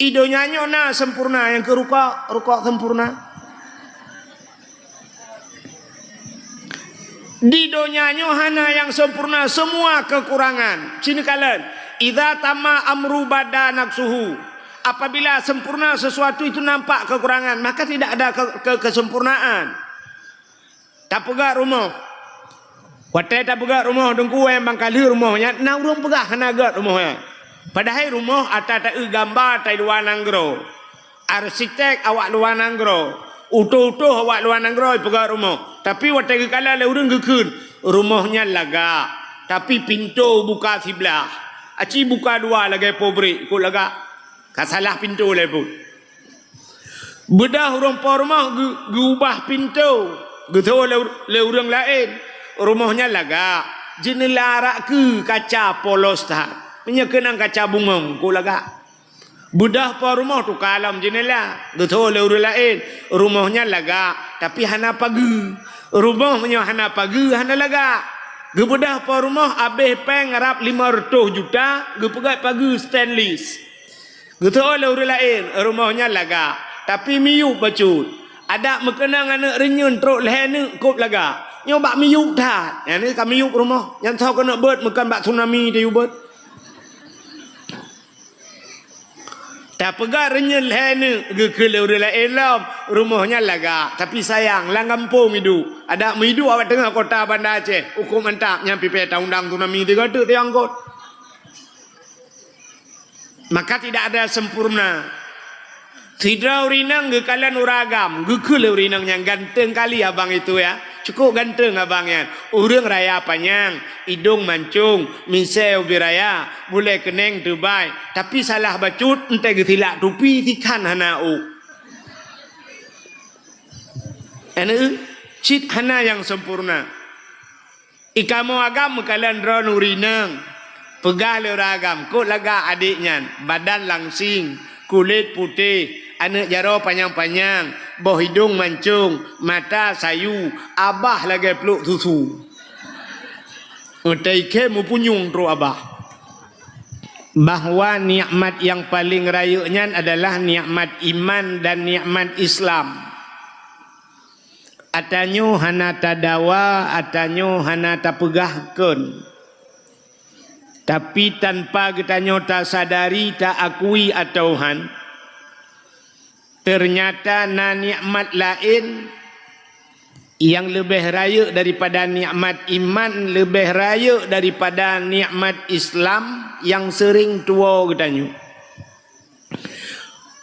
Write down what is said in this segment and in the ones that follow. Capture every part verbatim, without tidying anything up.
Di donya nyoe na sempurna, nyang keu rukok, rukok sempurna. Di donya nyoe hana nyang sempurna, semua kekurangan. Sini kalian, "Idza tamma amru bada naqsuhu." Apabila sempurna sesuatu itu nampak kekurangan, maka tidak ada ke-, ke-, kesempurnaan. Tapeugah rumoh. Watée tapeugah rumoh Teungku, eh, bang ka lheueh rumoh nyan, na ureuëng peugah hana gét rumoh nyan. Padahai rumoh ata taeu gamba tai luwa nanggroe. Arsitek awak luwa nanggroe. Utoh-utoh awak luwa nanggroe peugah rumoh. Tapi watée geukalon lé ureuëng geukheun, rumoh nyan lagak. Tapi pintoe buka siblah. Aci buka dua lagée pabrik, kok lagak. Ka salah pintoe lé buet. Beudôh ureuëng po rumoh geu-, geuubah pintoe, geutho lé, lé ureuëng laén. Rumoh nyan lagak, jeuneula arak keu kaca polos that. Meunyoe keunong kaca bungong, kok lagak. Beudôh po rumoh tuka lom jeuneula, geutho lé ureuëng laén. Rumoh nyan lagak, tapi hana pageue. Rumoh meunyoe hana pageue, hana lagak. Geubeudôh po rumoh abéh péng rab lima reutôh juta, geupeugét pageue stainless. Geutho lé ureuëng laén, rumoh nyan lagak, tapi miyueb bacut. Adak meukeunong aneuëk reunyeun trok lhée neuk kop lagak. Nyoe bak miyueb that. Nyan ka miyueb rumoh. Nyan soe keuneuk beuet, meukeun bak tsunami tayue beuet. Tapeugah reunyeun lhée neuk geukheun lé ureuëng laén lom, rumoh nyan lagak. Tapi sayang, lam gampông iduek. Adak meuiduek awak teungoh kota Banda Aceh, hukôm mantap nyan pipée ta undang tsunami tiga teuk tiangkot. Maka tidak ada sempurna. Sidroe ureuëng inong geukalon ureuëng agam, geukheun lé ureuëng inong nyan ganteng kali abang itu ya. Cukup ganteng abang nyan. Ureuëng raya panyang, idong mancong, misée ubé raya, bulée keuneng teubai. Tapi salah bacut, entée geusilak tupi, sikhan hana ôk. Aneuk, cit hana nyang sempurna. Di kamoe agam meukalon droe ureuëng inong, peugah lé ureuëng agam, kok lagak adék nyan, badan langsing, kulét putéh, aneuk jaroe panyang-panyang, boh idong mancong, mata sayu, abah lagée pluek susu. Utai khe mupunyueng trok abah. Bahwa nikmat nyang paleng rayeuk nyan adalah nikmat iman dan nikmat Islam. Atanyoe hana tadawa, atanyoe hana tapeugah kon. Tapi tanpa geutanyoe tasadari, taakui atawa han, teunyata na nikmat laén nyang leubeh rayeuk daripada nikmat iman, leubeh rayeuk daripada nikmat Islam nyang seuring tuwoe geutanyoe.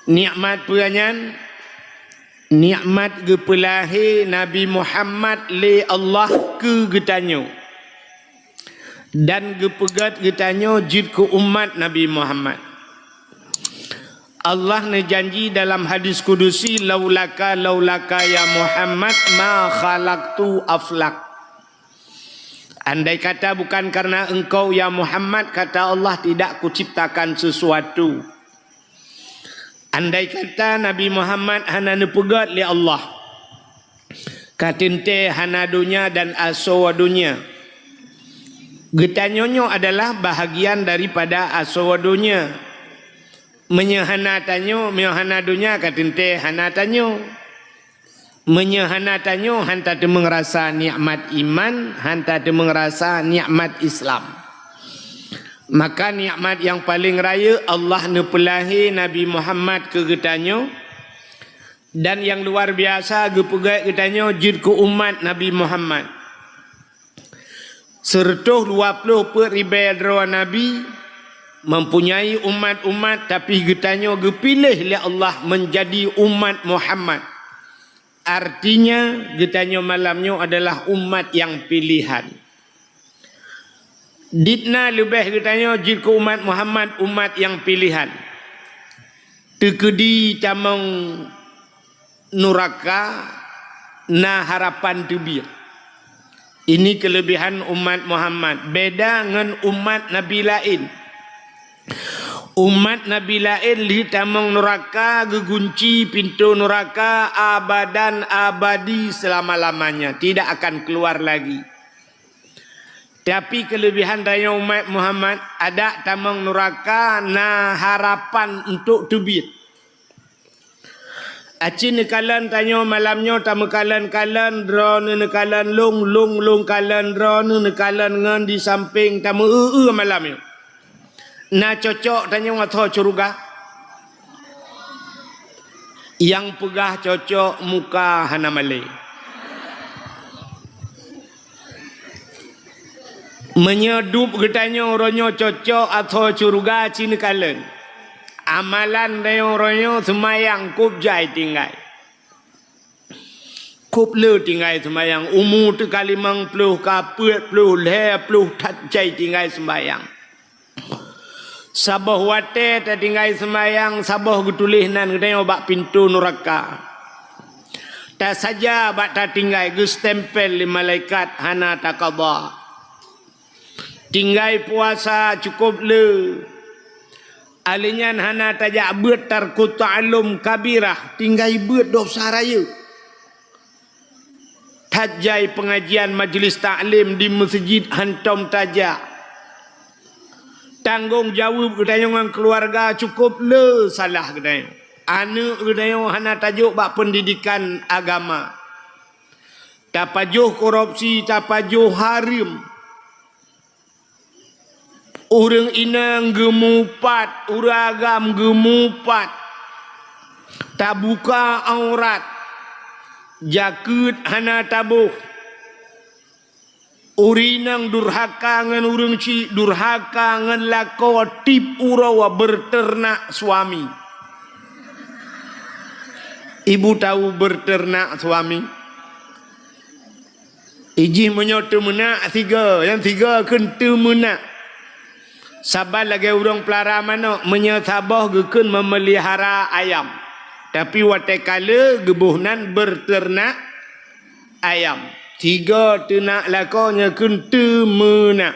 Nikmat peue nyan? Nikmat geupeulahé Nabi Muhammad lé Allah keu geutanyoe dan geupeugét geutanyoe jeuet keu umat Nabi Muhammad. Allah neujanji dalam hadis kudusi, "Laulaka, laulaka ya Muhammad, ma khalaqtu aflak." Andai kata bukan karena engkau, ya Muhammad, kata Allah, tidak kuciptakan sesuatu. Andai kata Nabi Muhammad hana neupeugét lé Allah, ka teuntée hana donya dan asoe donya. Geutanyoe nyoe adalah bahagian daripada asoe donya. Meunyoe hana tanyoe, meunyoe hana donya, ka teuntée hana tanyoe. Meunyoe hana tanyoe, han tateumeung rasa nikmat iman, han tateumeung rasa nikmat Islam. Maka nikmat nyang paleng rayeuk, Allah neupeulahé Nabi Muhammad keu geutanyoe, dan nyang luar biasa geupeugét geutanyoe jeuet keu umat Nabi Muhammad. Seureutôh dua ploh peuet ribée droe nabi, mempunyai umat-umat, tapi geutanyoe geupiléh lé Allah menjadi umat Muhammad. Artinya, geutanyoe malam nyoe adalah umat nyang pilihan. Dit na leubeh geutanyoe jeuet keu umat Muhammad, umat nyang pilihan. Teukeudi tamong nuraka na harapan teubiet. Ini keulebihan umat Muhammad, beda ngon umat nabi laén. Umat nabi laén lheueh tamong nuraka, geugunci pintoe nuraka abadan abadi selama-lamanya, tidak akan keluar lagi. Tapi keuleubihan tanyoe umat Muhammad, adak tamong nuraka na harapan untuk teubiet. Aci neukalon tanyoe malam nyoe tameukalon-kalon, droeneuh neukalon lôn, lôn, lôn kalon droeneuh neukalon ngon di sampéng tameu-eu-eu malam nyoe. Na cocok tanyoe ateueh syeuruga? Nyang peugah cocok muka hana malée. Meunyoe dub geutanyoe uroe nyoe cocok ateueh syeuruga, ci neukalon. Amalan tanyoe uroe nyoe seumayang kôb jai tinggai. Kôb le tinggai seumayang, umu teuka limong ploh, ka peuet ploh, lhée ploh that jai tinggai seumayang. Saboh watée tatinggai seumayang, saboh geutuléh nan geutanyoe bak pintoe nuraka. Tasaja bak tatinggai geustempel lé malaikat hana takaba. Tinggai puasa cukôp le. Alèh nyan hana tajak beuet tarku ta'allum kabirah, tinggai beuet dosa rayeuk. That jai peungajian majlis taklim di meuseujid hantom tajak. Tanggong jaweueb geutanyoe ngon keuluwarga cukôp le salah geutanyoe. Aneuk geutanyoe hana tajok bak peundidikan agama. Tapajoh korupsi, tapajoh hareuem. Ureuëng inong geumupat, ureuëng agam geumupat. Tabuka aurat, jakeuet hana taboh. Ureuëng inong durhaka ngon ureuëng chik, durhaka ngon lakoe, tiep uroe beuteunak suami. Ibu tahu beuteunak suami? Ijih meunyoe teumeunak sigoe, nyang sigoe kheun teumeunak. Saban lagée ureuëng peulara manok, meunyoe saboh geukheun meumeulihara ayam. Tapi watée ka le geuboh nan beuteunak ayam. Sigoe teunak lakoe nyan kheun teumeunak.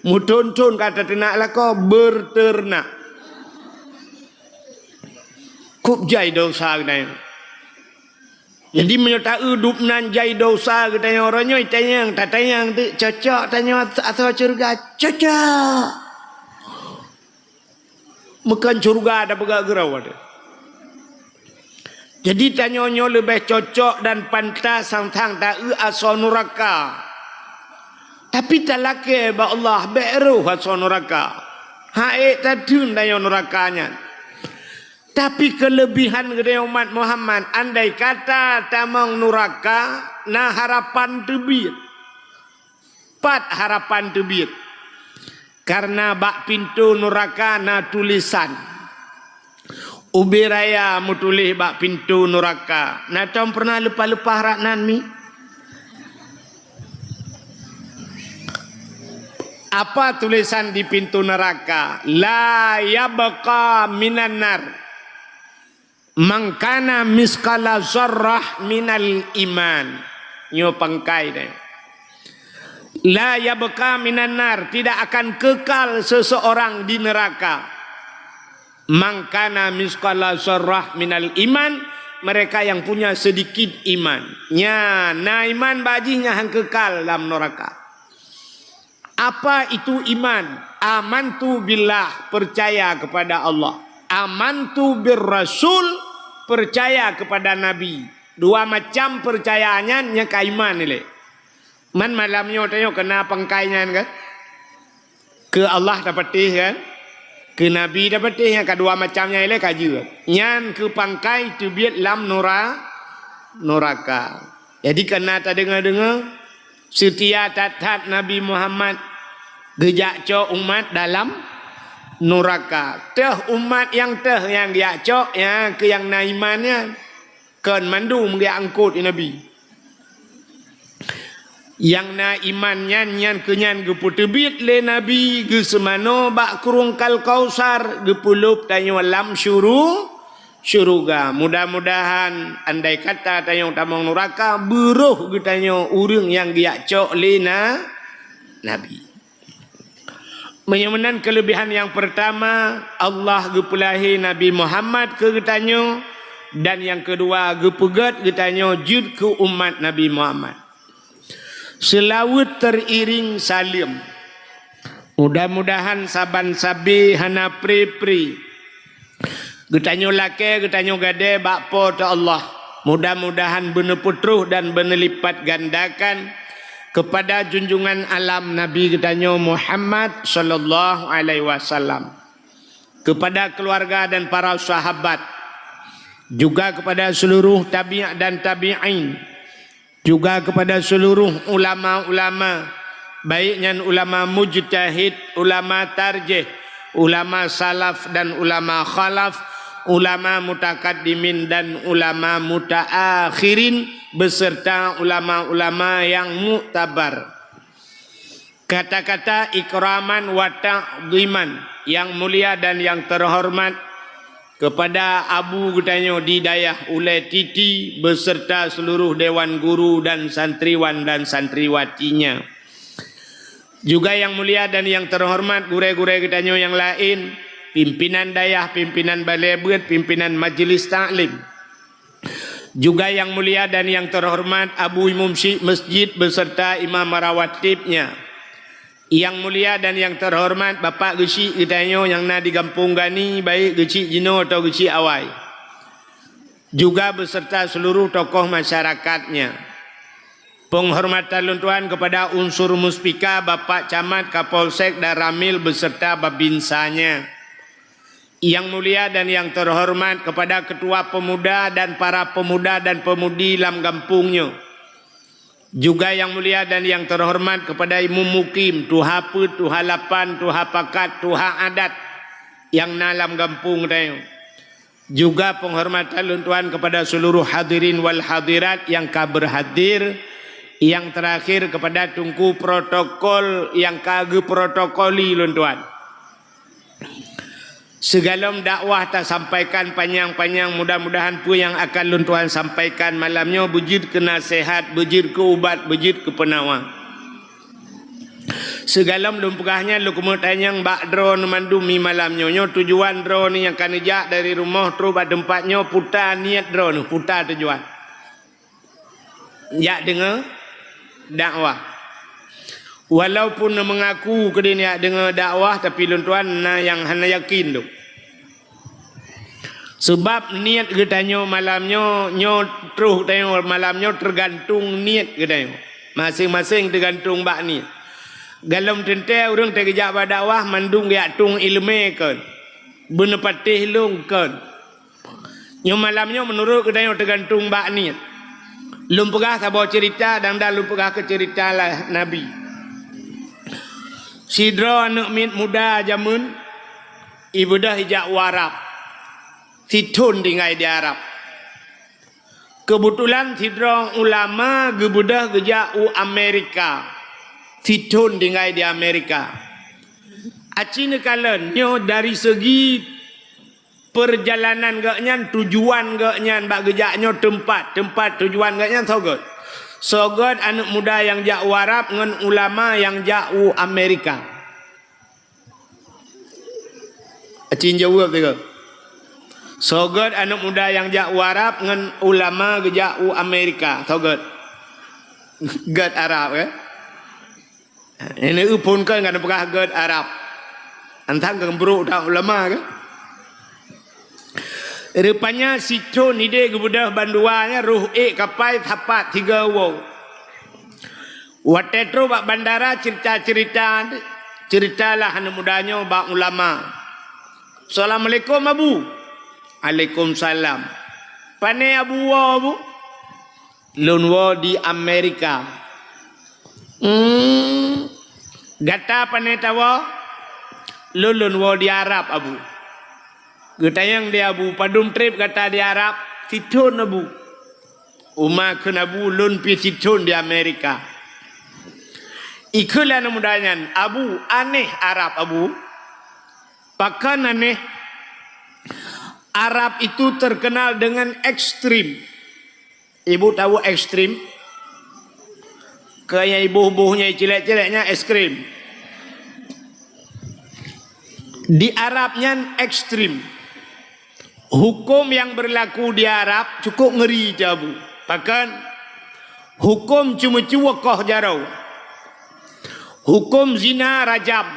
Meuthon-thon ka tateunak lakoe beuteunak. Kôb jai dosa geutanyoe. Jadi meunyoe taeu dub nan jai dosa geutanyoe uroe nyoe, tanyong, tatanyong teuk cocok tanyoe ateueh syeuruga, cocok. Meukeun syeuruga tapeugah keudroe teuh. Jadi tanyoe nyoe leubeh cocok dan pantas sang-sang taeu asoe nuraka. Tapi talakée bak Allah bék roh asoe nuraka. Ha'ék tatheun tanyoe nuraka nyan. Tapi keuleubihan geutanyoe umat Muhammad, andai kata tamong nuraka, na harapan teubiet. Pat harapan teubiet? Kareuna bak pintoe nuraka na tulésan. Ubé raya meutuléh bak pintoe nuraka. Na tom peureunah leupah-leupah rak nan mi? Apa tulésan di pintoe nuraka? La yabqa minan nar man kana misqala zarrah minal iman. Nyoe pangkai deh. La yabqa minan nar, tidak akan kekal seseorang di neraka. Man kana misqala zarrah minal iman, mereka yang punya sedikit iman. Nya, na iman bak jih nyan han kekal lam neraka. Apa itu iman? Amantu billah, percaya kepada Allah. Amantu bir rasul, percaya kepada Nabi. Dua macam percaya nyan nyang ka iman ilée. Man malam nyoe tanyoe keuna pangkai nyan kan? Keu Allah tapatéh kan? Keu Nabi tapatéh, nyang ka dua macam nyan ilée ka jeuet. Nyan keu pangkai teubiet lam nura-, nuraka. Jadi keuna tadeungoe-deungoe, seutia that-that Nabi Muhammad geujak cok umat dalam nuraka. Teuh umat nyang teuh nyang geujak cok, nyang keu nyang na iman nyan. Kon mandum geujak angkot lé Nabi. Nyang na iman nyan, nyan keu nyan geupeuteubiet lé Nabi, geuseumanoe bak krueng Kal Kausar, geupeulôb tanyoe lam syuru-, syeuruga. Mudah-mudahan andai kata tanyoe tamong nuraka, beuroh geutanyoe ureuëng nyang geujak cok lé na-, Nabi. Meunyoe meunan keuleubihan nyang peurtama, Allah geupeulahé Nabi Muhammad keu geutanyoe, dan nyang keudua geupeugét geutanyoe jeuet keu umat Nabi Muhammad. Seulaweuet teuiréng saleuem. Mudah-mudahan saban sabe hana pri-pri geutanyoe lakée, geutanyoe gadée bak Po teu Allah. Mudah-mudahan beuneupeutroh dan beuneulipatgandakan keupada junjungan alam Nabi geutanyoe Muhammad sallallahu alaihi wasallam, keupada keuluwarga dan para sahabat, juga keupada seuluruh tabi' dan tabi'in, juga keupada seuluruh ulama-ulama, baik nyan ulama mujtahid, ulama tarjih, ulama salaf dan ulama khalaf, ulama mutakaddimin dan ulama mutaakhirin, beserta ulama-ulama nyang muktabar. Kata-kata ikraman wa ta'dhiman, nyang mulia dan nyang teuhoreumat keupada Abu geutanyoe di Dayah Ulée Titi beserta seuluruh dewan guru dan santriwan dan santriwatinya. Juga nyang mulia dan nyang teuhoreumat gurée-gurée geutanyoe nyang laén, pimpinan dayah, pimpinan balée beuet, pimpinan majeulis taklim. Juga nyang mulia dan nyang teuhoreumat Abu Imum Syik Masjid beserta imam rawatibnya. Nyang mulia dan nyang teuhoreumat Bapak Geuchik geutanyoe nyang na di Gampông Gani, baik Geuchik jinoe atau Geuchik awai. Juga beserta seuluruh tokoh masyarakatnya. Peunghormatan lôn tuan keupada unsur muspika, Bapak Camat, Kapolsek dan Ramil beserta babinsanya. Nyang mulia dan nyang teuhoreumat keupada Keutua Peumuda dan para peumuda dan peumudi lam gampông nyoe. Juga nyang mulia dan nyang teuhoreumat keupada Imum Mukim, Tuha Peuet, Tuha Lapan, Tuha Pakat, Tuha Adat nyang na lam gampông tanyoe. Juga peunghormatan lôn tuan keupada seuluruh hadirin wal hadirat nyang ka beurhadir, nyang teurakhir keupada teungku protokol nyang ka geuprotokoli lôn tuan. Sigohlom dakwah tasampaikan panyang-panyang, mudah-mudahan peue nyang akan lôn tuan sampaikan malam nyoe beujeuet keu naseuhat, beujeuet keu ubat, beujeuet keu peunawa. Sigohlom lôn peugah nyan, lôn keumeutanyong bak droeneuh mandum di malam nyoe. Nyoe tujuan droeneuh nyang ka neujak dari rumoh trok bak teumpat nyoe, peue teuma niet droeneuh, peue teuma tujuan. Jak deungoe dakwah. Walaupun meungaku keudeh jak deungoe dakwah, tapi lôn tuan na nyang hana yakin lom. Sabab niet geutanyoe malam nyoe, nyoe troh tanyoe malam nyoe teugantung niet geutanyoe. Maséng-maséng teugantung bak niet. Gohlom teuntée ureuëng teugeujak bak dakwah mandum geujak tueng iéleumé kon, beuneupatéh lôn kon. Nyoe malam nyoe meunurot geutanyoe teugantung bak niet. Lôn peugah saboh ceurita dan, dan lôn peugah keu ceurita lah Nabi. Sidroe aneuëk miet muda jameun ibeudôh ijak u Arab. Sithon tinggai di Arab. Keubeutulan sidroe ulama geubeudôh geujak u Amerika. Sithon tinggai di Amerika. Aci neukalon nyoe dari segi peurjalanan geuhnyan, tujuan geuhnyan bak geujak nyoe teumpat, teumpat tujuan geuhnyan soe gét. Soe gét aneuëk muda nyang jak u Arab ngon ulama nyang jak u Amerika. Acin jaweueb sigoe. Soe gét aneuëk muda nyang jak u Arab ngon ulama geujak u Amerika, soe gét? Gét Arab, kan? Ini phon kan ka neupeugah gét Arab. Antang keu brok that ulama kan? Rupanya sithon idéh geubeudôh bandua nyan roh ék kapai sapat tiga woe. Watée trok bak bandara ceurita-ceurita, ceuritalah aneuëk muda nyoe bak ulama. "Assalamualaikum, Abu." "Waalaikumsalam." "Pane Abu woe, Abu?" "Lôn woe di Amerika." "Hmm, gata pane tawoe?" "Lôn, lôn woe di Arab, Abu." Geutanyong di Abu, "Padum treb gata di Arab?" "Sithon, Abu." "Uma kheun Abu, lôn pih sithon di Amerika." Ikheun lé aneuëk muda nyan, "Abu, aneh Arab, Abu." "Pakon aneh?" "Arab itu terkenal dengan ekstrim." Ibu tahu ekstrim? Keu nyang iboh-boh nyang icilek-cilek nyan es krim. Di Arab nyan ekstrim. Hukum yang berlaku di Arab cukup ngeri, Abu. Pakon? Huköm ceumeucue koh jaroe. Huköm zina rajam.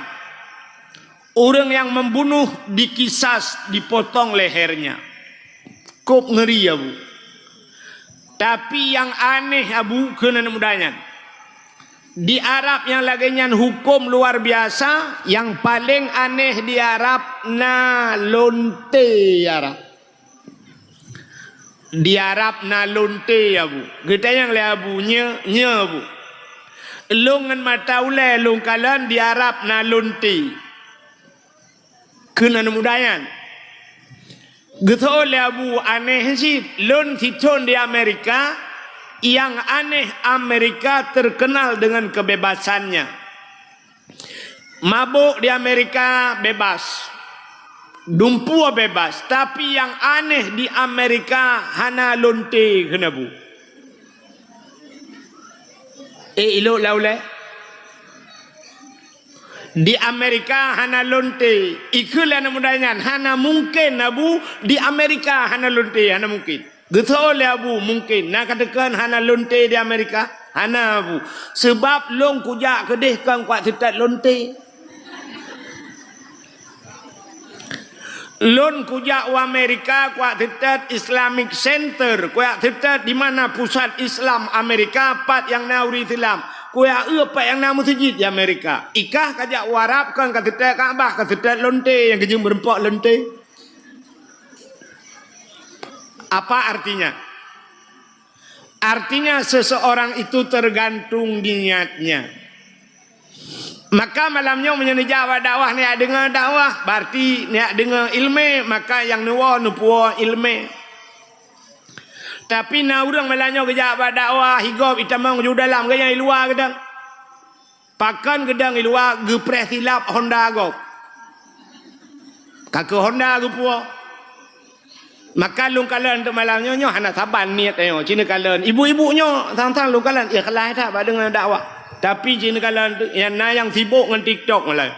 Ureuëng nyang membunuh dikisas, dipotong lehernya. Kôb ngeuri, Abu. Tapi nyang aneh, Abu, kheun aneuk muda nyan. Di Arab nyang lagée nyan huköm luar biasa, nyang paleng aneh di Arab na lonte Arab. Di Arab na lonte, Abu. Geutanyong lé Abu, "Nyo, nyo, Abu? Lôn ngon mata ulée lôn kalon di Arab na lonte," kheun aneuk muda nyan. Geuseuôt lé Abu, "Aneh cit, lôn sithon di Amerika, nyang aneh Amerika terkenal dengan kebebasannya." Mabök di Amerika bebas, dumpeue bebas, tapi nyang aneh di Amerika hana lonte, kheun Abu. Eh, ilok lau lé. Di Amerika hana lonte, ikheun lé aneuk muda nyan, hana mungken, Abu, di Amerika hana lonte, hana mungken. Geuseuôt lé Abu, "Mungken na ka teukeun hana lonte di Amerika?" "Hana, Abu. Seubab lôn kujak keudeh kon kuat seutôt lonte. Lôn kujak u Amerika kuat seutôt Islamic Center, kuat seutôt di mana pusat Islam Amerika, pat nyang na ureuëng Islam. Kuat eu pat nyang na meuseujid di Amerika. Ikah kajak u Arab kon ka seutôt Ka'bah, ka seutôt lonte nyang geujeuem meurumpok lonte." Apa artinya? Artinya, seseorang itu tergantung niatnya. Maka malam nyoe meunyoe neujak bak dakwah, neujak deungoe dakwah, berarti neujak deungoe iéleumé, maka nyang neuwoe neupuwoe iéleumé. Tapi na ureuëng malam nyoe geujak bak dakwah, higob itamong ju dalam, geuhnyan i luwa geudong. Pakon geudong i luwa geupreh silap honda gob. Ka keu honda geupuwoe. Maka lôn kalon teuk malam nyoe, nyoe hana saban niet nyoe. Ci neukalon ibu-ibu nyoe sang-sang lôn kalon ikhlas that bak deungon dakwah. Tapi ci neukalon teuk nyang na nyang sibok ngon TikTok malah.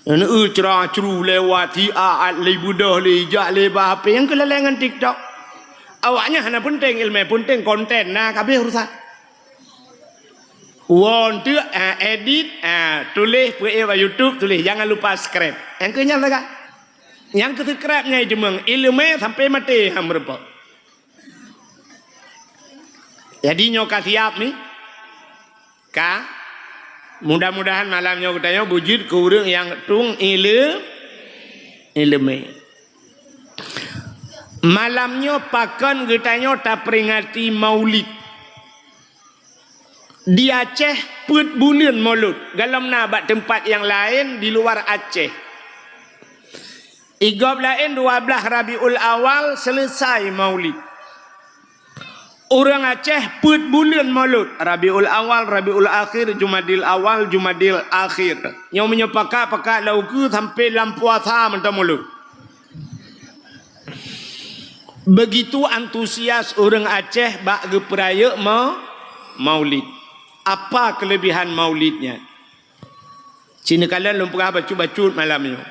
Neu ceura-ceuru lewat, hi a at lé beudôh lé, jak lé bak H P nyang keulalai ngon TikTok. Awaknyan hana peunteng iéleumé, peunteng konten, na ka abéh urusan. Woe teuk, ah, edit, ah, tuléh peuék bak YouTube, tuléh, "Jangan lupa subscribe." Nyang keu nyan lagak. Nyang keu subscribe nyan jeumeung iéleumé sampai maté han meurumpok. Jadi nyoe ka siap ni? Ka? Mudah-mudahan malam nyoe geutanyoe beujeuet keu ureuëng nyang tueng iéle-, iéleumé. Malam nyoe pakon geutanyoe taperingati Maulid. Di Aceh peuet buleuen Maulud, gohlom na bak teumpat nyang laén di luar Aceh. Igob laén dua blaih Rabiul Awal seuleusai Maulid. Ureuëng Aceh peuet buleuen Maulud, Rabiul Awal, Rabiul Akhir, Jumadil Awal, Jumadil Akhir. Nyoe meunyoe pakat-pakat lam ukeue sampai lam puasa mantong Maulud. Begitu antusias ureuëng Aceh bak geupeurayeuk ma-, Maulid. Apa keulebihan Maulid nyan? Ci neukalon lôn peugah bacut-bacut malam nyoe.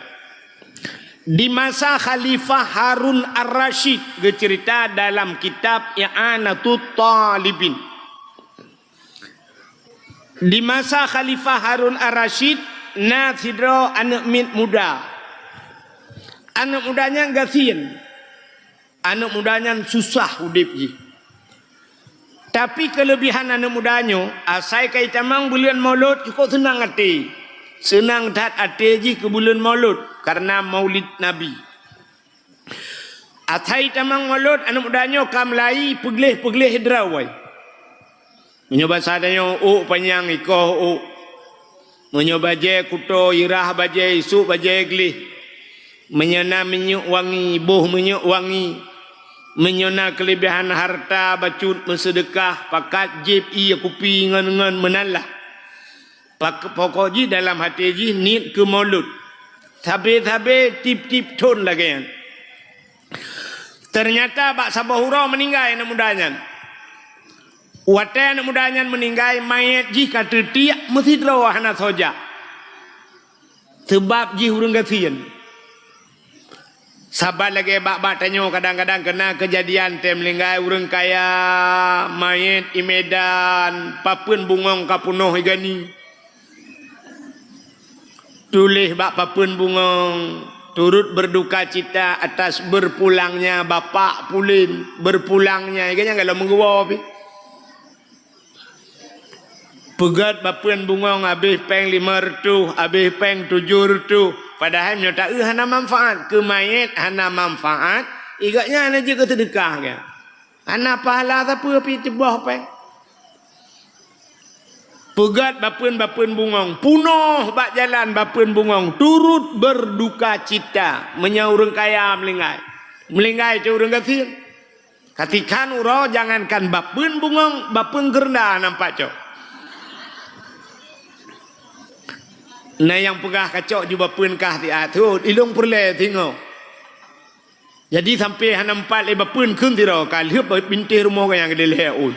Di masa Khalifah Harun Ar-Rasyid, geuceurita dalam kitab I'anatut Talibin. Di masa Khalifah Harun Ar-Rasyid, na sidroe aneuëk miet muda. Aneuëk muda nyan gasien. Aneuëk muda nyan susah udeb jih. Tapi keulebihan aneuëk muda nyoe, asai ka itamong buleuen Maulud, cukôp seunang até. Seunang that até jih keu buleuen Maulud, kareuna Maulid Nabi. Asai tamong Maulud, aneuëk muda nyoe ka meulai peugleh-peugleh droe. Meunyoe basa tanyoe, ôk panyang ikoh ôk. Meunyoe bajée kuto, irah bajée, isôk bajée gleh. Meunyoe na minyeuk wangi, boh minyeuk wangi. Meunyoe na keulebihan hareuta bacut meuseudeukah, pakat jieb ié kupi ngon-ngon meunan lah. Pak-, pokok jih dalam até jih niet keu Maulud. Sabe-sabe tieb-tieb thon lagée nyan. Teunyata bak saboh uroe meuninggai aneuëk muda nyan. Watée aneuëk muda nyan meuninggai, manyét jih ka teutiek meusidroe hana soe jak. Seubab jih ureuëng gasien. Saban lagée bak-bak tanyoe kadang-kadang keuna keujadian teuh meuninggai ureuëng kaya, manyét i Medan, papeuen bungöng ka peunoh i gani. Tuléh bak papeuen bungöng, turut berduka cita atas berpulangnya Bapak Pulen, berpulangnya, i gobnyan galom meuguwoe pih. Peugét papeuen bungöng habéh péng limong reutôh, habéh péng tujoh reutôh. Padahai meunyoe taeu hana manfaat, keu manyét hana manfaat, i gobnyan hana jeuet keu seudeukah geuh. Hana pahala sapeue pih teuboh péng. Peugét papeuen-papeuen bungöng, peunoh bak jalan papeuen bungöng, turut berduka cita meunyoe ureuëng kaya meuninggai. Meuninggai teuh ureuëng gasien. Katikhan uroe jangankan papeuen bungöng, papeuen geureunda nampak cok. Na nyang peugah kacok ju papeuen kah siat thot, ilong peureulée singoh. Jadi sampai hana meupat lé papeuen kheun sidroe ka lheueh bintéh rumoh nyang dilée ôn.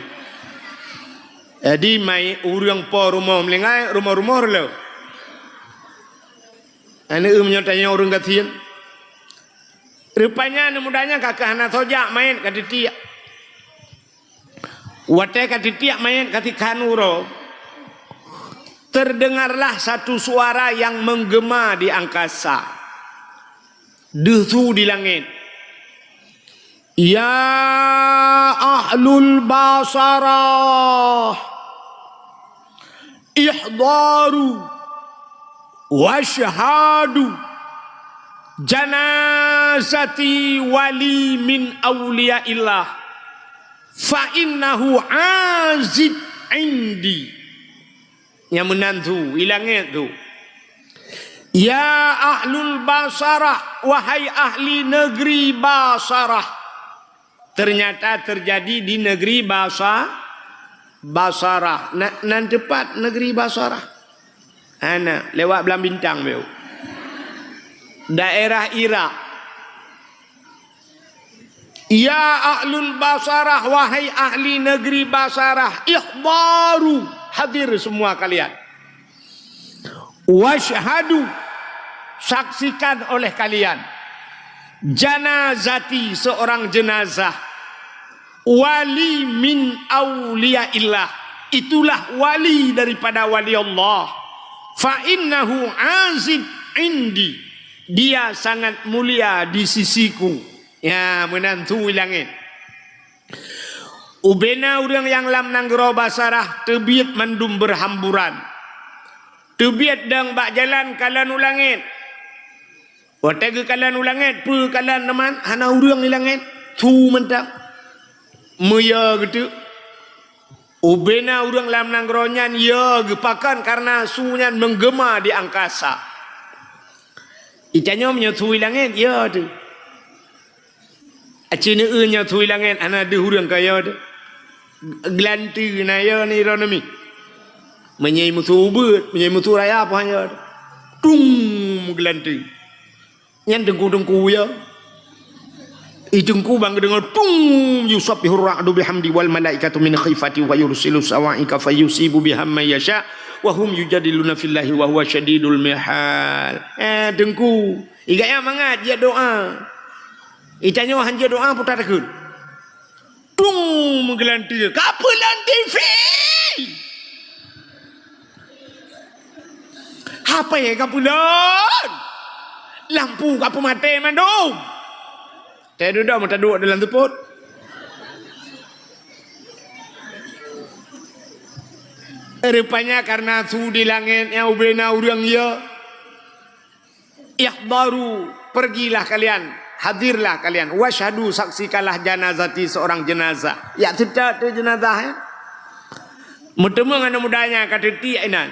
Jadi mai ureuëng po rumoh meuninggai, rumoh-rumoh reuleu. Aneuk meunyoe tanyoe ureuëng gasien. Rupanya aneuk muda nyan ka keuh hana soe jak manyét ka teutiek. Watée ka teutiek manyét katikhan uroe, terdengarlah satu suara yang menggema di angkasa. Deuh su di langét. Ya ahlul basarah, ihdaru wasyhadu janazati wali min auliyaillah, fa innahu azib indi. Nyang meunan su, i langét su. Ya ahlul Basarah, wahai ahli negeri Basarah. Ternyata terjadi di negeri Basa-, Basarah. Na-, nan teupat negeri Basarah? Hana, lewat Blang Bintang beu. Daerah Irak. Ya ahlul Basarah, wahai ahli negeri Basarah, ihdaru, hadir semua kalian. Wasyhadu, saksikan oleh kalian, janazati, seorang jenazah, wali min auliyaillah, itulah wali daripada wali Allah. Fa innahu azib indi, dia sangat mulia di sisiku. Ya, meunan su i langét. Ubena ureuëng nyang lam nanggroe Basarah teubiet mandum beuhamburan. Teubiet dong bak jalan kalon u langét. Watée geukalon u langét, peue kalon teuma, hana ureuëng i langét, su mantong. Meuyo geuteuk. Ubena ureuëng lam nanggroe nyan yo geupakon kareuna su nyan menggema di angkasa. Itanyoe meunyoe su i langét, yo teuh. Aci neueu nyoe su i langét hana deuh ureuëng ka yo teuh. Geulanteue na yo ni droeneuh mi. Meunyoe musoh ubeut, meunyoe musoh raya pih yo teuh. Tung geulanteue. Nyan teungku-teungku yo. I teungku ban geudeungoe tung yusabbihur ra'du bihamdi wal malaikatu min khifati wa yursilu sawaika fayusibu biha man yasha wa hum yujadiluna fillahi wa huwa syadidul mihal. Eh teungku, i gaya mangat jeuet doa. Itanyoe han jeuet doa puta takheun. Tung meugeulante, ka peulon T V. Hape ka peulon? Lampu ka peumaté mandum. Teududoe meutaduek dalam seupôt. Rupanya kareuna su di langét nyang ubena ureuëng yo. Ihdaru, pergilah kalian, hadirlah kalian. Wasyhadu, saksikanlah janazati, seorang jenazah. Ya, seutôt teuh jenazah, ya. Meuteumeung aneuk muda nyan ka teutiek inan.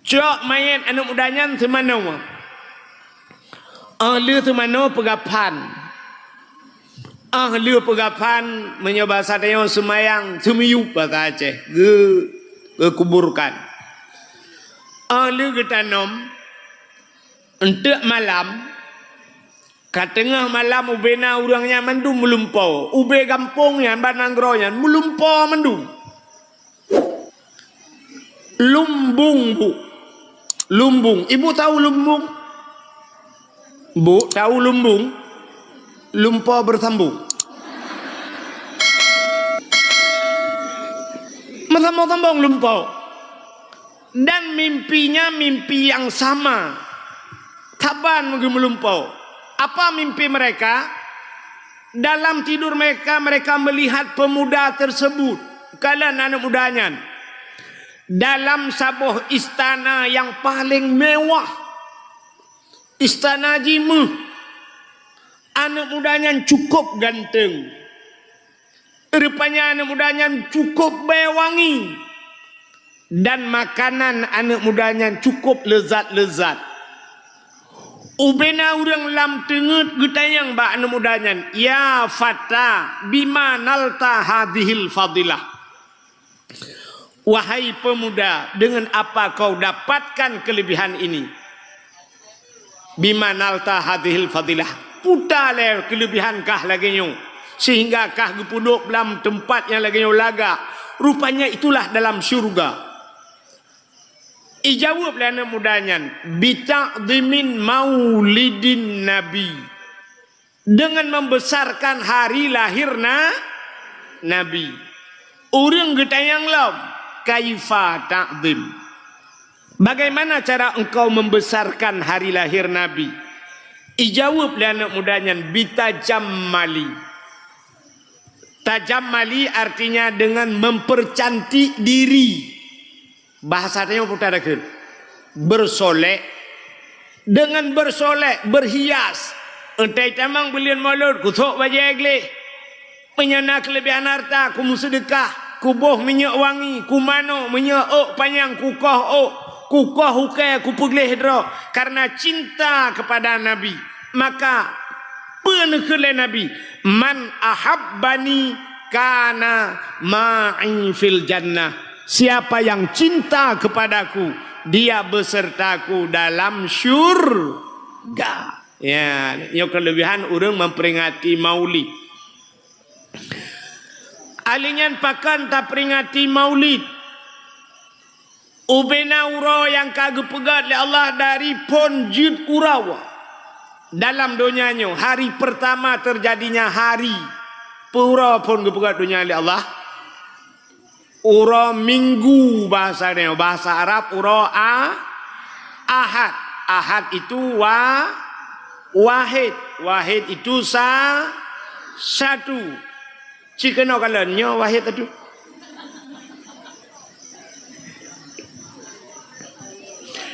Cok manyét aneuk muda nyan seumanoe. Óh lheueh seumanoe peugaphan. Óh lheueh peugaphan, meunyoe basa tanyoe seumayang, seumiyueb basa Aceh, geu-, geukuburkan. Óh lheueh geutanom, eunteuk malam, ka teungoh malam ubena ureuëng nyan mandum meulumpoe, ubé gampông nyan, ban nanggroe nyan meulumpoe mandum. Lumbung, Bu. Lumbung. Ibu tahu lumbung? Bu, tahu lumbung? Lumpoe beusambong. Meusambong-sambong lumpoe. Dan mimpinya mimpi yang sama. Saban meugeumulumpoe. Apa mimpi mereka? Dalam tidur mereka, mereka melihat pemuda tersebut, kalon aneuk muda nyan, dalam saboh istana yang paling mewah. Istana jimeuh. Aneuk muda nyan cukup ganteng. Rupanya aneuk muda nyan cukup bée wangi. Dan makanan aneuk muda nyan cukup leuzat-leuzat. Ubena ureuëng lam teungeut geutanyong bak aneuk muda nyan, "Ya fata, bima nalta hadhil fadilah?" Wahai pemuda, dengan apa kau dapatkan kelebihan ini? Bima nalta hadhil fadilah. Puta lé kelebihan kah lagée nyoe, sehingga kah geupeuduek lam teumpat nyang lagée nyoe lagak. Rupanya itulah dalam syurga. Ijaweueb lé aneuk muda nyan, "Bita'dhimin maulidin nabi." Dengan membesarkan hari lahir na-, Nabi. Ureuëng geutanyong lom, "Kaifa ta'dhim?" Bagaimana cara engkau membesarkan hari lahir Nabi? Ijaweueb lé aneuk muda nyan, "Bitajammali." Tajammali artinya dengan mempercantik diri. Bahasa tanyoe putar dakeuet. Bersolek. Dengan bersolek, berhias. Entai tamong buleuen Maulud, kusok bajée gleh. Meunyoe na keulebihan harta, kumeuseudeukah, kuboh minyeuk wangi, kumano minyeuk ôk panyang, kukoh ôk, kukoh ukée, kupeugleh droe, karena cinta kepada Nabi. Maka, peue neukheun lé Nabi, "Man ahabbani kana ma'i fil jannah." Siapa yang cinta kepadaku, dia besertaku dalam syurga. Ya, nyoe kelebihan ureuëng memperingati Maulid. Alinyan pakon taperingati Maulid? Ubena uroe nyang ka geupeugét lé Allah dari phon jeuet uroe. Dalam donya nyoe, hari pertama terjadinya hari. Peue uroe phon geupeugét donya lé Allah? Uroe Minggu bahasa nyoe, bahasa Arab uroe A-, Ahad. Ahad itu wa-, wahid. Wahid itu sa-, satu. Cit keunoe kalon nyoe wahid teuh.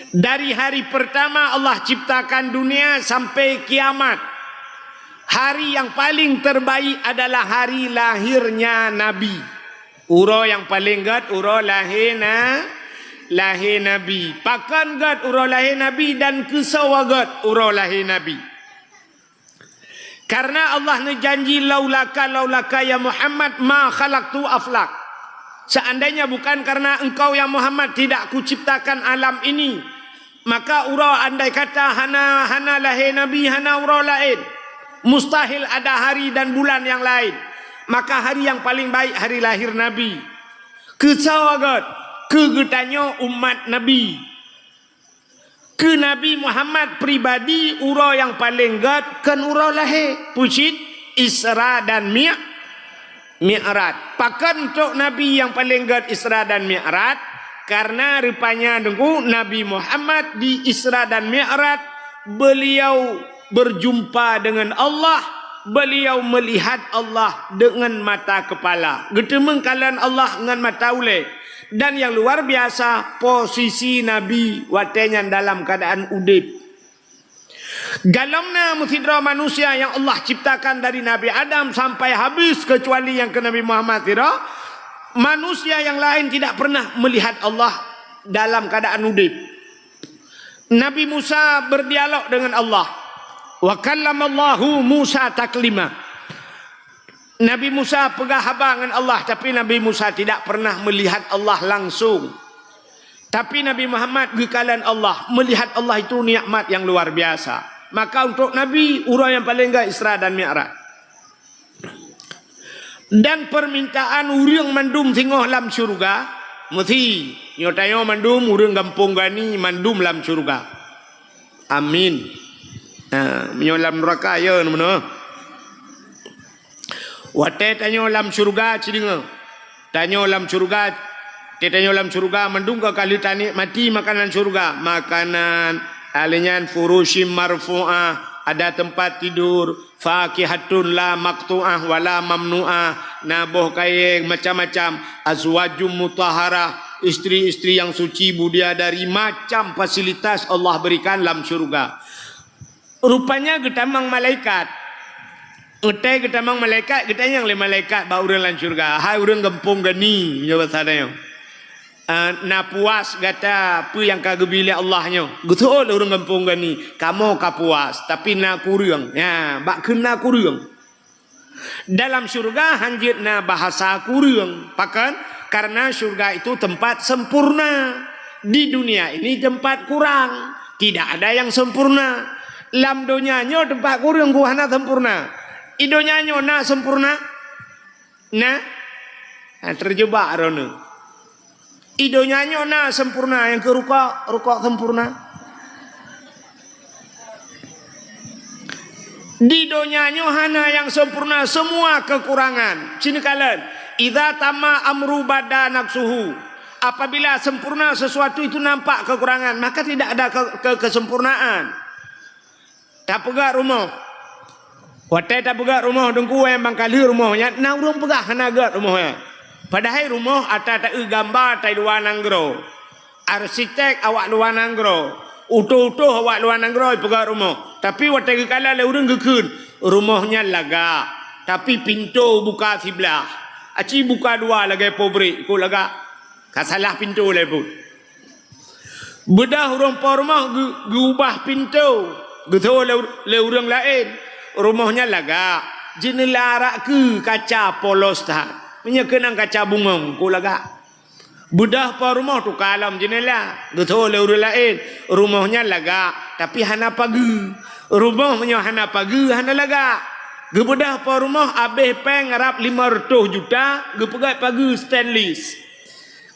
Dari hari pertama Allah ciptakan dunia sampai kiamat, hari yang paling terbaik adalah hari lahirnya Nabi. Uroe nyang paleng gét uroe lahé na-, lahé Nabi. Pakon gét uroe lahé Nabi dan keusoe gét uroe lahé Nabi? Karena Allah neujanji, "Laulaka, laulaka ya Muhammad ma khalaqtu aflak." Seandainya bukan karena engkau ya Muhammad, tidak kuciptakan alam ini. Maka uroe andai kata hana, hana lahé Nabi, hana uroe laén, mustahil ada hari dan bulan yang lain. Maka hari yang paling baik hari lahir Nabi. Keusoe gét, keu geutanyoe umat Nabi. Keu Nabi Muhammad pribadi, uroe nyang paleng gét kon uroe lahé, peue cit Isra dan Mi-, Mi'raj. Pakon trok Nabi nyang paleng gét Isra dan Mi'raj? Karena rupanya deungoe Nabi Muhammad di Isra dan Mi'raj, beliau berjumpa dengan Allah, beliau melihat Allah dengan mata kepala. Geuteumeung kalon Allah ngon mata ulée. Dan yang luar biasa, posisi Nabi watée nyan dalam keadaan udeb. Golom na meusidroe manusia nyang Allah ciptakan dari Nabi Adam sampai habis, kecuali nyang keu Nabi Muhammad sidroe, manusia yang lain tidak pernah melihat Allah dalam keadaan udeb. Nabi Musa berdialog dengan Allah. "Wa kallamallahu Musa taklima." Nabi Musa peugah haba ngon Allah, tapi Nabi Musa tidak pernah melihat Allah langsung. Tapi Nabi Muhammad geukalon Allah, melihat Allah itu nikmat yang luar biasa. Maka untuk Nabi, uroe nyang paleng gét Isra dan Mi'raj. Dan permintaan ureuëng mandum singoh lam syeuruga, meusi nyoe tanyoe mandum ureuëng gampông Gani mandum lam syeuruga. Amin. Ha, meunyoe lam nuraka, ya, meunoe. Watée tanyoe lam syeuruga, ci deungoe. Tanyoe lam syeuruga, watée tanyoe lam syeuruga, mandum ka lheueh tanikmati makanan syeuruga. Makanan, alèh nyan furusyim marfu'ah, ada tempat tidur, fakihatun la maqtu'ah wa la mamnu'ah, na boh kayée macam-macam, azwajum mutahharah, istri-istri yang suci, bidadari, macam fasilitas Allah berikan lam syeuruga. Rupanya geutamong malaikat. Watée geutamong malaikat, geutanyong lé malaikat bak ureuëng lam syeuruga, "Hai ureuëng gampông gani," nyoe basa tanyoe, "eh, na puas gata peue nyang ka geubri lé Allah nyoe?" Geuseuôt lé ureuëng gampông gani, "Kamoe ka puas, tapi na kureueng." Nyan, bak kheun na kureueng. Dalam syeuruga hanjeuet na bahasa kureueng. Pakon? Karena syeuruga itu tempat sempurna. Di dunia ini tempat kurang. Tidak ada yang sempurna. Lam donya nyoe tempat kureueng, ku hana sempurna. Di donya nyoe na sempurna? Na? Ha, terjebak droeneuh. Di donya nyoe na sempurna, nyang keu rukok, rukok sempurna. Di donya nyoe hana nyang sempurna, semua kekurangan. Ci neukalon, "Idza tamma amru bada naqsuhu." Apabila sempurna sesuatu itu nampak kekurangan, maka tidak ada ke-, ke-, kesempurnaan. Tapeugöt rumoh. Watée tapeugöt rumoh, Teungku, nyang ban ka lheueh rumoh nyan, na ureuëng peugah hana göt rumoh nyan. Padahai rumoh ata taeu gamba tai luwa nanggroe. Arsitek awak luwa nanggroe. Utôh-utôh awak luwa nanggroe peugöt rumoh. Tapi watée geukalon lé ureuëng geukheun, rumoh nyan lagak. Tapi pintoe buka siblah. Aci buka dua lagée pabrik, kok lagak. Ka salah pintoe lé buet. Beudôh ureuëng po rumoh geu-, geuubah pintoe, geuseuôt lé, lé ureuëng laén. Rumoh nyan lagak, jeuneula arak keu kaca polos that. Meunyoe keunong kaca bungöng, kok lagak. Beudôh po rumoh tuka lom jeuneula, geuseuôt lé ureuëng laén. Rumoh nyan lagak, tapi hana pageue. Rumoh meunyoe hana pageue, hana lagak. Geubeudôh po rumoh abéh péng rab lima reutôh juta, geupeugöt pageue stainless.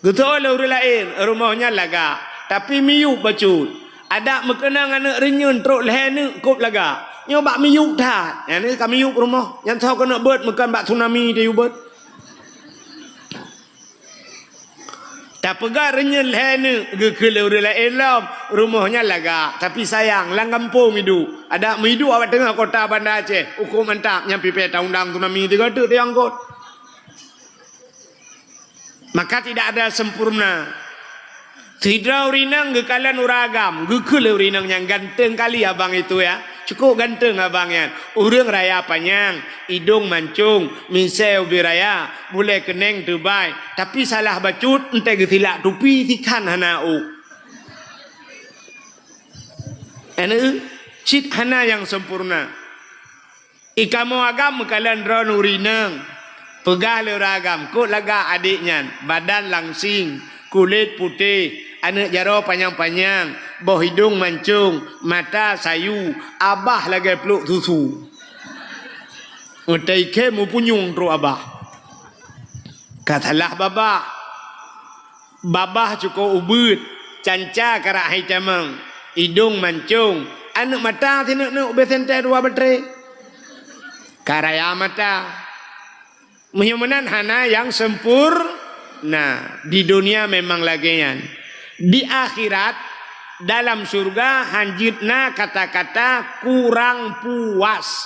Geuseuôt lé ureuëng laén, rumoh nyan lagak, tapi miyueb bacut. Adak meukeunong aneuëk reunyeun trok lhée neuk kok lagak. Nyoe bak miyueb that, nyan ka miyueb rumoh. Nyan soe keuneuk beuet, meukeun bak tsunami tayue beuet. Tapeugah reunyeun lhée neuk geukheun lé ureuëng laén lom, rumoh nyan lagak, tapi sayang, lam gampông iduek. Adak meuiduek awak teungoh kota Banda Aceh, ukoe mantap, nyan pipée ta undang tsunami tiga teuk teuangkot. Maka tidak ada sempurna. Sidroe ureuëng inong geukalon ureuëng agam, geukheun lé ureuëng inong nyan, "Ganteng kali abang itu ya. Cukup ganteng abang nyan. Ureuëng raya panyang, idong mancong, misée ubé raya, bulée keuneng teubai, tapi salah bacut, entée geusilak tupi, sikhan hana ôk." Aneuëk, cit hana nyang sempurna. Di kamoe agam meukalon droeneuh ureuëng inong. Peugah lé ureuëng agam, "Kok lagak adék nyan, badan langsing, kulét putéh, aneuëk jaroe panyang-panyang, boh idong mancong, mata sayu, abah lagée pluek susu." Meutai khe meupunyueng trok abah. Ka salah babah. Babah cukôp ubeuet, canca karak hai tamong, idong mancong, aneuëk mata sineuk-neuk ubé sentée dua batré. Ka raya mata. Meunyoe meunan hana nyang sempurna. Di dunia memang lagée nyan. Di akhirat, dalam syeuruga hanjeuet na kata-kata kurang puas.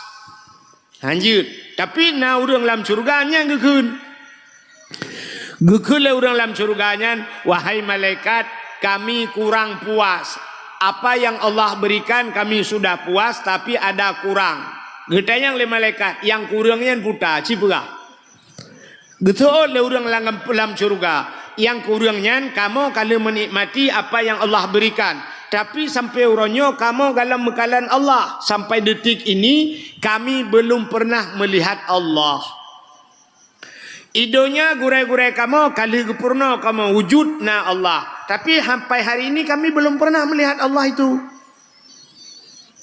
Hanjeuet. Tapi na ureuëng lam syeuruga nyang geukheun. Geukheun lé ureuëng lam syeuruga nyan, "Wahai malaikat, kami kurang puas. Apa yang Allah berikan kami sudah puas, tapi ada kurang." Geutanyong lé malaikat, "Nyang kureueng nyan peue?" Ci peugah. Geuseuôt lé ureuëng lam, lam syeuruga, "Nyang kureueng nyan kamoe ka lheueh meunikmati apa nyang Allah beurikan. Tapi sampoe uroe nyoe kamoe gohlom meukalon Allah. Sampai detik ini kami belum pernah melihat Allah. Di donya gurée-gurée kamoe ka lheueh geupurunoe kamoe wujud na Allah. Tapi sampai hari ini kami belum pernah melihat Allah itu."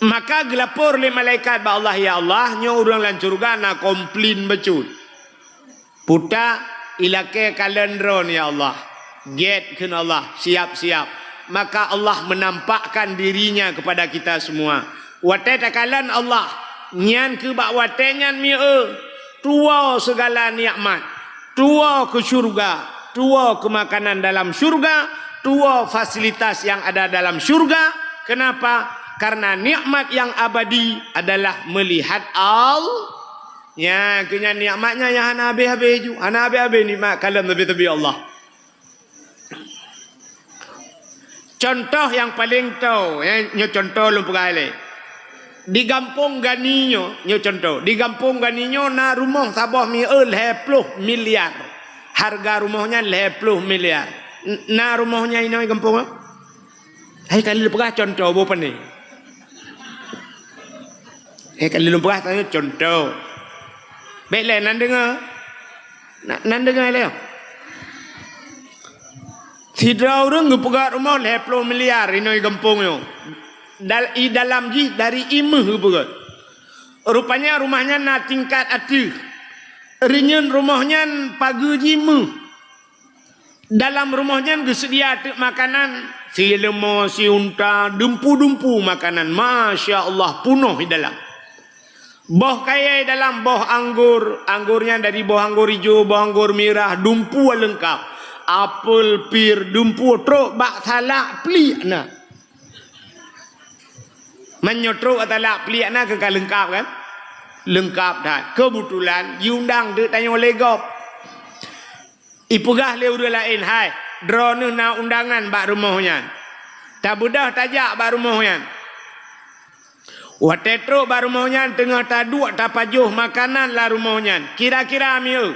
Maka geulapor lé malaikat bak Allah, "Ya Allah, nyoe ureuëng lam syeuruga na komplain bacut. Putak ilakée kalon droe, ya Allah." "Gét," kheun Allah, "siap-siap." Maka Allah menampakkan dirinya kepada kita semua. Watée takalon Allah, nyan keuh bak watée nyan mieu, tuwoe sigala nikmat, tuwoe keu syeuruga, tuwoe keu makanan dalam syeuruga, tuwoe fasilitas nyang ada dalam syeuruga. Keunapa? Kareuna nikmat nyang abadi adalah meulihat Allah. Nyan keuh nyan nikmat nyan nyang hana habéh-habéh ju, hana habéh-habéh nikmat kalon teubi-teubi Allah. Cuntoh nyang paleng toe, eh, nyoe cuntoh lôn peugah lé. Di gampông Gani nyoe, nyoe cuntoh, di gampông Gani nyoe na rumoh saboh mieu lhée ploh miliar. Hareuga rumoh nyan lhée ploh miliar. N-, na rumoh nyan inoe gampông nyoe? Hai ka lheueh peugah cuntoh boh pane. Hai ka lheueh lôn peugah tanyoe cuntoh. Bék lé nan deungoe. Na, nan deungoe lé. Sidroe ureuëng geupeugah rumoh lhée ploh miliar inoe gampông nyoe. Dal-, i dalam jih dari ié méuh geupeugah. Rupanya rumoh nyan na tingkat ateueh. Reunyeun rumoh nyan pageue jih méuh. Dalam rumoh nyan geuseudia teuk makanan, sileumô, siunta, dumpu-dumpu makanan. Masya Allah, punoh di dalam. Boh kayée dalam, boh anggor, anggor nyan dari boh anggor ijo, boh anggor mirah, dumpu leungkap. Apel, pir, dumpu, trok bak salak pliek na. Meunyoe trok bak salak pliek na keuh ka leungkap kan? Leungkap that. Keubeutulan jiundang teuk tanyoe lé gob. Ipeugah lé ureuëng laén, "Hai, droeneuh na undangan bak rumoh nyan. Tabeudôh tajak bak rumoh nyan." Watée trok bak rumoh nyan, teungoh taduek tapajoh makanan lam rumoh nyan. Kira-kira mieu,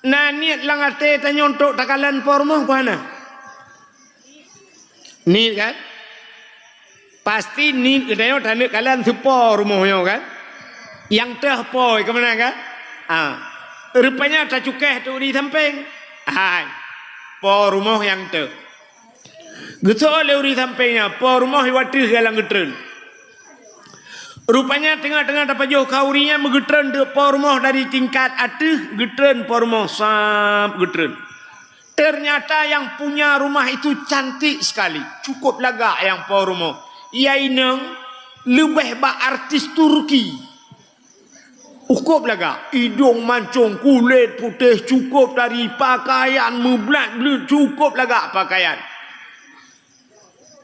na niet lam até tanyoe trok takalon po rumoh peue hana? Niet kan? Pasti niet geutanyoe taneuk kalon si po rumoh nyoe kan? Nyang teuh po keumanö kan? Ah. Rupanya tacukéh teuk di sampéng. Hai. Po rumoh nyang teuh. Geusoe lé ureuëng sampéng nyan, po rumoh iwateuh dalam geutreun. Rupanya teungoh-teungoh tapajoh khauri nyan meugeutreun teuk po rumoh dari tingkat ateueh, geutreun po rumoh sab geutreun. Ternyata yang punya rumah itu cantik sekali, cukup lagak nyang po rumoh. Ia inong leubeh bak artis Turki. Cukup lagak, idong mancong, kulét putéh, cukup tari, pakaian meublat-blat, cukup lagak pakaian.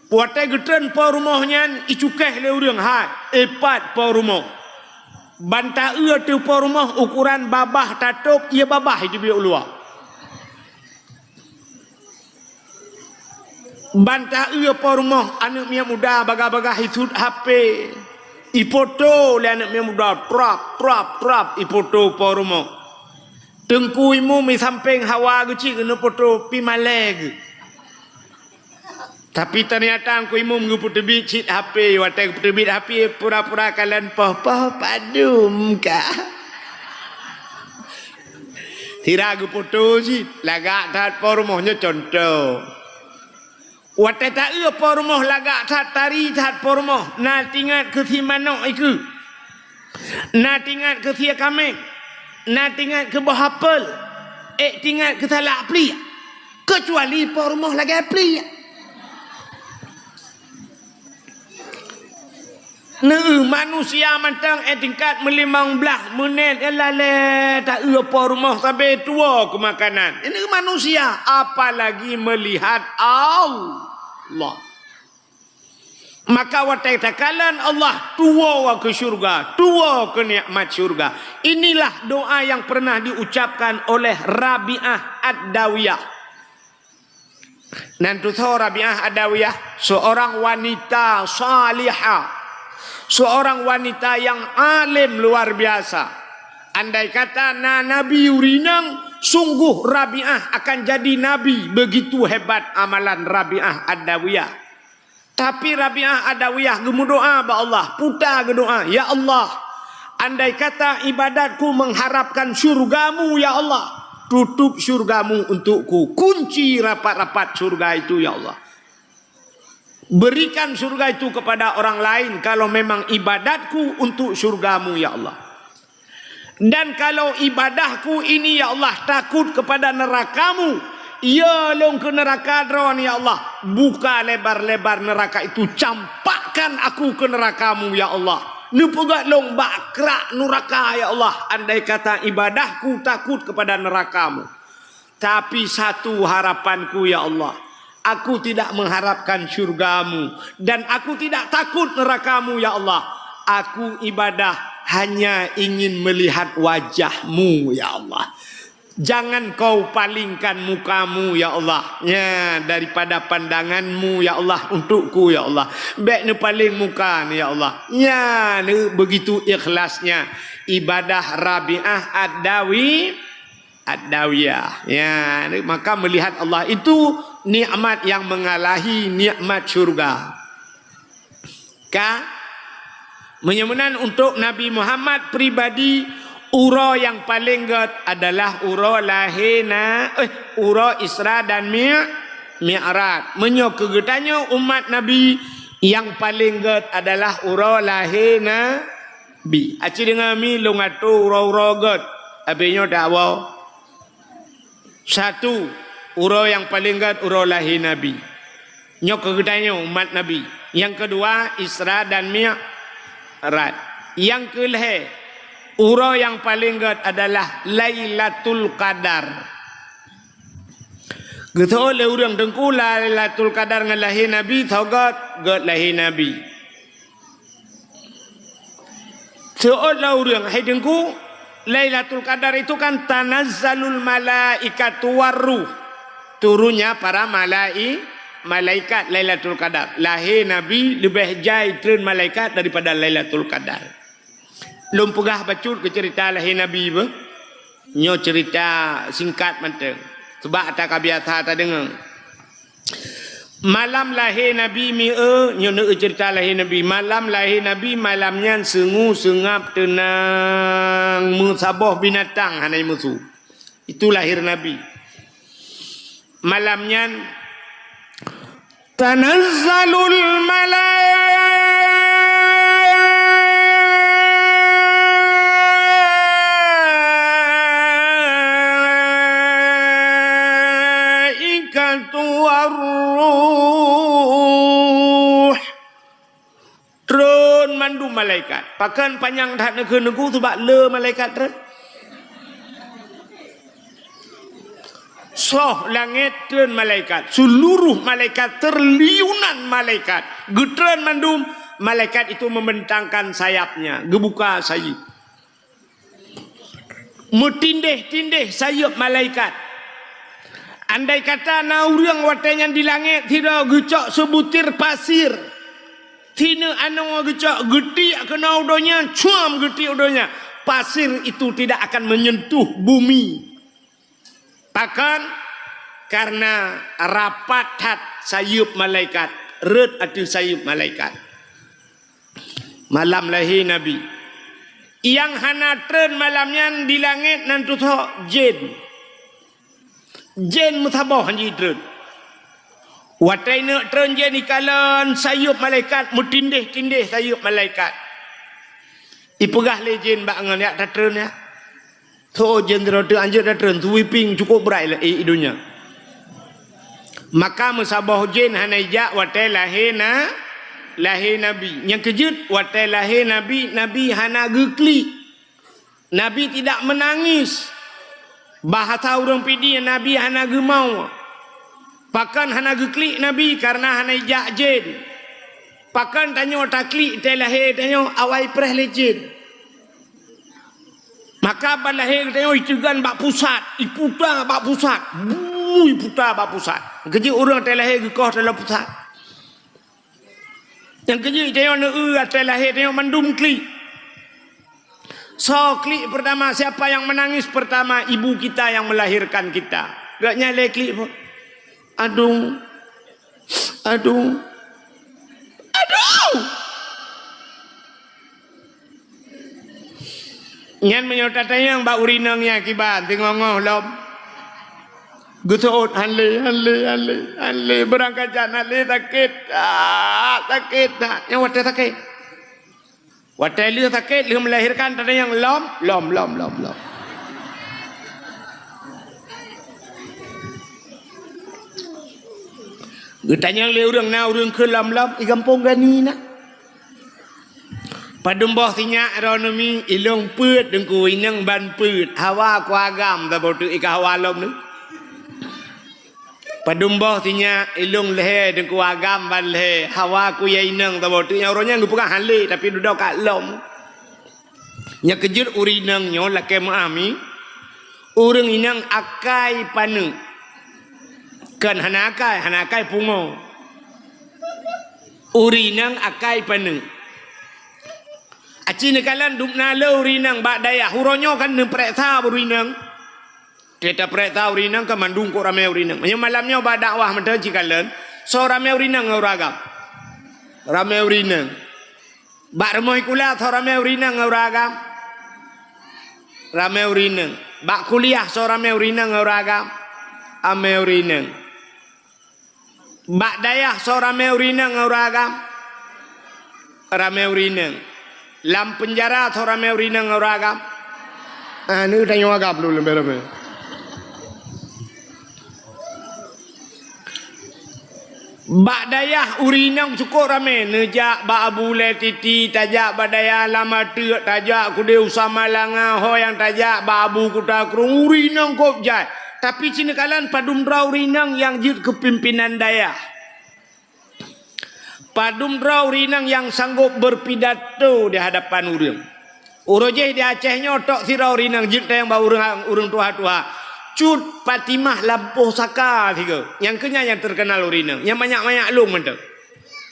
Watée geutreun po rumoh nyan, icukéh lé ureuëng, hai, ipat po rumoh. Ban taeu ateueh po rumoh ukuran babah tatôb, ié babah iteubiet u luwa. Ban taeu po rumoh, aneuëk miet muda bagah-bagah isut HP. Ipoto lé aneuëk miet muda, trap, trap, trap, ipoto po rumoh. Teungku Imum di sampéng hawa geucit keuneuk poto pi malée geuh. Tapi ternyata Teungku Imum geupeuteubiet cit HP, watée geupeuteubiet HP pura-pura kalon poh-poh padum kah. Sira geupoto cit, lagak that po rumoh nyoe cuntoh. Watée taeu po rumoh lagak that, tari that po rumoh, na tingat keu si manok ikeue, na tingat keu sie kaméng, na tingat keu boh apel, ék tingat keu salak pliek, keucuali po rumoh lagée pliek. Neu manusia mantong eh tingkat meulimong blaih meunét eh lalée taeu po rumoh sabe tuwoe keu makanan. Neu manusia, apalagi meulihat Allah. Maka watée takalon Allah, tuwoe keu syeuruga, tuwoe keu nikmat syeuruga. Inilah doa yang pernah diucapkan oleh Rabi'ah Ad-Dawiyah. Nan tusoe Rabi'ah Adawiyah, seorang wanita salihah, seorang wanita yang alim luar biasa. Andai kata na nabi urinang, sungguh Rabi'ah akan jadi nabi, begitu hebat amalan Rabi'ah Adawiyah. Tapi Rabi'ah Adawiyah geumeudoa bak Allah, puta geudoa, "Ya Allah, andai kata ibadatku mengharapkan syurgamu, ya Allah, tutup syurgamu untukku, kunci rapat-rapat syurga itu, ya Allah. Berikan syurga itu kepada orang lain kalau memang ibadatku untuk syurgamu, ya Allah. Dan kalau ibadahku ini, ya Allah, takut kepada nerakamu, Yö lôn keu neuraka droeneuh, ya Allah. Buka lebar-lebar neuraka itu, campakkan aku keu neuraka-Mu, ya Allah. Neupeugöt lôn bak krak neuraka, ya Allah. Andai kata ibadahku takut kepada neuraka-Mu. Tapi satu harapanku, ya Allah. Aku tidak mengharapkan syurga-Mu. Dan aku tidak takut neuraka-Mu, ya Allah. Aku ibadah hanya ingin melihat wajah-Mu, ya Allah. Jangan Kau palingkan muka-Mu, ya Allah. Ya, daripada pandangan-Mu, ya Allah, untukku, ya Allah. Bèk neupaleng muka ni, ya Allah. Ya, ni begitu ikhlasnya ibadah Rabi'ah Ad-Dawi, Ad-Dawiyah. Ya, ni maka melihat Allah itu nikmat yang mengalahi nikmat syurga. Ka? Meunyoe meunan, untuk Nabi Muhammad pribadi, uroe nyang paleng gèt adalah uroe lahé na, eh, uroe Isra dan Mi-, Mi'raj. Meunyoe keu geutanyoe umat Nabi, nyang paleng gèt adalah uroe lahé Nabi. Aci deungö mi lôn atô uroe-uroe gèt. Abéh nyoe dakwa. Satu, uroe nyang paleng gèt uroe lahé Nabi. Nyoe keu geutanyoe umat Nabi. Nyang keudua, Isra dan Mi'raj. Nyang keulhèe, uroe nyang paleng gèt adalah Lailatul Qadar. Geuseuôt lé ureueng, "Teungku, Lailatul Qadar ngon lahé Nabi, soe gèt?" "Gèt lahé Nabi." Seuôt lé ureueng, "Hai Teungku, Lailatul Qadar itu kan tanazzalul malaikatu warruh." Turunnya para malai-, malaikat Lailatul Qadar. Lahé Nabi leubeh jai treun malaikat daripada Lailatul Qadar. Lôn peugah bacut keu ceurita lahé Nabi beuh. Nyoe ceurita singkat mantong. Seubab ata ka biasa tadeungö. Malam lahé Nabi mi-, eu, nyoe neu-, eu ceurita lahé Nabi. Malam lahé Nabi, malam nyan seungue seungab teunang, meusaboh binatang hana meusu. Itu lahé Nabi. Malam nyan, tanazzalul malaikatu warruh. Treun mandum malaikat. Pakon panyang that neukheun Teungku, seubab le malaikat treun. Soh langét treun malaikat, seuluruh malaikat, triliunan malaikat, geutreun mandum, malaikat itu membentangkan sayapnya, geubuka sayeuep. Meutindéh-tindéh sayeuep malaikat. Andai kata na ureueng watée nyan di langét sidroe geucok seubutir pasir, sineuk anoe geucok geutiek keunoe u donya, cuam geutiek u donya, pasir itu tidak akan menyentuh bumi. Pakon? Karena rapat that sayeuep malaikat, rhot ateueh sayeuep malaikat. Malam lahé Nabi. Nyang hana treun malam nyan di langét nan tusoe jén. Jén meusaboh han jitreun. Watée neuk treun jén ikalon sayeuep malaikat, meutindéh-tindéh sayeuep malaikat. Ipeugah lé jén bak ngon, "Jak tatreun, ya." Tho jén droe teuh anjeut tatreun, sweeping cukup brat i, i donya. Maka meusaboh jén hana ijak watée lahé na, lahé Nabi. Nyang keujeuet, watée lahé Nabi, Nabi hana geuklik. Nabi tidak menangis. Bahasa ureuëng Pidie, Nabi hana geumawe. Pakon hana geuklik Nabi? Karena hana ijak jén. Pakon tanyoe taklik teuh lahé tanyoe awai preh lé jén? Maka ban lahé geutanyoe iteugan bak pusat, iputa bak pusat, buu, iputa bak pusat. Keujeuet ureuëng teuh lahé geukoh dalam pusat. Nyang keujeuet tanyoe neu-eu ateueh lahé tanyoe mandum klik. Soe klik pertama, siapa yang menangis pertama? Ibu kita yang melahirkan kita. Gak nyalé klik pun. Adung. Adung. Adung. Nyan meunyoe tatanyong bak ureuëng inong nyan kiban, teungoh-ngoh lom. Geuseuôt, "Hale, hale, hale, hale, beurangkajan hale sakét, ah, sakét that." Nyan watée sakét. Watée lheueh sakét, lheueh melahirkan, tatanyong lom, lom, lom, lom, lom. Geutanyong lé ureuëng, na ureuëng keu lom-lom, i gampông gani na. Padum boh sinyak droeneuh mi, ilong peuet deungku inong ban peuet, hawa ku agam saboh teuk i ka hawa lom nyoe. Padum boh sinyak ilong lhée deungku agam ban lhée, hawa ku ya inong saboh teuk, nyang uroe nyan geupeugah hale, tapi dudoe ka lom. Nyang keujeuet ureuëng inong nyoe lakée meuah mi, ureuëng inong akai paneuk. Kon hana akai, hana akai pungo. Ureuëng inong akai paneuk. Aci neukalon dum na le ureuëng inong bak dayah. Uroe nyoe kan neupereksa ureuëng inong. Kita pereksa ureuëng inong kan mandum kok ramé ureuëng inong. Meunyoe malam nyoe bak dakwah mantong ci kalon, soe ramé ureuëng inong ngon ureuëng agam? Ramé ureuëng inong. Bak rumoh sikula soe ramé ureuëng inong ngon ureuëng agam? Ramé ureuëng inong. Bak kuliah soe ramé ureuëng inong ngon ureuëng agam? Amé ureuëng inong. Bak dayah soe ramé ureuëng inong ngon ureuëng agam? Ramé ureuëng inong. Lam peunjara soe ramé ureuëng inong ngon ureuëng agam? Ah, ni tanyoe agam dulu lembé ramé. Bak dayah ureuëng inong cukôp ramé, neujak bak Abu Lé Titi, tajak bak dayah Lam Ateuk, tajak keudeh Usama Langa, ho nyang tajak bak Abu Kuta Krueng, ureuëng inong kôb jai. Tapi ci neukalon padum droe ureuëng inong nyang jeuet keu pimpinan dayah. Padum droe ureuëng inong nyang sanggôp beurpidato di hadapan ureuëng. Uroe jih di Aceh nyoe tok sidroe ureuëng inong jeuet teueng bak ureuëng, ureuëng tuha-tuha. Cut Patimah Lampôh Saka sigoe. Nyang keu nyan nyang teukeunal ureuëng inong. Nyang manyak-manyak lôn mantong.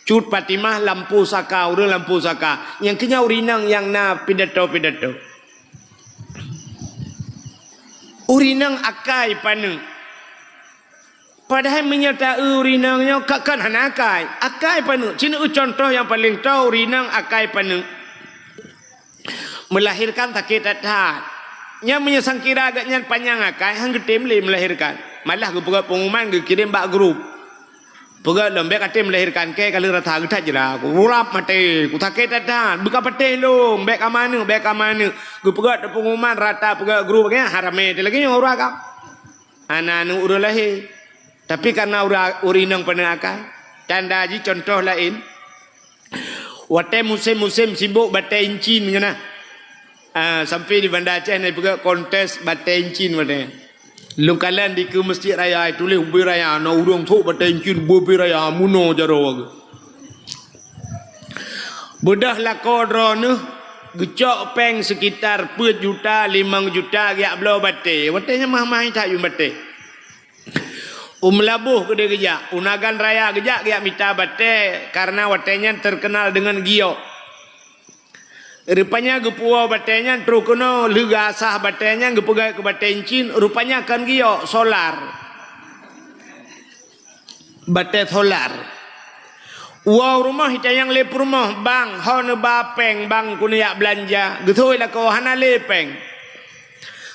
Cut Patimah Lampôh Saka, ureuëng Lampôh Saka. Nyang keu nyan ureuëng inong nyang na pidato-pidato. Ureuëng inong akai paneuk. Padahai meunyoe ta-eu ureuëng inong nyoe ka, kan hana akai. Akai paneuk. Ci neueu cuntoh nyang paleng toe ureuëng inong akai paneuk. Melahirkan sakét that-that. Nyan meunyoe sangkira gobnyan panyang akai, han geutem lé melahirkan. Malah geupeugét pengumuman geukirém bak grup. Peugét lom, bék até melahirkan kèe ka lheueh rasa geuthat jra. Kulap maté, kusakét that-that. Beuka patéh lom, bék kama neuk, bék kama neuk. Geupeugét pengumuman rata peugét grup, nyan haramé teuh lagée nyoe ureuëng agam. Hana aneuk ureuëng lahé. Tapi kareuna ura-, ureuëng inong paneuk akai. Tanda jih cuntoh laén. Watée musém-musém sibok batée incin ngon na. Ah, sampai di Banda Aceh na ipeugah kontes batée incin watée. Lôn kalon dikeue Masjid Raya, tuléh ubé raya, na ureuëng sok batée incin ubé raya, munoe jaroe. Beudôh lakoe droeneuh geucok péng sekitar peuet juta, limong juta geujak bloe batée. Watée nyan mahai that yum batée. U Meulaboh keudeh geujak, u Nagan Raya geujak, geujak mita batée, kareuna watée nyan teukeunal deungon giok. Rupanya geupuwoe batée nyan, troh keunoe lheueh geuasah batée nyan, geupeugah keu batée incin, rupanya kon giok, solar. Batée solar. Woe u rumoh itanyong lé peurumoh, "Bang, ho neuba péng, Bang, keuneuk jak beulanja?" Geusôi lakoe, "Hana lé péng."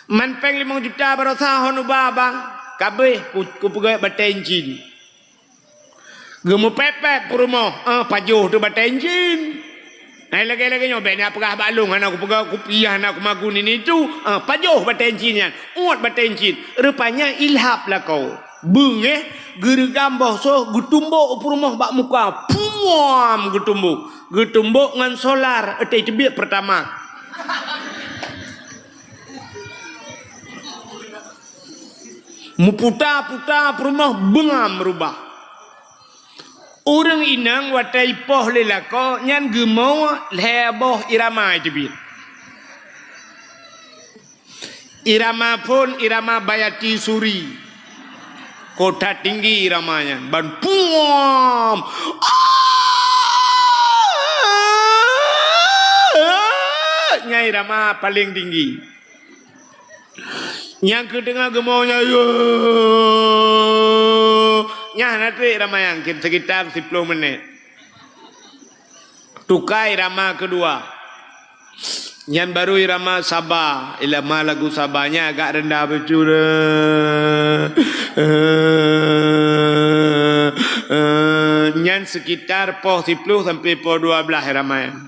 "Man péng limong juta baroesa ho neuba, Bang?" "Ka abéh, ku, kupeugét batée incin." Geumeupeupép peurumoh, "Eh, pajoh teuh batée incin." Hai lagée-lagée nyoe, bék neupeugah bak lôn, hana kupeugah kupiah, hana kumagun ini itu. Ah, pajoh batée incin nyan. Uet batée incin. Rupanya ilhab lakoe. Beungéh, geureugam boh soh, geutumbok u peurumoh bak muka. Puam! Geutumbok. Geutumbok ngon solar, éh, teubiet peurtama. Meuputa-puta peurumoh beungam rubah. Ureuëng inong watée ipoh lé lakoe nyan geumoe lhée boh irama iteubiet. Irama phon, irama Bayati Suri. Kota tinggi irama nyan, ban puam. Nyan irama paleng tinggi. Nyang keuteungoh geumoe nyan, yo. Nyan na trek irama nyan, sekitar siploh menit. Tukai irama keudua. Nyan baru irama Saba, irama lagu Saba nyan agak rendah bacut. Nyan sekitar poh siploh sampai poh dua belas irama nyan.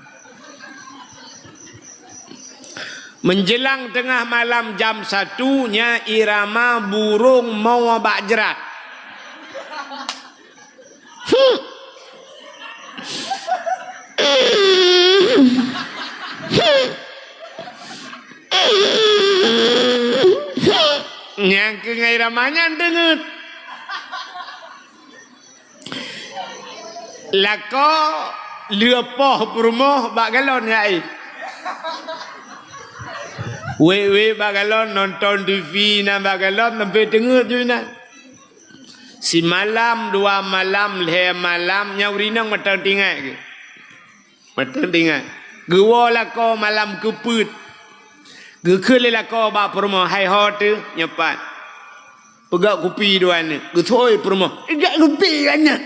Menjelang tengah malam jam satu nyan irama burong moe bak jrat. Nyang keu ngai rama nyan deungeut. Lakoe lheueh poh peurumoh bak galon nyan. Wék-wék bak galon, nonton T V na bak galon, sampoe teungeut ju inan. Simalam, dua malam, lhée malam, nyan ureueng inong mantong teuingat geuh. Mantong teuingat. Geuwoe lakoe malam keupeuet. Geukheun lé lakoe bak peurumoh, "Hai ho teuh, nyoe pat. Peugöt kupi dua nyoe." Geuseuôt peurumoh, "Peugöt kupi dua nyoe.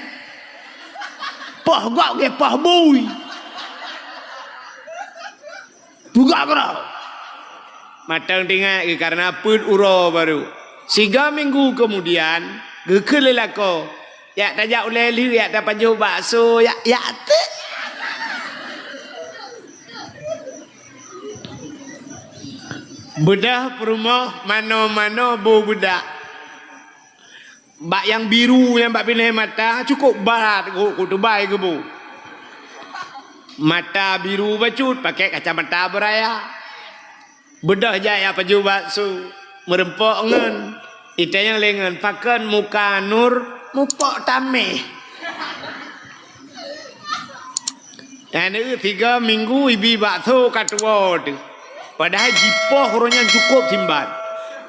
Poh göt gét poh bui." Peugah keudroe. Mantong teuingat geuh kareuna peuet uroe barô. Siga minggu keumudian, geukheun lé lakoe, "Jak tajak ulée lheueh, jak tapajoh bakso, jak, jak teuk." Beudôh peurumoh manoe-manoe boh beudak. Bak nyang biru nyan bak binéh mata, cukôp brat ku, ku tubai geuboh. Mata biru bacut, pakai kacamata beuraya. Beudôh jak jak pajoh bakso, meureumpok ngon, itanyong lé ngon, "Pakon muka Nur mupok taméh?" Aneuk tiga minggu ibi bakso ka tuwoe teuh. Padahai jipoh uroe nyan cukôp simban.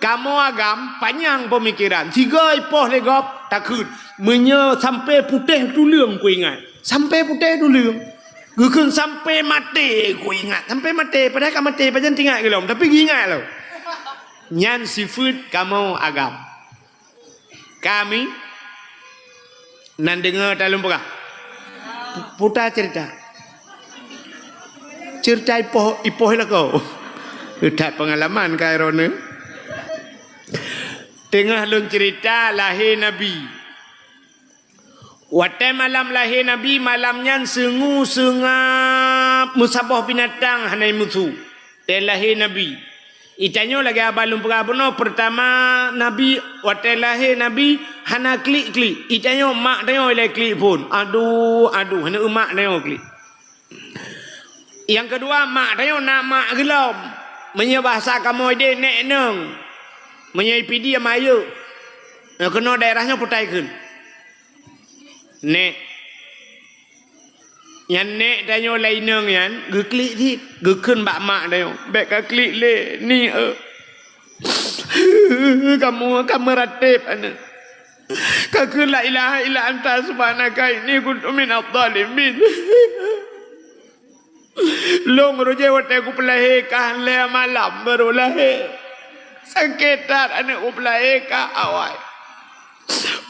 Kamoe agam panyang peumikeran. Siga ipoh lé gob takheun. Meunyoe sampoe putéh tuleueng kuingat. Sampoe putéh tuleueng. Geukheun sampoe maté kuingat. Sampoe maté. Padahai ka maté, pajan teuingat gohlom. Tapi geuingat lom. Nyan sifeuet kamoe agam. Kami nan deungoe talôn peugah. Puta cerita. Cerita ipoh, ipoh lakoe. That pengalaman ka droeneuh. Teungoh lôn cerita lahé Nabi. Watée malam lahé Nabi, malam nyan seungue seungab meusaboh binatang hana meusu. Watée lahé Nabi. Itanyoe lagée haba lôn peugah bunoe, peurtama Nabi, watée lahé Nabi hana klik-klik. Itanyoe mak tanyoe ilée klik phon. Aduh, aduh, hana mak tanyoe klik. Nyang keudua, mak tanyoe na mak geulom. Meunyoe bahasa kamoe deh, nék nong. Meunyoe i Pidie, mak yuk. Nyang keunoe daerah nyoe putai kheun. Nék. Nyan nék tanyoe lé inong nyan geuklik cit, geukheun bak mak tanyoe, "Bék kaklik lé, Ni, eu." Kamoe ka meuratéb aneuk. Kakheun, "La ilaha illa anta subhanaka inni kuntu minadh dhalimin." Lôn roh jih watée kupeulahé ka lhée malam barô lahé. Sakét that aneuk kupeulahé ka awai.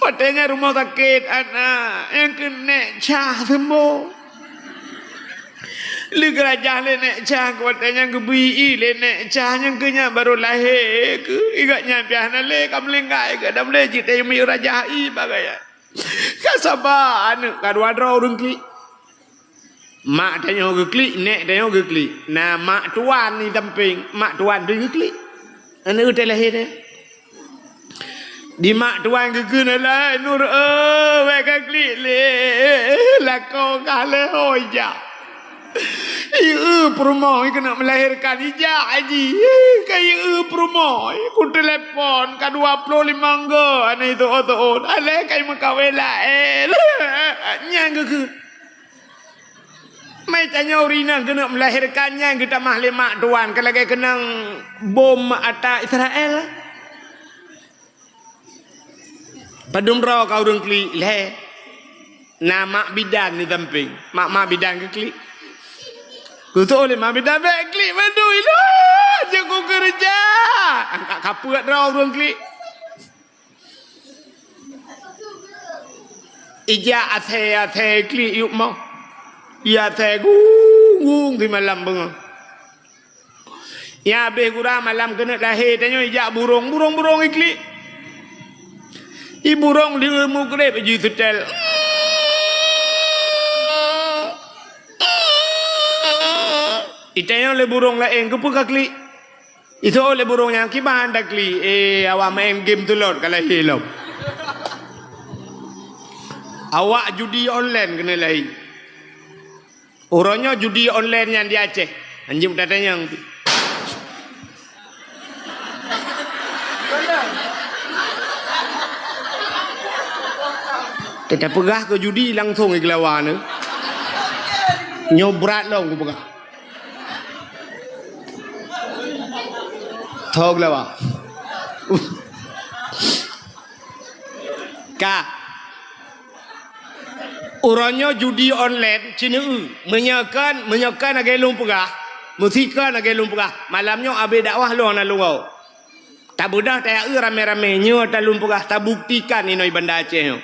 Watée nyan rumoh sakét aneuk, nyang keuh nék cah seumbong. Lheueh geurajah lé nék cah, watée nyan geubri ié lé nék cah nyang keuh nyan barô lahé keuh. Igat nyan pih hana lé ka meulinggai, ka dam lé jih teuh miyueb rajah ié bagai nyan. Ka saba aneuk ka dua droe ureuëng klik. Mak tanyoe geuklik, nék tanyoe geuklik. Na mak tuan di sampéng, mak tuan pih geuklik. Aneuk teuh lahé teuh. Di mak tuan geukheun, "Alah, Nur, eu, bék kaklik lé. Lakoe ka lhée ho ijak. Ieu peurumoh keuneuk meulahérkan ijak jih. Ka ieu peurumoh, kuteulepon ka dua ploh limong go aneuk teuôt-teuôt. Alah, ka imeukawen laén." Nyan geukheun. Meutanyoe ureuëng inong keuneuk meulahérkan nyan geutamah lé mak tuan, ka lagée keunong bom ata Israel. Padum droe ka ureuëng klik lhée. Na mak bidan di sampéng. Mak-mak bidan geuklik. Geuseuôt lé mak bidan, "Bék klik bandum ilôn, jeuet kukeureuja." Angkat kapeuet droe ureuëng klik. Ijak asée-asée klik yup moh. Ijak asée gung-gung simalam beungoh. Nyang habéh gura malam keuneuk lahé tanyoe ijak burong, burong-burong iklik. I burong di meugreb jih seutét. Itanyong lé burong laén, "Keupeue kaklik?" Itanyong lé burong nyan, "Kiban taklik?" "Eh, awak maén game tulot ka lahé lom." Awak judi online keuneuk lahé. Uroe nyoe judi online nyan di Aceh. Anjing tatanyong pih. Teupeugah keu judi langsong i geulawa nyoe. Nyoe brat lom kupeugah. Tho geulawa. Ka. Uroe nyoe judi online, cineue. Meunyoe kon, meunyoe kon lagèe lôn peugah, meusi kon lagèe lôn peugah, malam nyoe abéh dakwah lôn hana lôn woe. Tabeudôh tayaue ramé-ramé, nyoe ta lôn peugah, tabuktikan inoe i Banda Aceh nyoe.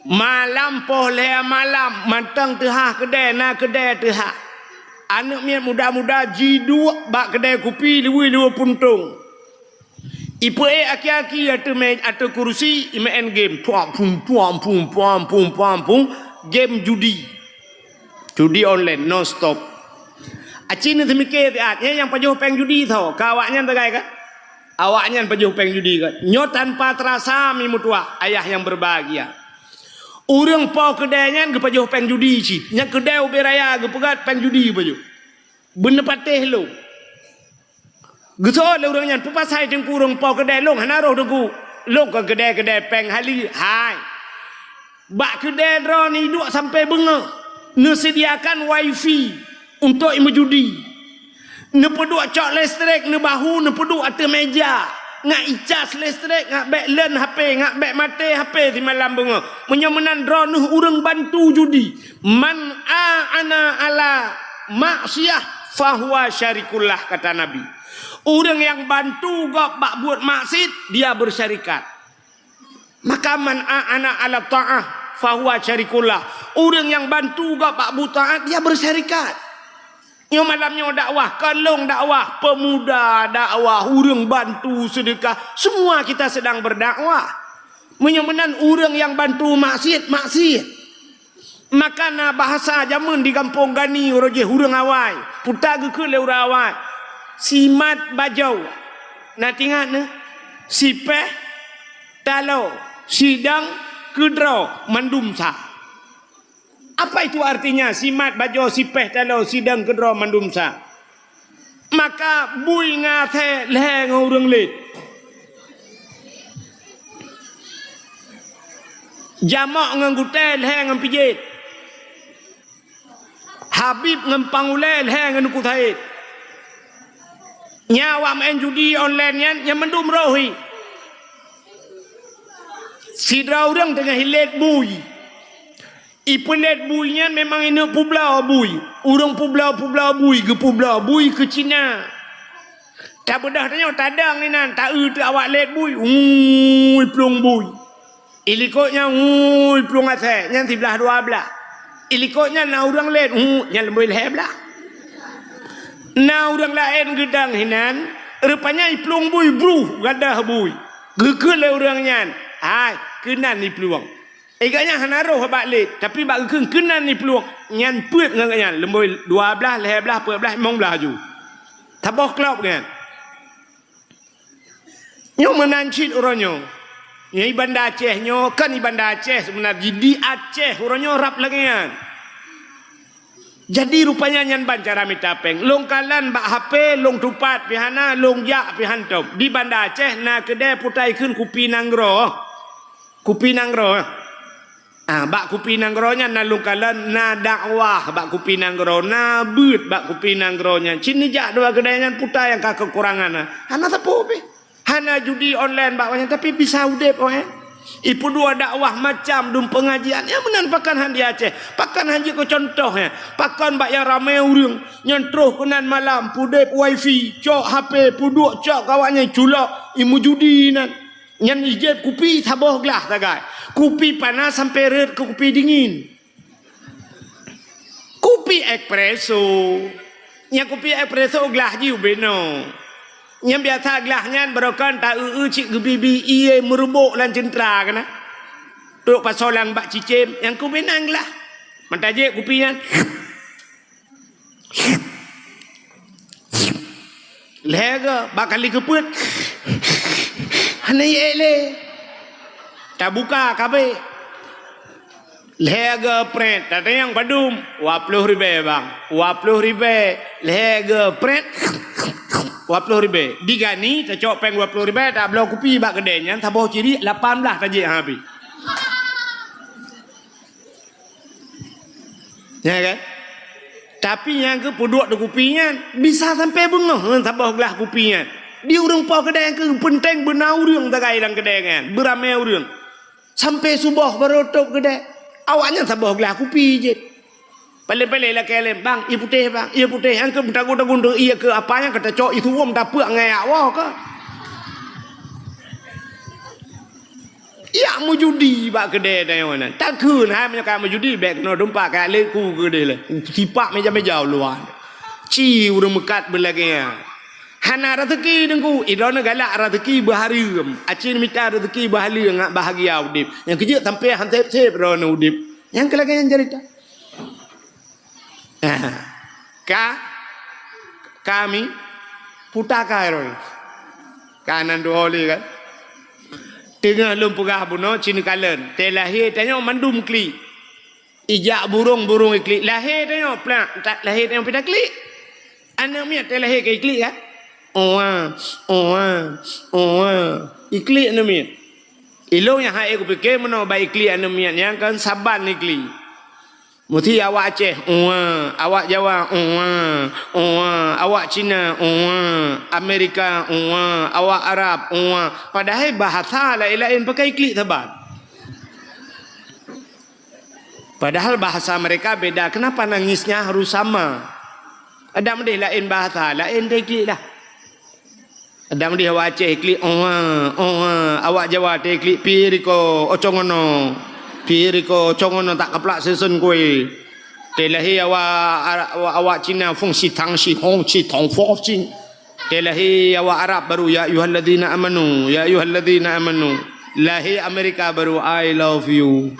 Malam poh lhèe malam, mantong teuhah keudè, na keudè teuhah. Aneuk miet muda-muda jiduek bak keudè kupi liweue-liweue puntông. Ipeuék aki-aki ateueh mé-, ateueh kurusi, imeu'en game. Puam, pum, puam, pum, puam, pum, puam, pum. Game judi. Judi online, non stop. Aci neuseumiké siat, nyan nyang pajoh péng judi tho, ka awaknyan sagai ka? Awaknyan pajoh péng judi ka? Nyoe tanpa terasa mi meutuah, ayah yang berbahagia. Ureueng po keudè nyan geupajoh péng judi cit. Nyan keudè ubé raya geupeugöt péng judi geupajoh. Beuneupatéh lôn. Geuseuôt lé ureueng nyan, "Peue pasai Teungku ureueng po keudè lôn hana roh Teungku? Lôn kon keudè-keudè péng hali." Hai. Bak keudè droeneuh iduek sampoe beungoh. Neuseudiakan wifi untuk imeujudi. Neupeuduek cok listrik, neubahu, neupeuduek ateueh meja. Ngat icas listrik, ngat bèk leun H P, ngat bèk maté H P simalam beungoh. Meunyoe meunan droeneuh ureueng bantu judi. "Man a'ana ala maksiyah fahuwa syarikul lah," kata Nabi. Ureueng nyang bantu gob bak buet maksiet, dia bersyarikat. Maka man a'ana ala ta'ah fahuwa syarikul lah. Ureueng nyang bantu gob bak buet taat, dia bersyarikat. Nyoe malam nyoe dakwah, kon lôn dakwah, pemuda dakwah, ureueng bantu seudeukah, semua kita sedang berdakwah. Meunyoe meunan ureueng nyang bantu maksiet, maksiet. Maka na bahasa jameun di gampông Gani uroe jih ureueng awai, peue ta geukheun lé ureueng awai, simat bajoe. Na teuingat neuh? Sipéh taloe, sidang keudroe mandum sa. Apa itu artinya, simat bajoe, sipéh taloe, sidang keudroe mandum sa? Maka bui ngon asèe lhèe ngon ureueng lét. Jamok ngon gutèe lhèe ngon pijét. Habib ngon pangulèe lhèe ngon Teungku Said. Nyan awak meu'en judi online nyan, nyan mandum roh hi. Sidroe ureueng teungoh ilét bui. Ipeulét bui nyan memang ineuk peubloe bui. Ureueng peubloe-peubloe bui, geupeubloe bui keu Cina. Tabeudôh tanyoe tadong inan, taeu teuk awak lét bui, ui, plueng bui. Ilikot nyan, ui, plueng asèe, nyan siblaih dua blaih. Ilikot nyan na ureueng lét, ui, nyan leubeh lhèe blaih. Na ureueng laén geudong hinan, rupanya iplueng bui, bruh, gadôh bui. Geukheun lé ureueng nyan, hai, keunan iplueng. Eh, gobnyan hana roh bak lét, tapi bak geukheun keunan iplueng, nyan peuet ngon gobnyan, leubeh dua blaih, lhèe blaih, peuet blaih, limong blaih aju. Saboh klôb nyan. Nyoe meunan cit uroe nyoe. Nyoe i Banda Aceh nyoe, kon i Banda Aceh seubeuna jih, di Aceh uroe nyoe rab lagèe nyan. Jadi rupanya nyan ban cara mita péng. Lôn kalon bak H P, lôn tupat pih hana, lôn jak pih hántom. Di Banda Aceh na keudè peue ta kheun kupi nanggroe. Kupi nanggroe. Ah, bak kupi nanggroe nyan na lôn kalon, na dakwah bak kupi nanggroe, na beuet bak kupi nanggroe nyan. Cit neujak dua keudè nyan peue ta nyang ka keukurangan, ah. Hana sapeue pih. Hana judi online bak awaknyan, tapi bisa udép awaknyan. Ipeuduek dakwah macam dum pengajian. Nyang meunan pakon han di Aceh, pakon han jeuet keu contoh nyan. Pakon bak nyang ramé ureueng, nyan troh keunan malam, peudép wifi, cok H P, peuduek cok keu awaknyan culok, imeujudi nan. Nyan ijép kupi saboh glah sagai. Kupi panas sampoe rhët keu kupi dingin. Kupi espresso. Nyang kupi espresso glah jih ubé noe. Nyang biasa glah nyan barokon ta eu-eu cit geubi-bi ié meureubok lam ceuntra keunan. Trok pasoe lam bak cicém, nyang keu ubé nan glah. Mata jép kupi nyan. Lhèe goe, bak kali keupeuet. Hana ék lé. Tabuka kabeh. Lhèe geupret, tatanyong padum? Dua ploh ribèe, bang. Dua ploh ribèe, lhèe geupret, dua ploh ribèe. Digani, tacok pèng dua ploh ribèe, tabloe kupi bak keudè nyan, saboh ciri lapan blah tajek habéh. Ya kan? Tapi nyang keu peuduek di kupi nyan, bisa sampai beungoh ngon saboh glah kupi nyan. Di ureueng po keudè nyang keu peunteng beuna ureueng sagai lam keudè nyan, beuramé ureueng. Sampai suboh barô tôp keudè. Awaknyan saboh glah kupi jeuet. Paléng-paléng lakèe lé, "Bang, ie putéh, bang, ie putéh." Nyang keu meutagun-tagun teuh ie keu apa nyang ka tacok ie suwom tapeuek ngon yak woe keu. Yak meujudi bak keudè tanyoe nyan. Takheun hai meunyoe ka meujudi, bèk keunoe teumpat ka lé ku keudeh lé. Sipak meja-meja u luwa. Ci ureueng meukat beulagèe nyan. Hana raseuki Teungku, i droeneuh galak raseuki beuhareuem. Aci mita raseuki beuhareuem ngat bahagia udép. Nyang keujeuet sampai han sép-sép droeneuh udép. Nyang keu lagèe nyan cerita. Ka, kami puta ka droeneuh. Ka nan tuho lé kan. Teungoh lôn peugah bunoe ci neukalon, teuh lahé tanyoe mandum klik. Ijak burông, burông iklik. Lahé tanyoe plak, tak lahé tanyoe pih taklik. Aneuk miet teuh lahé ka iklik kan? Oa, oa, oa. Iklik aneuk miet. Ilôn nyang hai kupike meunoe bak iklik aneuk miet nyan kan saban iklik. Meusti awak Aceh, oa, awak Jawa, oa, oa, awak Cina, oa, Amerika, oa, awak Arab, oa. Padahai bahasa laén-laén pakai iklik saban. Padahal bahasa mereka beda, kenapa nangisnya harus sama? Adak meudeh laén bahasa, laén teuh iklik lah. Adak meudeh awak Aceh iklik, oa, oa, awak Jawa teuh iklik, pih riko, ocongono. Pih riko, ocongono tak kaplak seusen kue. Teuh lahé awak, awak, awak Cina, fong si tang si hong si tong fo si. Teuh lahé awak Arab baru, "Ya ayyuhalladzina amanu, ya ayyuhalladzina amanu." Lahé Amerika baru, "I love you."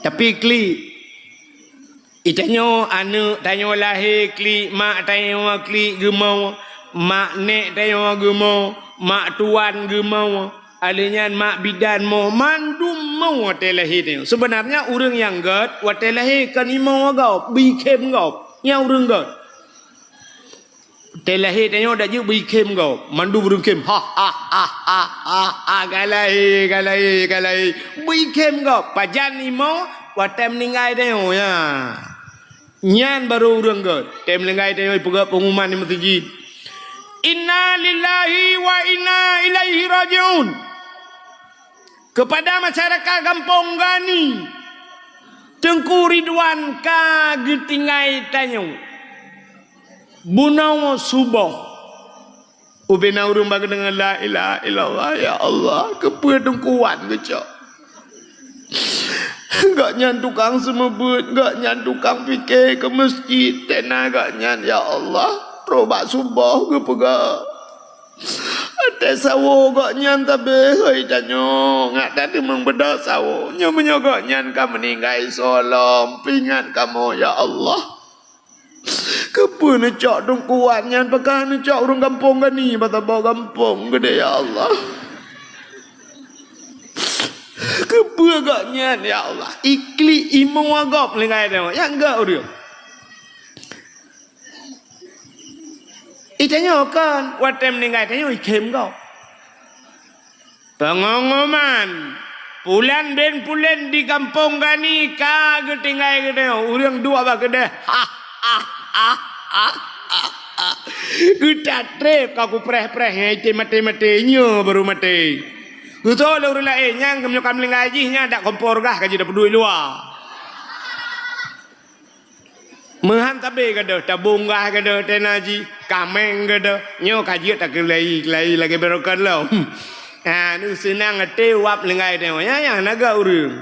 Tapi klik. Itanyoe aneuk tanyoe lahé klik, mak tanyoe klik geumoe, mak nèk tanyoe geumoe, mak tuan geumoe. Alèh nyan mak bidan mo, mandum mo watèe lahé tanyoe. Seubeunarnya ureueng nyang gèt watèe lahé kon imoe gob, beuikhém gob. Nyan ureueng gèt. Watèe lahé tanyoe dak jeuet beuikhém gob, mandum ureueng khém. Ha, ha, ha, ha, ha, ha, ka lahé, ka lahé, ka lahé. Beuikhém gob, pajan imoe watèe meuninggai tanyoe, ya. Nyan barô ureueng gèt. Watèe meuninggai tanyoe ipeugèt peungumuman di meuseujid. Inna lillahi wa inna ilaihi raji'un. Keupada masyarakat Gampông Gani, Teungku Ridwan ka geutinggai tanyoe bunoe suboh. Ubena ureueng bak geudeungoe, "La ilaha illallah, ya Allah, keupeue Teungku Wan geucok?" Gobnyan tukang seumeubeuet, gobnyan tukang pike keu meuseujid, tena gobnyan, ya Allah, trok bak suboh geupeugah. Watèe sawoe gobnyan tabeh, hôi tanyoe, ngat that teumeung beudôh sawoe. Nyoe meunyoe gobnyan ka meuninggai soe lom, peuingat kamoe, ya Allah. Keupeue neucok Teungku Wan nyan, pakon neucok ureueng Gampông Gani, bak saboh gampông keudeh, ya Allah. Keupeue gobnyan, ya Allah. Iklik imoe gob linggai tanyoe, nyang gèt ureueng. Itanyoe kon, watèe meuninggai tanyoe ikhém gob. Peungumuman, pulan bin pulan di Gampông Gani ka geutinggai geutanyoe, ureueng duek bak keudeh. Geutat trép ka kupreh-preh nyan, item maté-maté, nyoe barô maté. Geutoe lé ureueng laén, nyan meunyoe ka meuninggai jih, nyan dak kompor gah ka jeuet tapeuduek luwa. Meuhan tabé gadôh, tabông gah gadôh, tena jih, kaméng gadôh, nyoe ka jeuet takeulai-keulai lagèe barokon lom. Ha, nu seunang até wab meuninggai tanyoe, nyan nyang na gèt ureueng.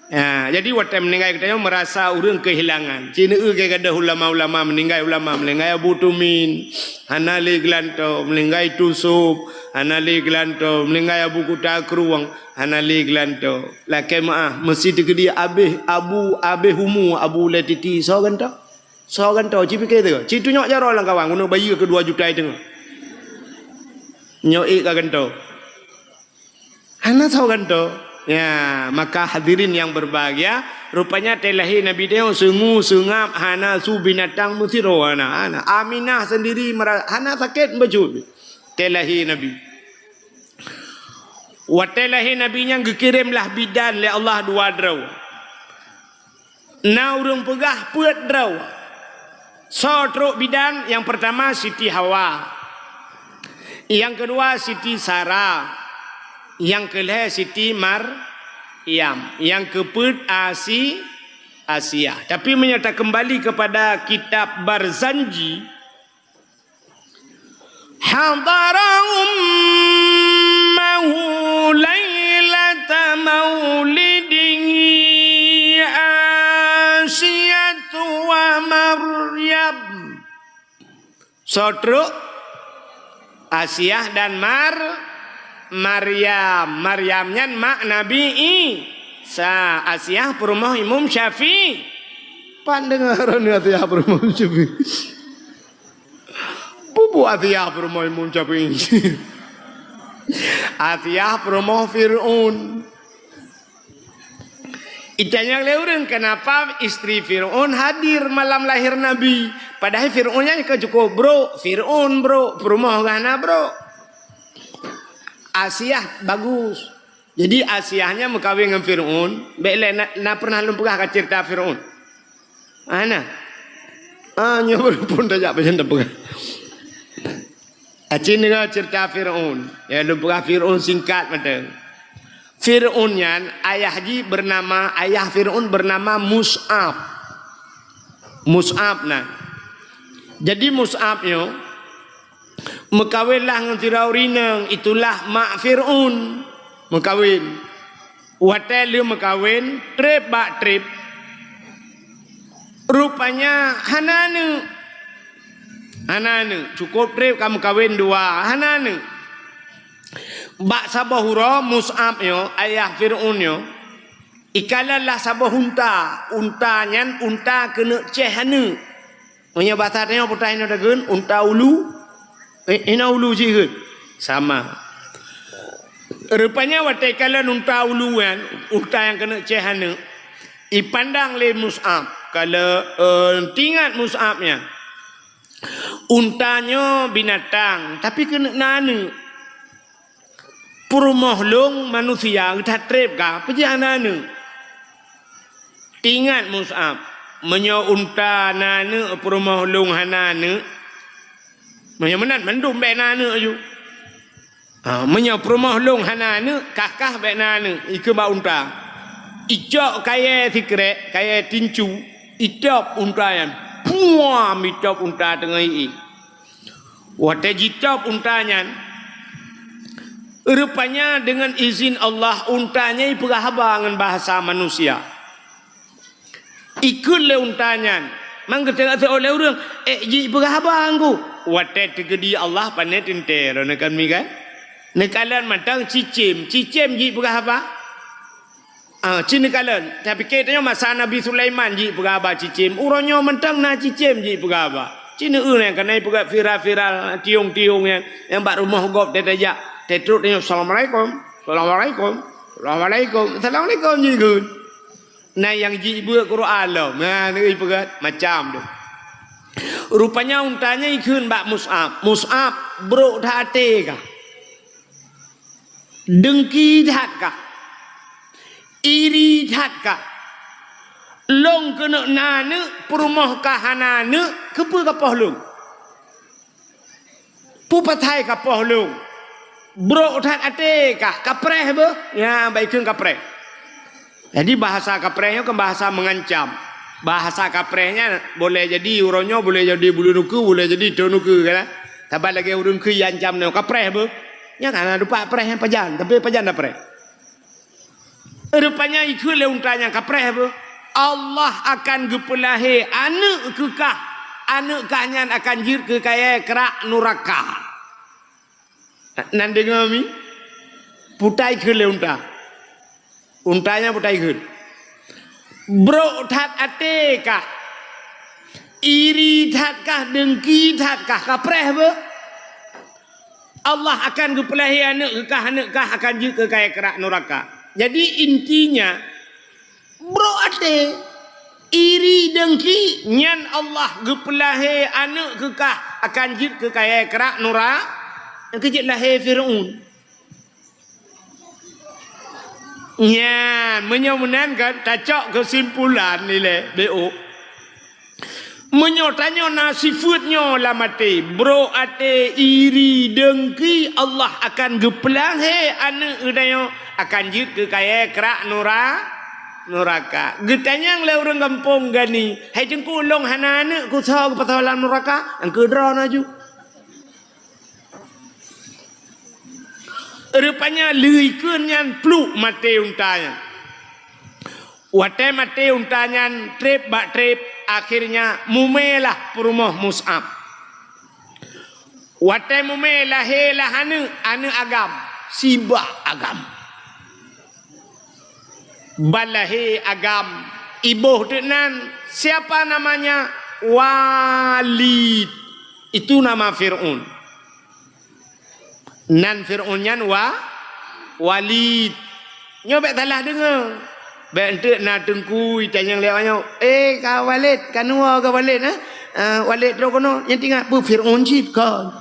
Ha, jadi watèe meuninggai geutanyoe meurasa ureueng keuhilangan. Ci neueu keu gadôh ulama-ulama meuninggai, ulama meuninggai Abu Tumin, hana lé geulantoe, meuninggai Tusôb, hana lé geulantoe, meuninggai Abu Kuta Krueng, hana lé geulantoe. Lakèe meu'ah, meusi teukeudi abéh Abu, abéh umu Abu lé titi. Soe gantoe? Soe gantoe? Ci pike teuh. Ci tunyok jaroe lam kawan, keuneuk bayeue keu dua juta teungoh. Nyoe ék ka gantoe. Hana soe gantoe. Ya, maka hadirin yang berbahagia, rupanya watèe lahé Nabi nyoe seungue, seungab, hana su binatang meusidroe, hana, hana. Aminah sendiri mera-, hana sakét bacut watèe lahé Nabi. Watèe lahé Nabi nyan geukirém lah bidan lé Allah dua droe. Na ureuëng peugah peuet droe. Soe trok bidan? Nyang peurtama Siti Hawa. Nyang keudua Siti Sara. Nyang keulhèe Siti Maryam. Nyang keupeuet Asi-, Asiah. Tapi meunyoe takeumbali keupada kitab Barzanji, حضر أمه ليلة مولده آسية ومريم. Soe trok? Asiah dan Mar-, Maryam. Maryam nyan mak Nabi Isa. Asiah peurumoh Imam Syafi'i. Pat deungoe Asiah peurumoh Syafi'i. Peue buet Asiah peurumoh Imam Syafi'i? Asiah peurumoh Fir'aun. Itanyong lé ureuëng, kenapa istri Fir'aun hadir malam lahir Nabi? Padahai Fir'aun nyan ka cukup brok. Fir'aun brok, peurumoh geuh hana brok. Asiah bagus. Jadi Asiah nyan meukawen ngon Fir'aun, bèk lé na, na pernah lôn peugah ka ceurita Fir'aun. Hana. Ah, nyoe baru pun tajak pajan tapeugah. Aci deungoe ceurita Fir'aun. Ya, lôn peugah Fir'aun singkat mantong. Fir'aun nyan ayah jih bernama, ayah Fir'aun bernama Mus'ab. Mus'ab nyan. Jadi Mus'ab nyoe meukawen lah ngon sidroe ureuëng inong, itulah mak Fir'aun meukawen. Watèe lheueh meukawen, trép bak trép, rupanya hana aneuëk. Hana aneuëk, cukup trép ka meukawen dua, hana aneuëk. Bak saboh uroe Mus'ab nyoe, ayah Fir'aun nyoe, ikalon lah saboh unta. Unta nyan unta keuneuk céh aneuëk. Meunyoe basa tanyoe peue ta inoe takheun, unta ulu, eh, inoe ulu jih kheun. Sama. Rupanya watèe ikalon unta ulu nyan, unta nyang keuneuk céh aneuëk, ipandang lé Mus'ab. Kalau, eh, teuingat Mus'ab nyan, unta nyoe binatang, tapi keuneuk na aneuëk. Peurumoh lôn manusia, that trép ka, peue jih hana aneuëk? Teuingat Mus'ab, meunyoe unta na aneuëk, peurumoh lôn hana aneuëk, meunyoe meunan mandum bèk na aneuëk aju. Ha, meunyoe peurumoh lôn hana aneuëk, kah-kah bèk na aneuëk, ikheun bak unta. Icok kayèe sikrek, kayèe tincu, itôb unta nyan. Puam, itôb unta teungoh ié. Watèe jitôb unta nyan, rupanya deungon izin Allah, unta nyan ipeugah haba ngon bahasa manusia. Ikheun lé unta nyan, mang geuteuka seuôt lé ureuëng, "Ék jih ipeugah haba ngon ku." Watèe teukeudi Allah, pane teuntèe droeneuh kan mi kan? Neukalon mantong cicém, cicém jih ipeugah haba. Ah, ci neukalon. Tapike tanyoe masa Nabi Sulaiman jih peugah haba cicém. Uroe nyoe mantong na cicém jih peugah haba. Ci neueu nyang keuneuk peugah viral-viral, tiong-tiong nyan, nyang bak rumoh gob teuh tajak. Teutrok tanyoe, "Assalamualaikum. Assalamualaikum. Assalamualaikum." "Assalamualaikum," jih kheun. Na nyang jih beuet Quran lom. Na neueu peugah macam tu. Rupanya unta nyan ikheun bak Mus'ab. "Mus'ab, brok that até kah? Deungki that kah? Iri that kah? Lôn keuneuk na aneuëk, peurumoh kah hana aneuëk, keupeue kapoh lôn? Peue pasai kapoh lôn? Brok that até kah? Kapreh beuh?" Nyan bak ikheun kapreh. Jadi bahasa kapreh nyoe kan bahasa mengancam. Bahasa kapreh nyan boleh jadi uroe nyoe, boleh jadi buleuen ukeue, boleh jadi thon ukeue kan. Saban lagèe ureuëng kheun iancam nyoe, "Kapreh beuh." Nyan hana dupat preh nyan pajan, tapi pajan na preh. Rupanya ikheun lé unta nyan, "Kapreh beuh. Allah akan geupeulahé aneuëk keu kah. Aneuëk kah nyan akan jeuet keu kayèe krak nuraka." Nan deungoe mi, peue ta ikheun lé unta. Unta nyan peue ta ikheun. "Brok that até kah, iri that kah, deungki that kah, kapreh beuh. Allah akan geupeulahé aneuëk keu kah, aneuëk kah akan jeuet keu kayèe krak nuraka." Jadi intinya, brok até, iri dengki, nyan Allah geupeulahé aneuëk keu kah akan jeuet keu kayée krak nura-, keu jeuet lahé Fir'aun. Nyan, meunyoe meunan kan, tacok keusimpulan ilée, B O. Meunyoe tanyoe na sifeuet nyoe lam até, brok até, iri, dengki, Allah akan geupeulahé aneuëk geutanyoe akan jeuet keu kayée krak nura-, nuraka. Geutanyong lé ureuëng gampông gani, "Hai Teungku, lôn hana aneuëk, keu soe geupasoe lam nuraka?" Nyang keudroe na ju. Rupanya lheueh kheun nyan pluek maté unta nyan. Watée maté unta nyan treb bak treb, akhirnya mumé lah peurumoh Mus'ab. Watée mumé lahé lah aneuëk, aneuëk agam, sibak agam. Ban lahé agam, iboh teuk nan, siapa namanya? Walid. Itu nama Fir'aun. Nan Fir'aun nyan wa-, Walid. Nyoe bék salah deungoe. Bék enteuk na teungku itanyong lé awak nyoe, "Eh, ka Walid, ka nyoe ka Walid, eh? Ah, Walid trok keunoe, nyan teuingat peue Fir'aun cit kon."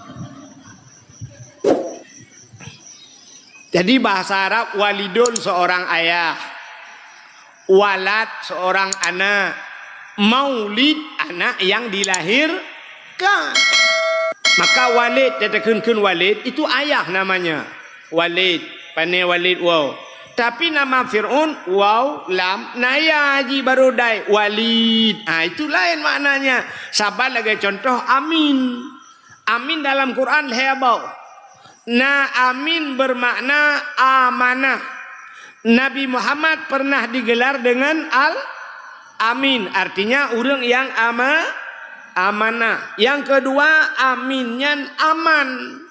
Jadi bahasa Arab, walidun seorang ayah. Walad seorang anak, maulid anak yang dilahirkan. Maka Walid, teuteukheun-kheun Walid, itu ayah namanya. Walid, pane Walid waw. Tapi nama Fir'aun, waw, lam, naya ji baru dai, Walid. Ha, itu lain maknanya. Saban lagée contoh amin. Amin dalam Quran lhée boh. Na amin bermakna amanah. Nabi Muhammad pernah digelar dengan Al-Amin, artinya ureuëng yang ama-, amanah. Yang kedua, amin nyan aman.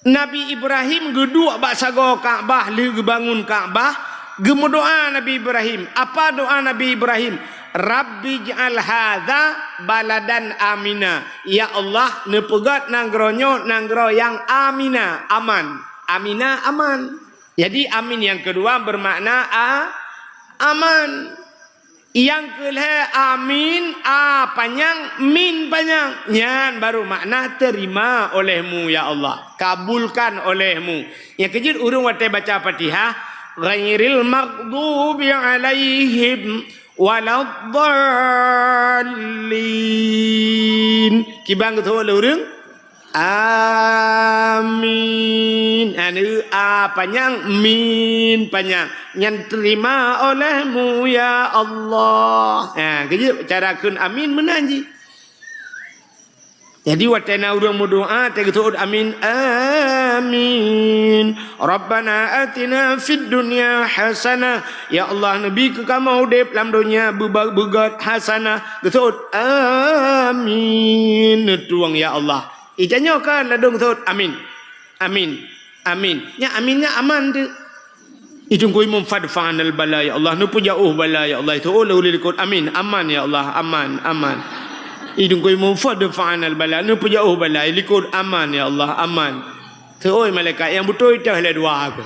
Nabi Ibrahim geuduek bak sagoe Ka'bah lheueh geubangun Ka'bah, geumeudoá Nabi Ibrahim. Apa doá Nabi Ibrahim? "Rabbij'al hadza baladan amina." Ya Allah, neupeugét nanggroe nyoe nanggroe nyang amina, aman. Amina, aman. Jadi amin nyang keudua beumakna a-, aman. Nyang keulhée amin, a panyang, min panyang. Nyan baru makna terima olehmu ya Allah, kabulkan olehmu. Nyang keujeuet ureuëng watée baca Fatihah, ghairil maghdubi alaihim waladdallin. Kiban geuteupeue lé ureuëng? Amin. Anu a panyang, min panyang. Nyan terima olehmu ya Allah. Ha, keujeuet cara kheun amin meunan jih. Jadi watée na ureuëng meudoá, teugeuteuôt amin. Amin. Rabbana atina fid dunya hasanah. Ya Allah, neubi keu kamoe udeb lam donya beuba-, beugét hasanah. Geuteuôt amin. Neutueng ya Allah. Itanyoe ka ladôm geuteuôt amin. Amin. Amin. Nyan amin nyan aman teuk. Itungkui mum fadfa'anal bala ya Allah, neupeujauh bala ya Allah. Itu oh lé likot amin, aman ya Allah, aman, aman. Itungkui mum fadfa'anal bala, neupeujauh bala likot aman ya Allah, aman. Seuôi malaikat nyang beutôi teuh lé dua aku.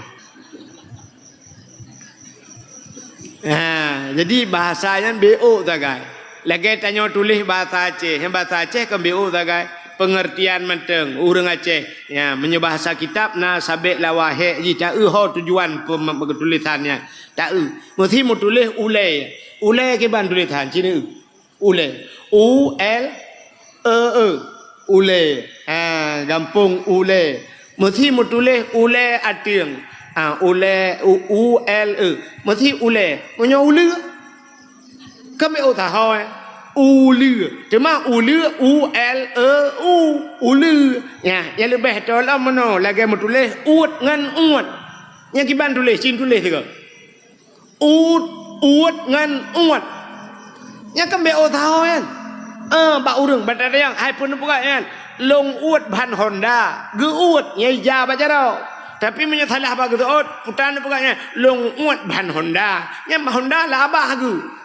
Ha, jadi bahasa nyan B O sagai. Lagée tanyoe tuléh bahasa Aceh, nyang bahasa Aceh kan B O sagai. Pengertian mantong ureuëng Aceh. Ya, meunyoe bahasa kitab na sabek lawa hék jih taeu ho tujuan pem-, tulisan nyan. Taeu. Meusi meutuléh ulée. Ulée kiban tulisan cina eu. Ulée. U L E E. Ulée. Ha, gampông ulée. Meusi meutuléh ulée ateueng. Ha, ulée, U, U L E. Meusi ulée. Meunyoe uleue. Kan B O taho, eh. Uleue. Teuma uleue, U L E U. Uleue. Ya, nyang leubeh tolom meunoe lagée meutuléh uet ngon uet. Nyang kiban tuléh, cin tuléh sigoe. Ut, uet ngon uet. Nyan kan B O taho nyan. Ah, bak ureuëng, bak tatayang, hai peue neupeugah nyan. Lôn uet ban Honda, geuuet nyang ija bak jaroe. Tapi meunyoe salah bak geuseuôt, puta neupeugah nyan, lôn uet ban Honda. Nyan ban Honda lah abah geuh.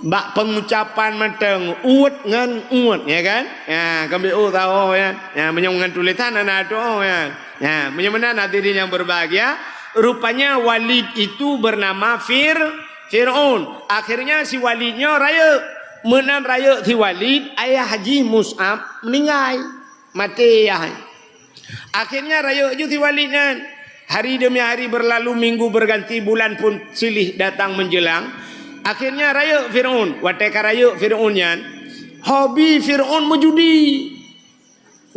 Bak pengucapan mantong, uet ngon uet, ya kan? Ya, keubiet oh tahu, ya. Ya, meunyoe ngon tulisan hana tuoh, ya. Ya, meunyoe meunan hadirin yang berbahagia, rupanya Walid itu bernama Fir-, Fir'aun. Akhirnya si Walid nyoe rayeuk. Meunan rayeuk si Walid, ayah jih Mus'ab meninggai. Maté ayah. Akhirnya rayeuk ju si Walid nyan. Hari demi hari berlalu, minggu berganti, bulan pun silih datang menjelang. Akhirnya rayeuk Fir'aun. Watée ka rayeuk Fir'aun nyan, hobi Fir'aun meujudi.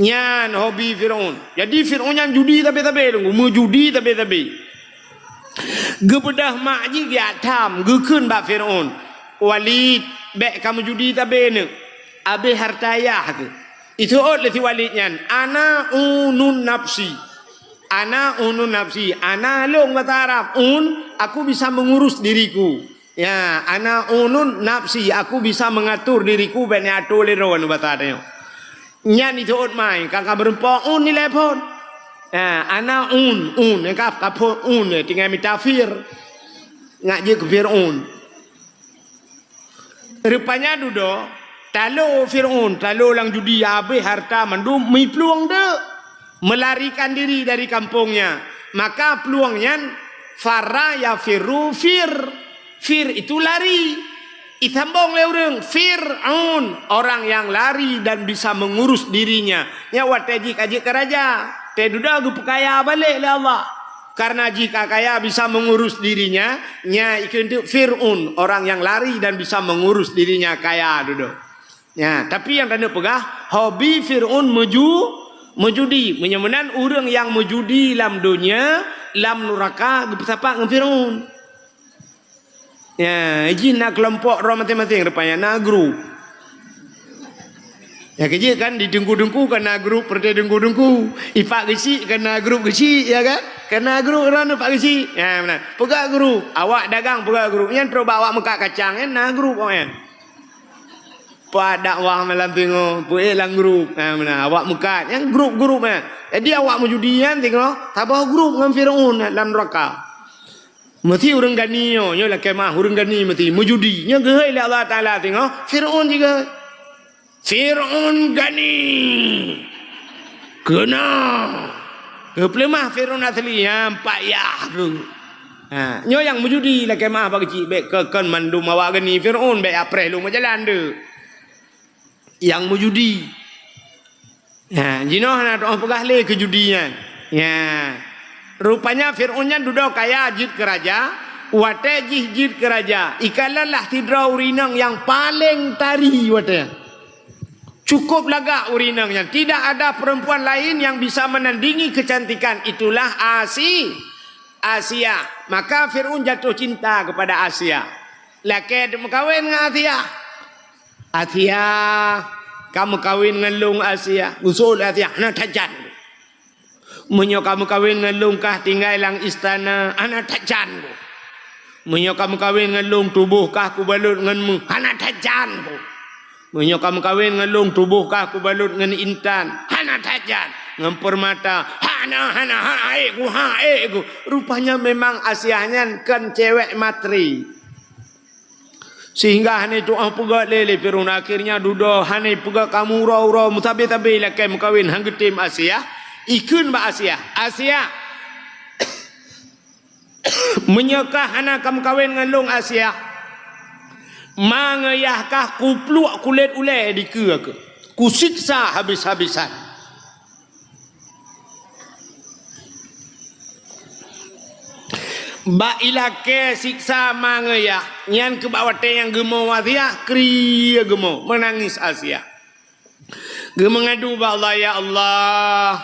Nyan hobi Fir'aun. Jadi Fir'aun nyan judi sabe-sabe, meujudi sabe-sabe. Geubeudôh mak jih geujak tham, geukheun bak Fir'aun, "Walid, bék kameujudi sabe neuk. Abéh hareuta ayah keuh." Iseuôt lé si Walid nyan, "Ana unun nafsi." Ana unun nafsi. Ana lôn basa Arab. Un, aku bisa mengurus diriku. Ya, ana unun nafsi, aku bisa mengatur diriku, bék neuatur lé droe basa tanyoe. Nyan iseuôt mai, ka, ka meureumpok un ilée phon. Ya, ana un, un, ka, ka phon un, tinggai mita Fir. Ngat jeuet keu Fir'aun. Rupanya dudoe, talo Fir'aun, talo lam judi, abéh hareuta mandum, meuplueng deuk, melarikan diri dari kampungnya. Maka plueng nyan, farra yafirru fir. Fir itu lari. Isambong lé ureuëng, Fir'aun, orang yang lari dan bisa mengurus dirinya. Nyan watée jih ka jeuet keu raja, teududoe geupeukaya balék lé Allah. Karena jih ka kaya bisa mengurus dirinya, nyan ikheun teuk Fir'aun, orang yang lari dan bisa mengurus dirinya kaya dudoe. Nyan, tapi nyang taneuk peugah, hobi Fir'aun meju-, meujudi. Meunyoe meunan ureuëng nyang meujudi lam donya, lam nuraka geupeusapat ngon Fir'aun. Ya, jih na keulompok droe maséng-maséng rupanya, na grup. Ya, keujeuet kan, di teungku-teungku kan na grup, peureuté teungku-teungku. Ipak geuchik kan na grup geuchik, ya kan? Kan na grup droe ipak geuchik. Ya, meunan. Peugah grup, awak dagang peugah grup. Nyan trok bak awak meukat kacang, nyan na grup awak nyan. Pat dakwah malam singoh, peuék lam grup. Ya, meunan. Awak meukat, nyan grup-grup nyan. Jadi awak meujudi nyan singoh, saboh grup ngon Fir'aun lam nuraka. Meusi ureuëng gani nyoe, nyoe lakée meuah ureuëng gani meusi meujudi. Nyoe geuhôi lé Allah Taala singoh, Fir'aun jih geuhôi. Fir'aun gani. Keuna. Geupeuleumah Fir'aun asli, nyan pat yah tu. Ha, nyoe nyang meujudi lakée meuah bak geuchik bék keu kon mandum awak gani Fir'aun bék apreh lôn meujalan tu. Nyang meujudi. Ya, jinoe hana teupeugah lé keu judi nyan. Ya. Rupanya Fir'aun nyan dudoe kaya jeuet keu raja, watée jih jeuet keu raja, ikalon lah sidroe ureuëng inong nyang paleng tari watée nyan. Cukup lagak ureuëng inong nyan. Tidak ada perempuan lain yang bisa menandingi kecantikan. Itulah Asi-, Asia. Maka Fir'aun jatuh cinta kepada Asia. Lakée teuk meukawen ngon Asia. "Asia, ka meukawen ngon lôn, Asia." Geuseuôt lé Asia, "Hana that jan. Meunyoe ka meukawen ngon lôn kah tinggai lam istana, hana that jan. Meunyoe ka meukawen ngon lôn tuboh kah kubalot ngon meuh, hana that jan. Meunyoe ka meukawen ngon lôn tuboh kah kubalot ngon intan, hana that jan. Ngon peurmata, hana, hana, ha, ék ku, ha, ék ku." Rupanya memang Asia nyan kon cewek materi. Sehingga hana tu'oh peugét lé, lé Fir'aun. Akhirnya dudoe hana peugét kamoe uroe-uroe, meusabe-sabe lakée meukawen han geutem Asia. Ikheun bak Asia, "Asia, meunyoe kah hana kameukawen ngon lôn Asia, ma ngon yah kah kupluek kulét ulée dikeue keuh, kusiksa habis-habisan." Bak ilakée siksa ma ngon yah, nyan keuh bak watée nyang geumo Asia, kri geumo, meunangis Asia. Geumeungadu bak Allah, "Ya Allah,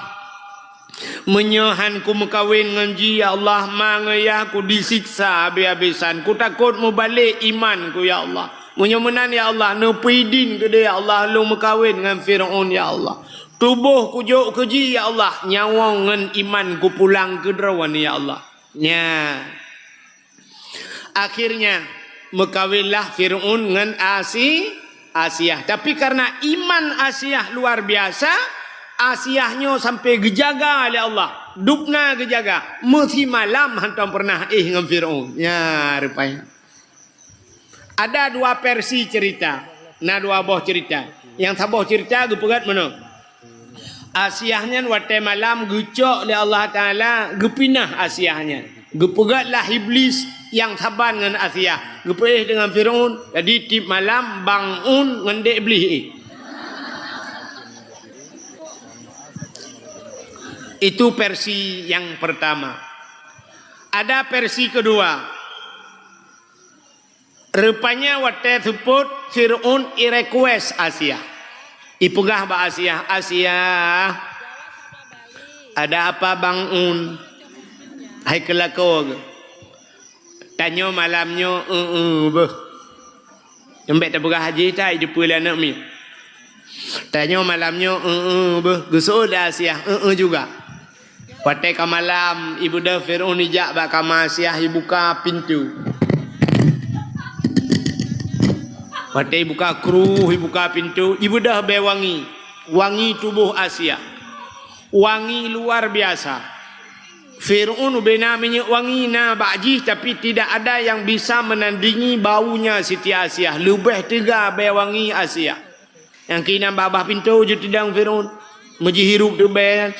meunyoe han kumeukawen ngon jih, ya Allah, ma ngon yah kudisiksa habéh-habésan. Kutakot mubalek iman ku, ya Allah. Meunyoe meunan, ya Allah, neupeuidin keudeh, ya Allah, lôn meukawen ngon Fir'aun, ya Allah. Tuboh kujok keu jih, ya Allah, nyawöng ngon iman kupulang keu droeneuh, ya Allah." Nya. Akhirnya, meukawenlah Fir'aun ngon Asi-, Asiah. Tapi karena iman Asiah luar biasa, Asiah nyoe sampai geujaga lé Allah. Dubna geujaga. Meusimalam hantom peureunah éh ngon Fir'aun. Nya, rupanya. Ada dua versi cerita. Na dua boh cerita. Nyang saboh cerita geupeugah meunoe. Asiah nyan watée malam geucok lé Allah Taala, geupinah Asiah nyan. Geupeugah lah Iblis nyang saban ngon Asiah. Geupeugah deungon Firaun, jadi tiep malam bang un ngon dek Iblis. Itu versi yang pertama. Ada versi kedua. Rupanya watée seupôt Firaun i-request Asiah. Ipeugah bak Asiah, "Asiah, ada apa bang un?" Hai keulako geuh. Tanyoe malam nyoe, eu-eu beuh. Nyang bék tapeugah haji tai jeupeue lé aneuk miet. Tanyoe malam nyoe, eu-eu beuh. Geuseuôt lé Asiah, eu-eu juga. Watée ka malam, ibeudôh Firaun ijak bak kama Asiah ibuka pintoe. Watée ibuka kruh, ibuka pintoe, ibeudôh bée wangi. Wangi tuboh Asiah. Wangi luar biasa. Firaun ubena minyeuk wangi na bak jih, tapi tidak ada yang bisa menandingi baunya Siti Asiah. Leubeh teuga bée wangi Asiah. Nyang keunan babah pintoe jitidang Firaun. Meujihirup teuk bée nyan.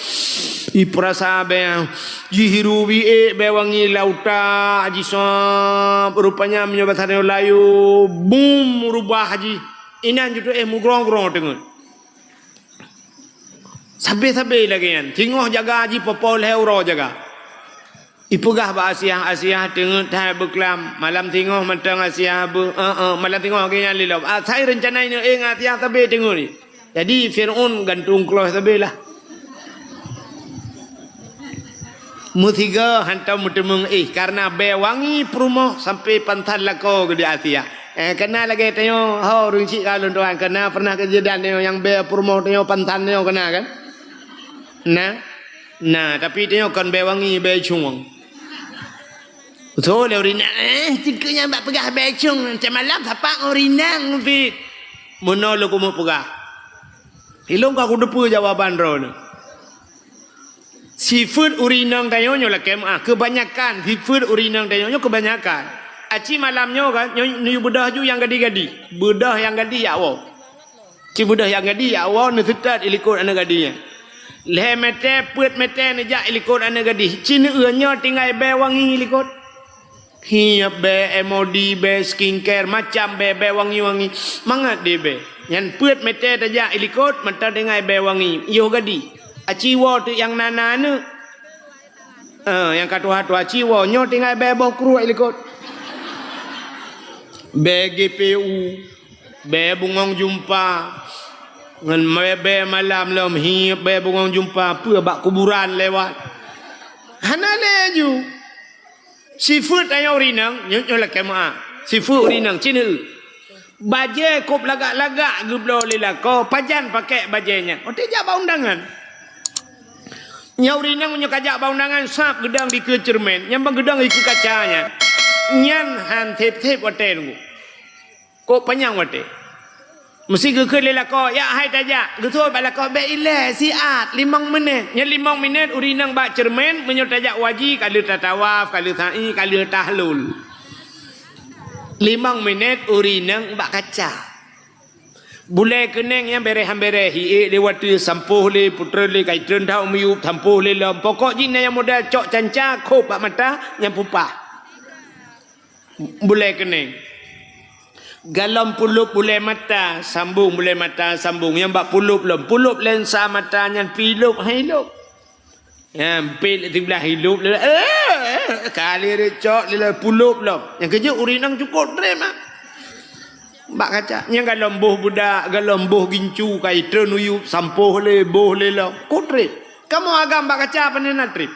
Ipeurasa bée nyan. Jihirup iék bée wangi lauta jisab. Rupanya meunyoe basa tanyoe layu, bum, rubah jih. Inan jitu'éh mugrong-grong teungeut. Sabe-sabe lagée nyan. Singoh jaga jih popo lhée uroe jaga. Ipeugah bak Asiah, Asiah teungeut that beuklam. Malam singoh mantong Asiah beu, eh, eh, malam singoh lagée nyan lé lom. Asai reuncana ineuk éh ngon Asiah sabe teungeut. Jadi Firaun gantung kloh sabe lah. Meusigoe hantom meuteumeung éh, karena bée wangi peurumoh sampoe pansan lakoe geuh di Asiah. Eh, kana lagée tanyoe, ho, ureuëng chik ka lôn tuan, kana pernah kejadian tanyoe nyang bée peurumoh tanyoe pansan tanyoe kana kan? Na? Na, tapi tanyoe kon bée wangi, bée cueng. Beutôi lé ureuëng inong, eh, cingkeue nyan bak peugah bée cueng, macam malam sapak ngon ureuëng inong pih. Meunoe lôn keumeung peugah. Ilôn ka kuteupeue jawaban droeneuh. Sifeuet ureuëng inong tanyoe nyoe lakée meuáh, keubanyakan sifeuet ureuëng inong tanyoe nyoe keubanyakan. Aci malam nyoe kan, nyoe, nyoe beudôh ju nyang gadih-gadih. Beudôh nyang gadih jak woe. Ci beudôh nyang gadih jak woe neuseutôt ilikot aneuk gadih nyan. Lhée mètè, peuet mètè neujak ilikot aneuk gadih. Ci neueu nyoe tinggai bée wangi ilikot. Hiep bée, M O D bée, skincare, macam bée, bée wangi-wangi. Mangat di bée. Nyan peuet mètè tajak ilikot, mantong tinggai bée wangi. Yoh gadih. Aci woe teuk nyang na-na aneuk. Eh, nyang ka tuha-tuha ci woe, nyoe tinggai bée boh kruek ilikot. Bée G P U. Bée bungong jumpa ngon bée, bée malam lom, hiep bée bungong jumpa, peue bak kuburan lewat. Hana lé ju. Sifeuet tanyoe ureuëng inong, nyoe, nyoe lakée meuáh. Sifeuet ureuëng inong, ci neueu. Bajée kôb lagak-lagak geubloe lé lakoe, pajan pakék bajée nyan. Watée jak bak undangan. Nyoe ureuëng inong meunyoe ka jak bak undangan, sab geudong dikeue ceureumen, nyang ban geudong dikeue kaca nyan. Nyan han sép-sép watée teungku. Kôb panyang watée. Meusé geukheun lé lakoe, "Jak hai tajak." Geuseuôt bak lakoe, "Bék ilée, siat, limong minét." Nyan limong minét ureuëng inong bak ceureumen, meunyoe tajak haji, ka lheueh tatawaf, ka lheueh sa'i, ka lheueh tahlul. Limong minét ureuëng inong bak kaca. Bulée keuneng nyan bèrèh han bèrèh, hiék lé watée, sampôh lé, putroe lé, ka itreun that u miyueb, sampôh lé lom. Pokok jih na nyang modal cok canca, khôb bak mata, nyang pupah. Bulée keuneng. Galom pulop bulée mata, sambong bulée mata, sambong. Nyang bak pulop lom. Pulop lensa mata nyan pih ilop, hai ilop. Nyan pih siblah ilop, eh, kali recok lila pulop lom. Nyang keujeuet ureuëng inong cukôp treb ah. Bak kaca. Nyang galom boh budak, galom boh gincu, ka itreun u yueb, sampôh lé, boh lé lom. Kôp treb. Kamoe agam bak kaca pane na treb.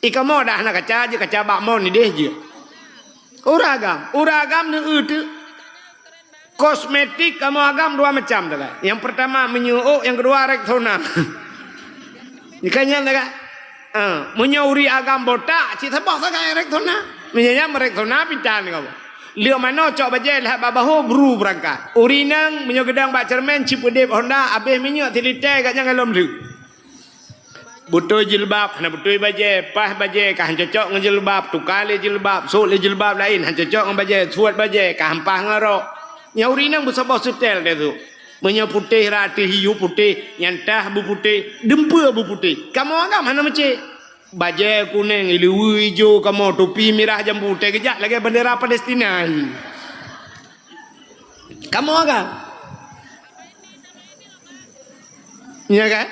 I kamoe dah hana kaca jeuet, kaca bak mon ideh jeuet. Ureuëng agam, ureuëng agam neueu teuk. Kosmetik kamoe agam dua macam teuka. Nyang peurtama minyeuk ôk, nyang keudua Rexona. Nyan kan nyan teuka. Ah, meunyoe ureuëng agam botak, cit saboh sagai Rexona. Meunyoe nyan Rexona pitan kamoe. Lheueh manoe cok bajée lhah bak bahô bru beurangkat. Ureuëng inong meunyoe geudong bak ceureumen cit peudeb Honda, abéh minyeuk silitée gata nyang galom lheueh. Beutôi jilbab, hana beutôi bajée, paih bajée ka han cocok ngon jilbab, tuka lé jilbab, sôk lé jilbab laén han cocok ngon bajée, suet bajée ka han paih ngon rok. Nyang ureueng inong beusaboh seutée lé tu. Meunyoe putéh rot ateueh hiu putéh, nyang taih beuputéh, dumpeue beuputéh. Kamoe agam hana meucék. Bajée kunéng, ileue ijo kamoe, tupi mirah jambu, teugeujak lagée bendera Palestina. Kamoe agam. Ya kan?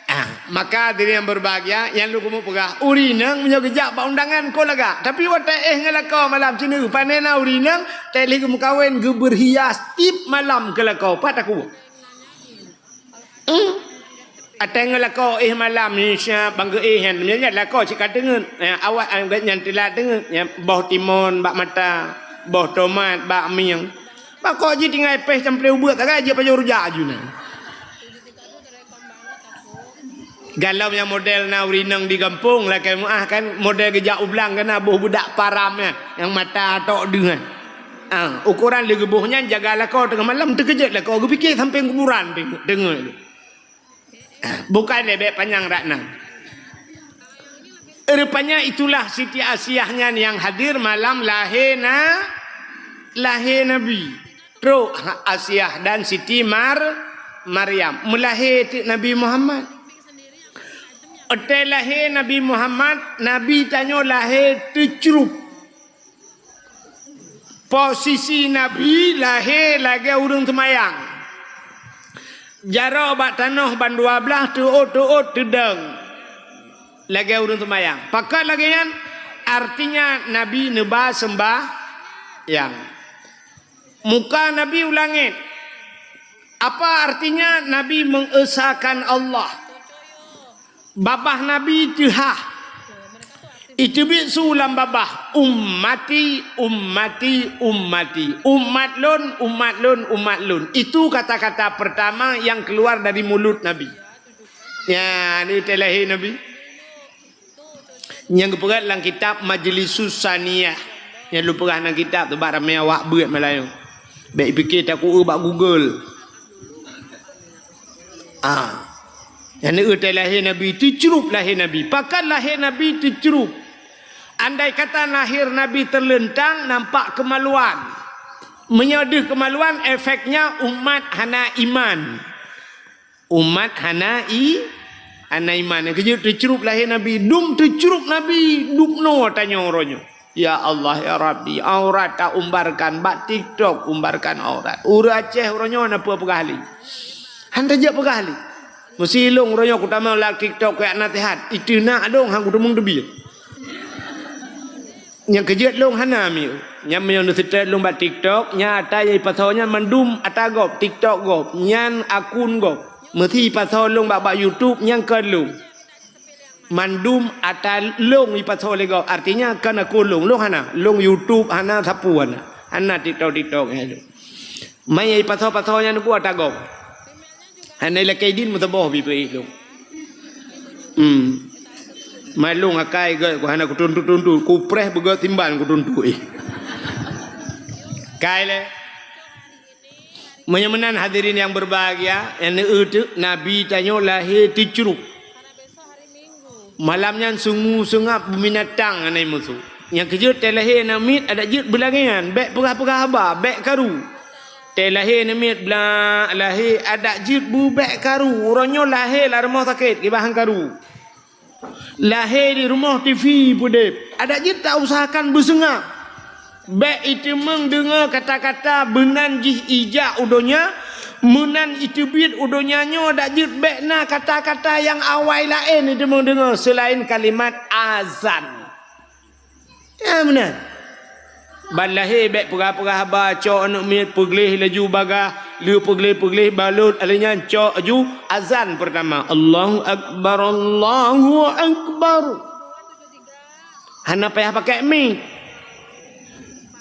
Ah, maka hadirin yang berbahagia, nyang lôn keumeung peugah, ureueng inong meunyoe geujak bak undangan kon lagak. Tapi watée éh ngon lakoe malam, ci neueu pane na ureueng inong, teuk lheueh geumeukawen, geubeurhias tiep malam keu lakoe. Pat takue. Hmm. Watée ngon lakoe éh malam, insya bang geuéh nyan. Nyan lakoe cit ka teungeut. Ya, awak nyan teulat teungeut. Ya, boh timon bak mata, boh tomat bak mieng. Bak kok jih tinggai péh sampoe ubeut, tagai jih pajoh rujak aju nyan. Galom nyang model na ureueng inong di gampông, lakée meuáh kan, model geujak u blang kan, na boh beudak param nyan, nyang mata tok deuh nyan. Ah, ukoran lé geuboh nyan jaga lakoe teungoh malam, teukeujot lakoe, geupike sampoe kuburan teungoh, teungoh. Ah, bukan lé bék panyang rak nan. Rupanya itulah Siti Asiah nyan nyang hadir malam lahé na, lahé Nabi. Trok Asiah dan Siti Mar-, Maryam. Meulahé teuk Nabi Muhammad. Watée lahé Nabi Muhammad, Nabi tanyoe lahé teucrup. Posisi Nabi lahé lagée ureueng seumayang. Jaroe bak tanoh ban dua blaih, teuôt-teuôt teudong lagée ureueng seumayang. Pakon lagée nyan? Artinya Nabi neuba seumbahyang. Muka Nabi u langét. Apa artinya Nabi mengesahkan Allah? Babah Nabi teuhah. Iteubiet su lam babah, "Ummati, ummati, ummati." Umat lôn, umat lôn, umat lôn. Itu kata-kata pertama yang keluar dari mulut Nabi. Ya, ni teuh lahé Nabi. Nyang geupeugah lam kitab Majlisus Saniyah. Nyang lôn peugah lam kitab tu bak ramé awak beuet Meulayu. Bék pike takue bak Google. Ah. Nyang neueu teuh lahé Nabi, teucrup lahé Nabi. Pakon lahé Nabi teucrup? Andai kata lahé Nabi teuleuntang, nampak kemaluan. Meunyoe deuh kemaluan, efeknya umat hana iman. Umat hana i-, hana iman. Nyang keujeuet teucrup lahé Nabi, dum teucrup Nabi, dum noe tanyoe uroe nyoe. Ya Allah, ya Rabbi, aurat taumbarkan bak TikTok, umbarkan aurat. Ureueng Aceh uroe nyoe na peue peugah lé? Han tajak peugah lé. Meusi lôn uroe nyoe kutamong lam TikTok kujak naseuhat, iteunak lôn han kuteumong teubiet. Nyang keujeuet lôn hana mieu. Nyan meunyoe neuseutôt lôn bak TikTok, nyan ata nyang ipasoe nyan mandum ata gob, TikTok gob, nyan akun gob. Meusi ipasoe lôn bak, bak YouTube, nyan kon lôn. Mandum ata lôn ipasoe lé gob, artinya kon akun lôn. Lôn hana, lôn YouTube hana, sapeue hana. Hana TikTok-TikTok nyan lôn. Manyang ipasoe-pasoe nyan peue ata gob. Hana ilakée idin meusaboh pih peuék lôn. Hmm. Malông akai gét ku hana kutuntu-tuntu, kupreh beugét simban kutuntu éh. Kai lé. Meunyoe meunan hadirin yang berbahagia, nyang neueu teuk Nabi tanyoe lahé teucrup. Malam nyan sungu seungab beubinatang hana musoh. Nyang keujeuet teuh lahé aneuk miet adak jeuet beulangéan, bék peugah-peugah haba, bék karu. Teuh lahé aneuk miet bla lahé adak jeuet beubék karu. Uroe nyoe lahé lam rumoh sakét, kiban han karu. Lahé di rumoh TV peudeb, adak jeuet tausahakan beuseungab. Bék iteumeung deungoe kata-kata meunan jih ijak u donya, meunan iteubiet u donya nyoe, dak jeuet bék na kata-kata nyang awai laén iteumeung deungoe seulaén kalimat azan. Ya, meunan. Ban lahé bék peugah-peugah haba, cok aneuk miet peugleh laju bagah, lheueh peugleh-peugleh balot, lheueh nyan cok laju azan peurtama, "Allahu Akbar, Allahu Akbar." Hana payah pakai mik.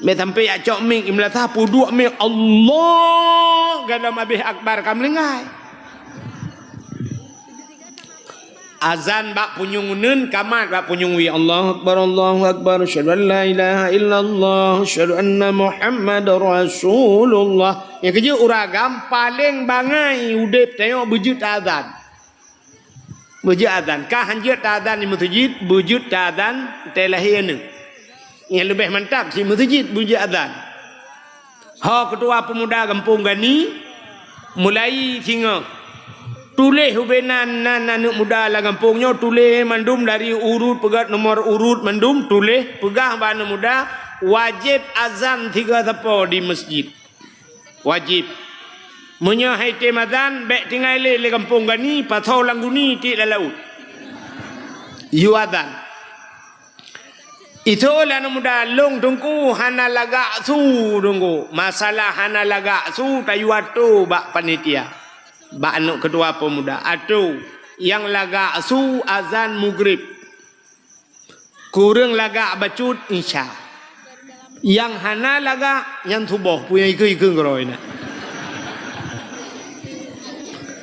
Mé sampai jak cok mik, i meulasah peuduek mik, Allah, gadam abéh akbar ka meulinggai. Azan bak punyueng uneuen, kamat bak punyueng wie. Allahu Akbar, Allahu Akbar, asyhadu an la ilaha illallah, asyhadu anna Muhammadar Rasulullah. Nyang keujeuet ureueng agam paléng bangai udeb tanyoe beujeuet azan. Beujeuet azan. Ka hanjeuet ta azan di meuseujid, beujeuet ta azan teuh lahé aneuk. Nyang leubeh mantap si meuseujid beujeuet azan. Ho keutua peumuda gampông Gani, mulai singoh. Tuléh ubé nan, nan aneuk muda lam gampông nyoe, tuléh mandum dari urut peugah nomor urut mandum, tuléh peugah bak aneuk muda, wajéb azan sigoe sapo di meuseujid. Wajéb. Meunyoe hai tem azan, bék tinggai lé, lé gampông Gani, pasoe lam guni tiek lam laôt. Yue azan. Itu lé aneuk muda, lôn Teungku hana lagak su Teungku. Masalah hana lagak su tayue atô bak panitia. Bak aneuk keutua peumuda. Atô, nyang lagak su azan mugrib. Kureueng lagak bacut isya. Nyang hana lagak nyan suboh, peue nyang ikeue-ikeue keudroe na.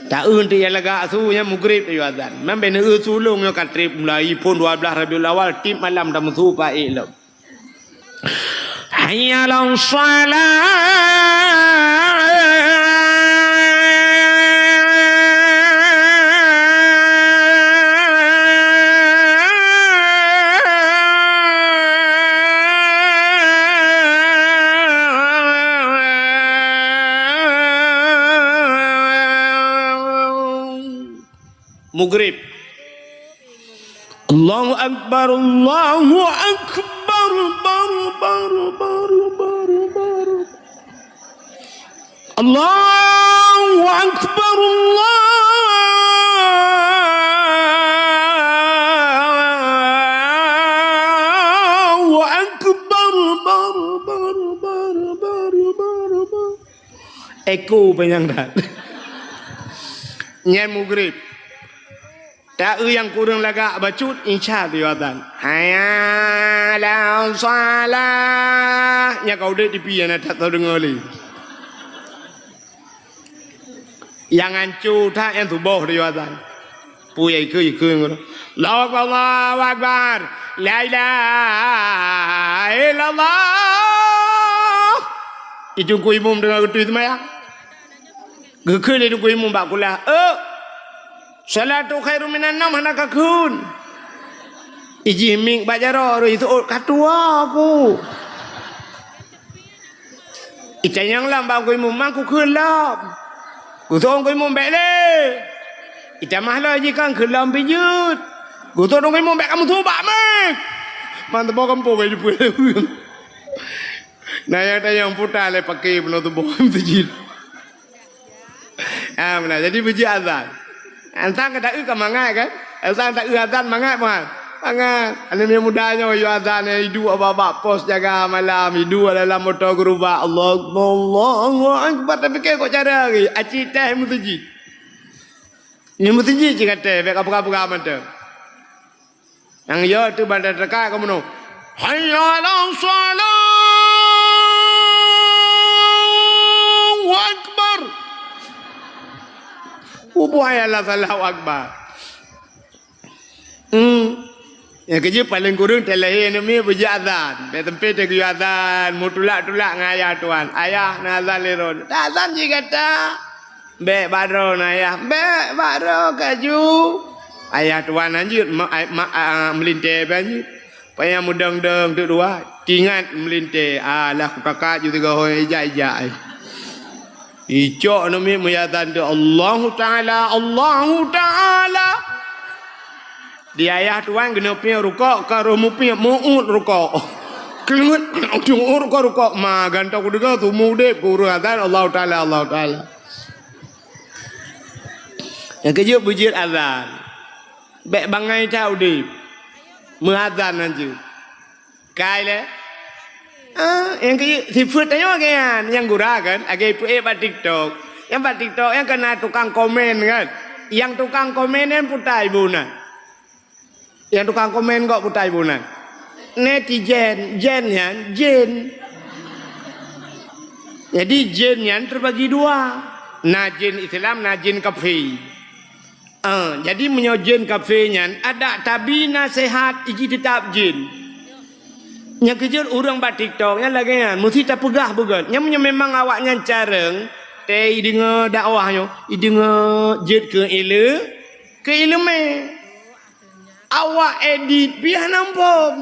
Taeu teuk nyang lagak su nyan mugrib tayue azan. Man bék neueu su lôn nyoe ka trép mulai phon dua blaih Rabiul Awal, tiep malam tameusu paék lom. Hayya 'alas shalah. Mugrib. Allahu Akbar, Allahu Akbar, bar, bar, bar, bar, bar. Allahu Akbar, Allahu Akbar, bar, bar, bar, bar, bar, bar. Eko panyang that. Nyan mugrib. Taeu nyang kureueng lagak bacut, isya tayue azan. Hayya 'alas shalah. Nyan ka udeb tipi nyan, na that tadeungoe lé. Nyang anco that nyan suboh tayue azan. Peue nyang ikeue-ikeue ngon. Allahu Akbar, Allahu Akbar. La ilaha illallah. Itu ku imum deungon geutui seumayang. Geukheun lé Teungku Imum bak kulah, "Euk, shalatu khairum minan naum hana kakheun." Ijih mieng bak jaroe, rôh iteuôt, "Ka tuwoe ku." Itanyong lom bak Teungku Imum, "Man kukheun lom?" Geuteuôt Teungku Imum, "Bék lé." Itamah lom jih kan kheun lom pih jeuet. Geuteuôt Teungku Imum, "Bék kamoe tubak meuh." Man teuboh gampông jipeuleue. Na nyang tanyong puta lé paké peunoh tuboh meuseujid. Ah, meunan. Jadi beujeuet azan. Azan ka taeu ka mangat kan? Azan taeu azan mangat, bukan? Mangat. Aneuk muda nyoe yue azan, iduek bak, bak pos jaga malam, iduek dalam moto geurubak, Allahu Akbar, Allahu Akbar, tapi keu kok cara lagèe aci teh meuseujid. Nyoe meuseujid cit ka teh, bèk ka peugah-peugah mantong. Nyang yo teuh banda teuka ka meunoe. Hayya 'alas shalah. Allahu Akbar. Ubuh hayya 'alas shalah, Allahu Akbar. Hmm. Nyang keujeuet paléng kureueng teulahé aneuk miet beujeuet azan. Bèk teumpe teugeuyue azan, meutulak-tulak ngon ayah tuan. "Ayah, na azan lé droeneuh." "Azan jih gata." "Bèk bak droeneuh, Ayah." "Bèk bak droe kaju." Ayah tuan hanjeuet ma-, ai-, ma-, a, meulintèe bèk hanjeuet. Panyang meudong-dong teuk dua, tingat meulintèe. Alah, kukakat ju tiga hôi ijak-ijak ai. Icok aneuk miet meuyazan teuk, "Allahu Ta'ala, Allahu Ta'ala." Di ayah tuan keuneuk piep rukok, ka roh mupiep, meu'ut rukok. Keungeut, meu'ut rukok, rukok. Ma, gantoe kudeungoe, teuma udép, kureueng azan, Allahu Ta'ala, Allahu Ta'ala. Nyang keujeuet beujeuet azan. Bèk bangai that udép. Meuazan hanjeuet. Kai lé. Ah, nyang keujeuet sifeuet tanyoe lagèe nyan. Nyang gura kan, lagèe peuék bak TikTok. Nyang bak TikTok, nyang keu na tukang komen kan. Nyang tukang komen nyan putai bu na. Nyang tukang komen kok putai bu na. Netizen, zen nyan, jén. Jadi jén nyan teubagi dua. Na jén Islam, na jén kafé. Ah, jadi meunyoe jén kafé nyan, adak tabi naseuhat iji teutab jén. Nyang keujeuet ureueng bak TikTok nyan lagèe nyan, meusti tapeugah beugöt. Nyan meunyoe memang awaknyan carông, tée ideungoe dakwah nyoe, ideungoe jeuet keu ileu-, Keu ileumèe. Awak edit pih hana muphom.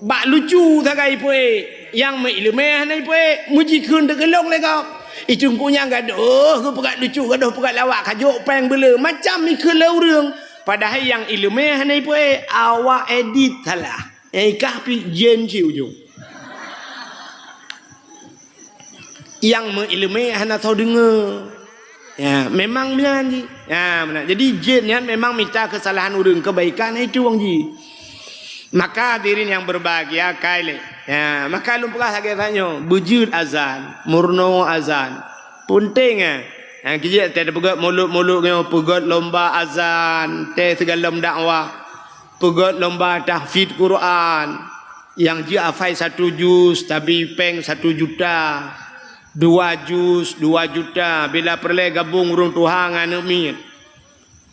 Bak lucu sagai ipeuék. Nyang meuileumèe hana ipeuék. Meujikheun teukeulong lé gob. Icungku nyang gadôh geupeugah lucu, gadôh peugah lawak, ka jok péng beuleu. Macam ikheun lé ureueng. Padahai nyang ileumèe hana ipeuék. Awak edit salah. Nyang ikah pih jén cit ujong. Nyang meuileumèe hana soe deungoe. Ya, memang meunan jih. Ya, meunan. Jadi jén nyan memang mita keusalahan ureueng, keubaikan itu wong jih. Maka hadirin nyang berbahagia, kai lé. Ya, maka lôn peugah lagèe tanyoe, beujeuet azan, meurunoe azan. Peunteng, eh. Nyang keu jeuet teupeugöt mulod-mulod nyoe, peugöt lomba azan, teuh sigohlom dakwah, peugöt lomba tahfidz Quran. Nyang jeuet hafai satu juz, tabri péng satu juta. Dua juz, dua juta. Bila peureulèe gabong ureueng tuha ngon aneuk miet.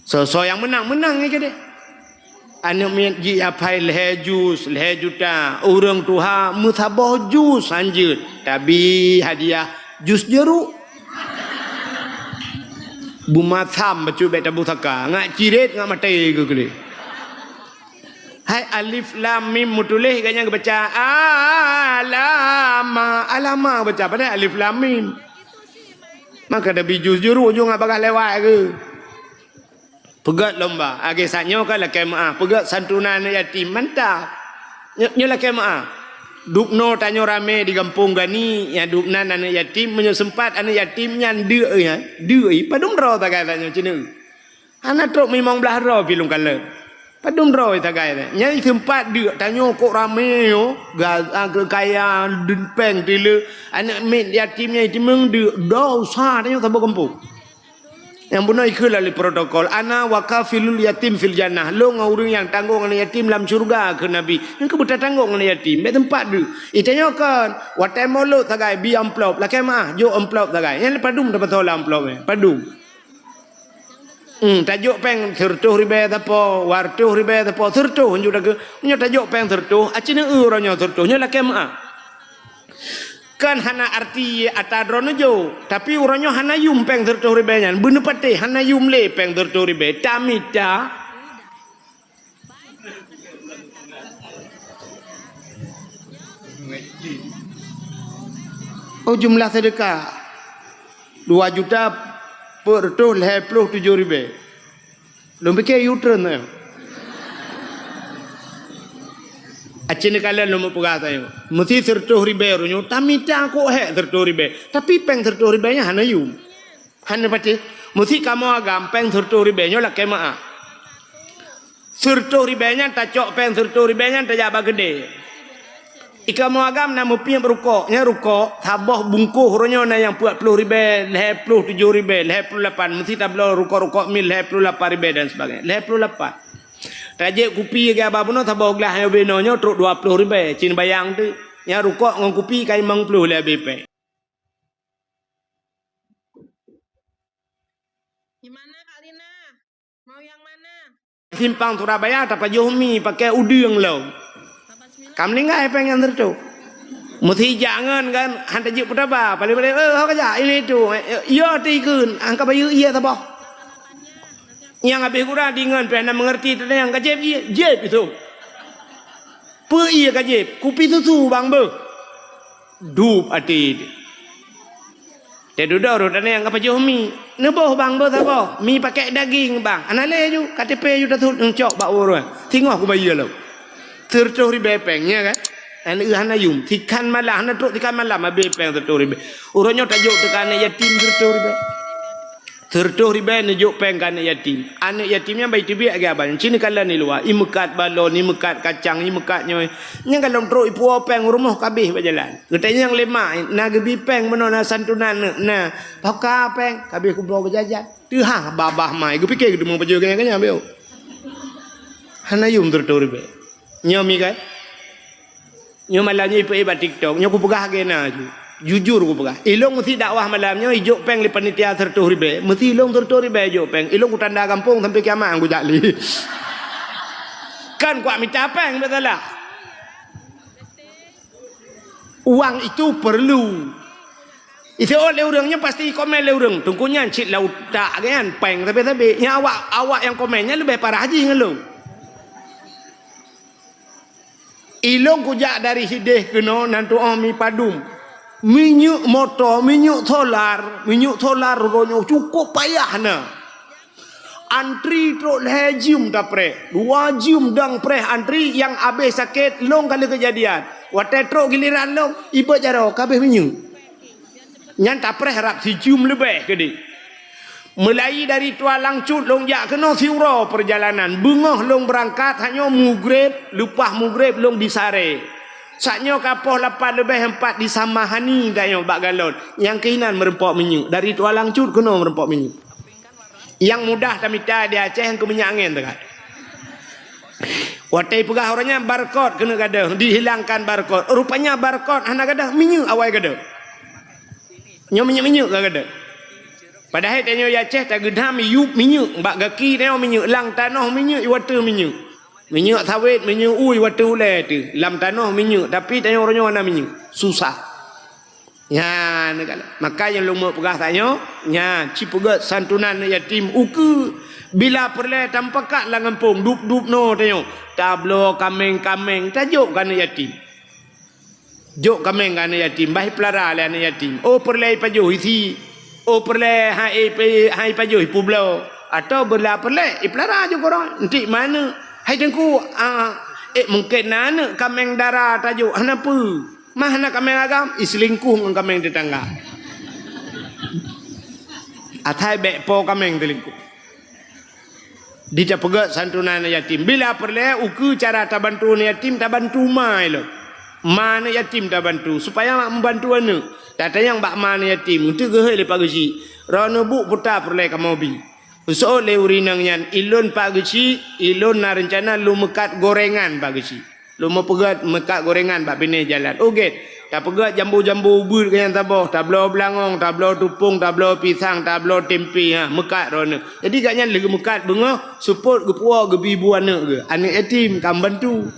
Soe-soe nyang meunang, meunang nyan keudéh. Aneuk miet jih hafai lhèe juz, lhèe juta. Ureueng tuha meusaboh juz hanjeuet. Tabri hadiah juz jeuruek. Beumasam bacut bèk tapusaka. Ngat cirét, ngat maté keu keudéh. Hai alif lam mim meutuléh, gobnyan geubaca alama, alama geubaca, padahai alif lam mim. Maka tabri juz jeuruek ujong bagaih lewat keu. Peugöt lomba, lagèe saat nyoe ka lakèe meu'ah, peugöt santunan aneuk yatim, mantap. Nyoe, nyoe lakèe meu'ah. Dubnoe tanyoe ramè di gampông Gani, nyang dubnan aneuk yatim, meunyoe seumpat aneuk yatim nyan deuk, ya, deuk, padum droe sagai saat nyoe cit. Hana trok limong blaih droe pih lôn kalon. Padum droe sagai nyan. Nyan seumpat deuk, tanyoe kok ramè nyoe, ga-, ah, keu kaya, dum péng teuleuk, aneuk miet yatim nyan jitimbang deuk, dosa tanyoe saboh gampông. Nyang bunoe ikheun lé protokol, "Ana wa kafilul yatim fil jannah." Lôn ngon ureueng nyang tanggong aneuk yatim lam syeuruga, kheun Nabi. Nyan keuh beutatanggong aneuk yatim, bèk seumpat deuk. Itanyoe kon, watèe mulod sagai bi amplop, lakèe meu'ah, jok amplop sagai. Nyan padum tapasoe lam amplop nyan, padum. Hmm, tajok péng sireutôh ribèe sapo, dua reutôh ribèe sapo, sireutôh hanjeuet takheun. Meunyoe tajok péng sireutôh, aci neueu uroe nyoe sireutôh, nyoe lakèe meu'ah. Kan hana arti ata droeneuh jok, tapi uroe nyoe hana yum péng sireutôh ribèe nyan. Beuneupatéh hana yum lé péng sireutôh ribèe. Tamita. Oh, jumlah seudeukah dua juta peuet reutôh lhèe ploh tujoh ribèe. Lôn pike U-turn, eh. Aci neukalon lôn meupeugah sayoe. Meusi sireutôh ribèe uroe nyoe, tamita kok hék sireutôh ribèe. Tapi péng sireutôh ribèe nyan hana yum. Hana patéh. Meusi kamoe agam péng sireutôh ribèe nyoe lakèe meu'ah. Sireutôh ribèe nyan tacok péng sireutôh ribèe nyan tajak bak keudè. Ikamoe agam na meupiep rukok, nyan rukok saboh bungkôh uroe nyoe na nyang peuet ploh ribèe, lhèe ploh tujoh ribèe, lhèe ploh lapan, meusi tabloe rukok-rukok mil lhèe ploh lapan ribèe dan sebagainya. Lhèe ploh lapan. Tajép kupi lagèe haba bunoe saboh glah nyoe binoe nyoe trok dua ploh ribèe, cit neubayang teuk. Nyan rukok ngon kupi ka limong ploh lé abéh péng. Di mana, Kak Rina? Mau yang mana? Simpang Surabaya tapajoh mi pakai udeueng lom. Ka meuninggai péng nyang sireutôh. Meusi jak ngon kan, han tajeuet peutaba, paléng-paléng, "Eh, ho ka jak, ini itu." "Yo, ti keun, han ka bayeue ié saboh." Nyang habéh gura di ngon péng na meungerti teuh nyang ka jieb ié, jieb itu. Peue ié ka jieb? Kupi susu bang beuh. Dup até teuh. Teududoe rot aneuk nyang ka pajoh mi. Neuboh bang, boh saboh. Mi pakék daging bang. Hana lé ju, K T P ju tasut neucok bak ureueng. Singoh kubayeue lom. Sireutôh ribèe péng, nya kan? Aneuk hana yum. Sikan malam, hana trok sikan malam abéh péng sireutôh ribèe. Uroe nyoe tajok teuka aneuk yatim sireutôh ribèe. Sireutôh ribèe neujok péng keu aneuk yatim. Aneuk yatim nyan bah iteubiet lagèe abang. Cit neukalon di luwa, imeukat balon, imeukat kacang, imeukat nyoe. Nyan ka lom trok ipuwoe péng u rumoh ka abéh bak jalan. Geutanyoe nyang lé mak, na geubi péng meunoe, na santunan aneuk, na. Pakoe péng, ka abéh kubloe keu jajan. Teuhah babah mai, geupike geuteumé pajoh keu nyan keu nyan abéh. Hana yum sireutôh ribèe. Nyoe mi kan? Nyoe malam nyoe ipeuék bak TikTok, nyoe kupeugah lagèe na ju. Jujur kupeugah. Ilôn meusi dakwah malam nyoe ijok péng lé panitia sireutôh ribèe. Meusi ilôn sireutôh ribèe ijok péng. Ilôn kutanda gampông sampoe kiamat han kujak lé. Kan kuak mita péng, beutôi lah. Uang itu perlu. Iseuôt lé ureuëng nyan pasti komen lé ureuëng. Teungku nyan cit lam utak geuh nyan, péng sabe-sabe. Nyan awak, awak nyang komen nyan leubeh parah jih ngon lôn. Ilôn kujak dari sideh keunoe nan tuoh mi padum. Minyeuk moto, minyeuk solar, minyeuk solar uroe nyoe cukup payah na. Antri trok lhée jeuem tapreh, dua jeuem dang preh antri nyang abéh sakét lôn kali keujadian. Watée trok giliran lôn, ibeuet jaroe ka abéh minyeuk. Nyan tapreh rab sijeuem leubeh keudeh. Meulai dari Tualang Cut lôn jak keunoe siuroe peurjalanan. Beungoh lôn beurangkat, hanyoe mugreb, leupah mugreb lôn di Sarée. Saat nyoe ka poh lapan leubeh empat di Samahani tanyoe bak galon. Nyang keuh inan meureumpok minyeuk. Dari Tualang Cut keunoe meureumpok minyeuk. Nyang mudah tamita di Aceh nyang keu minyeuk angén teuka. Watée peugah uroe nyan barcode keuneuk gadôh, dihilangkan barcode. Rupanya barcode hana gadôh, minyeuk awai gadôh. Nyoe minyeuk-minyeuk ka gadôh. Padahai tanyoe di Aceh tageudam yup minyeuk, bak gaki tanyoe minyeuk, lam tanoh minyeuk, i watée minyeuk. Minyeuk sawét, minyeuk ui, watée ulée teuh. Lam tanoh minyeuk, tapi tanyoe uroe nyoe hana minyeuk. Susah. Nyan, maka nyang lôn meupeugah tanyoe, nyan, ci peugét santunan aneuk yatim ukeue. Bila peureulée tamupakat lam gampông, dup-dup noe tanyoe, tabloe kaméng-kaméng, tajok keu aneuk yatim. Jok kaméng keu aneuk yatim, bah ipeulara lé aneuk yatim. Oh peureulée ipajoh isi, oh peureulée hai ipe-, hai ipajoh ipeubloe, atawa bila peureulée ipeulara jok keu droe. Entik ma aneuk, hai teungku, ah, eh, mungken na aneuk kaméng dara tajok, hana peue. Mah na kaméng agam, iseulingkuh ngon kaméng tetangga. Asai bék po kaméng teulingkuh. Di tapeugét santunan aneuk yatim. Bila peureulée ukeue cara tabantu aneuk yatim, tabantu ma ilée. Ma aneuk yatim tabantu, supaya mak meubantu aneuk. Tatanyong bak ma aneuk yatim, eunteuk geuhôi lé Pak Geuchik. Droeneuh bu peue ta peureulée kamoe bi. Geuseuôt lé ureuëng inong nyan, ilôn Pak Geuchik, ilôn na reuncana lôn meukat goréngan Pak Geuchik. Lôn meupeugét meukat goréngan bak binéh jalan. Oh gét, tapeugét jambu-jambu ubeut keu nyang saboh, tabloe beulangong, tabloe tupông, tabloe pisang, tabloe tempe, ha, meukat droeneuh. Jadi gobnyan lheueh meukat beungoh, seupôt geupuwoe geubi bu aneuk geuh. Aneuk yatim ka meubantu.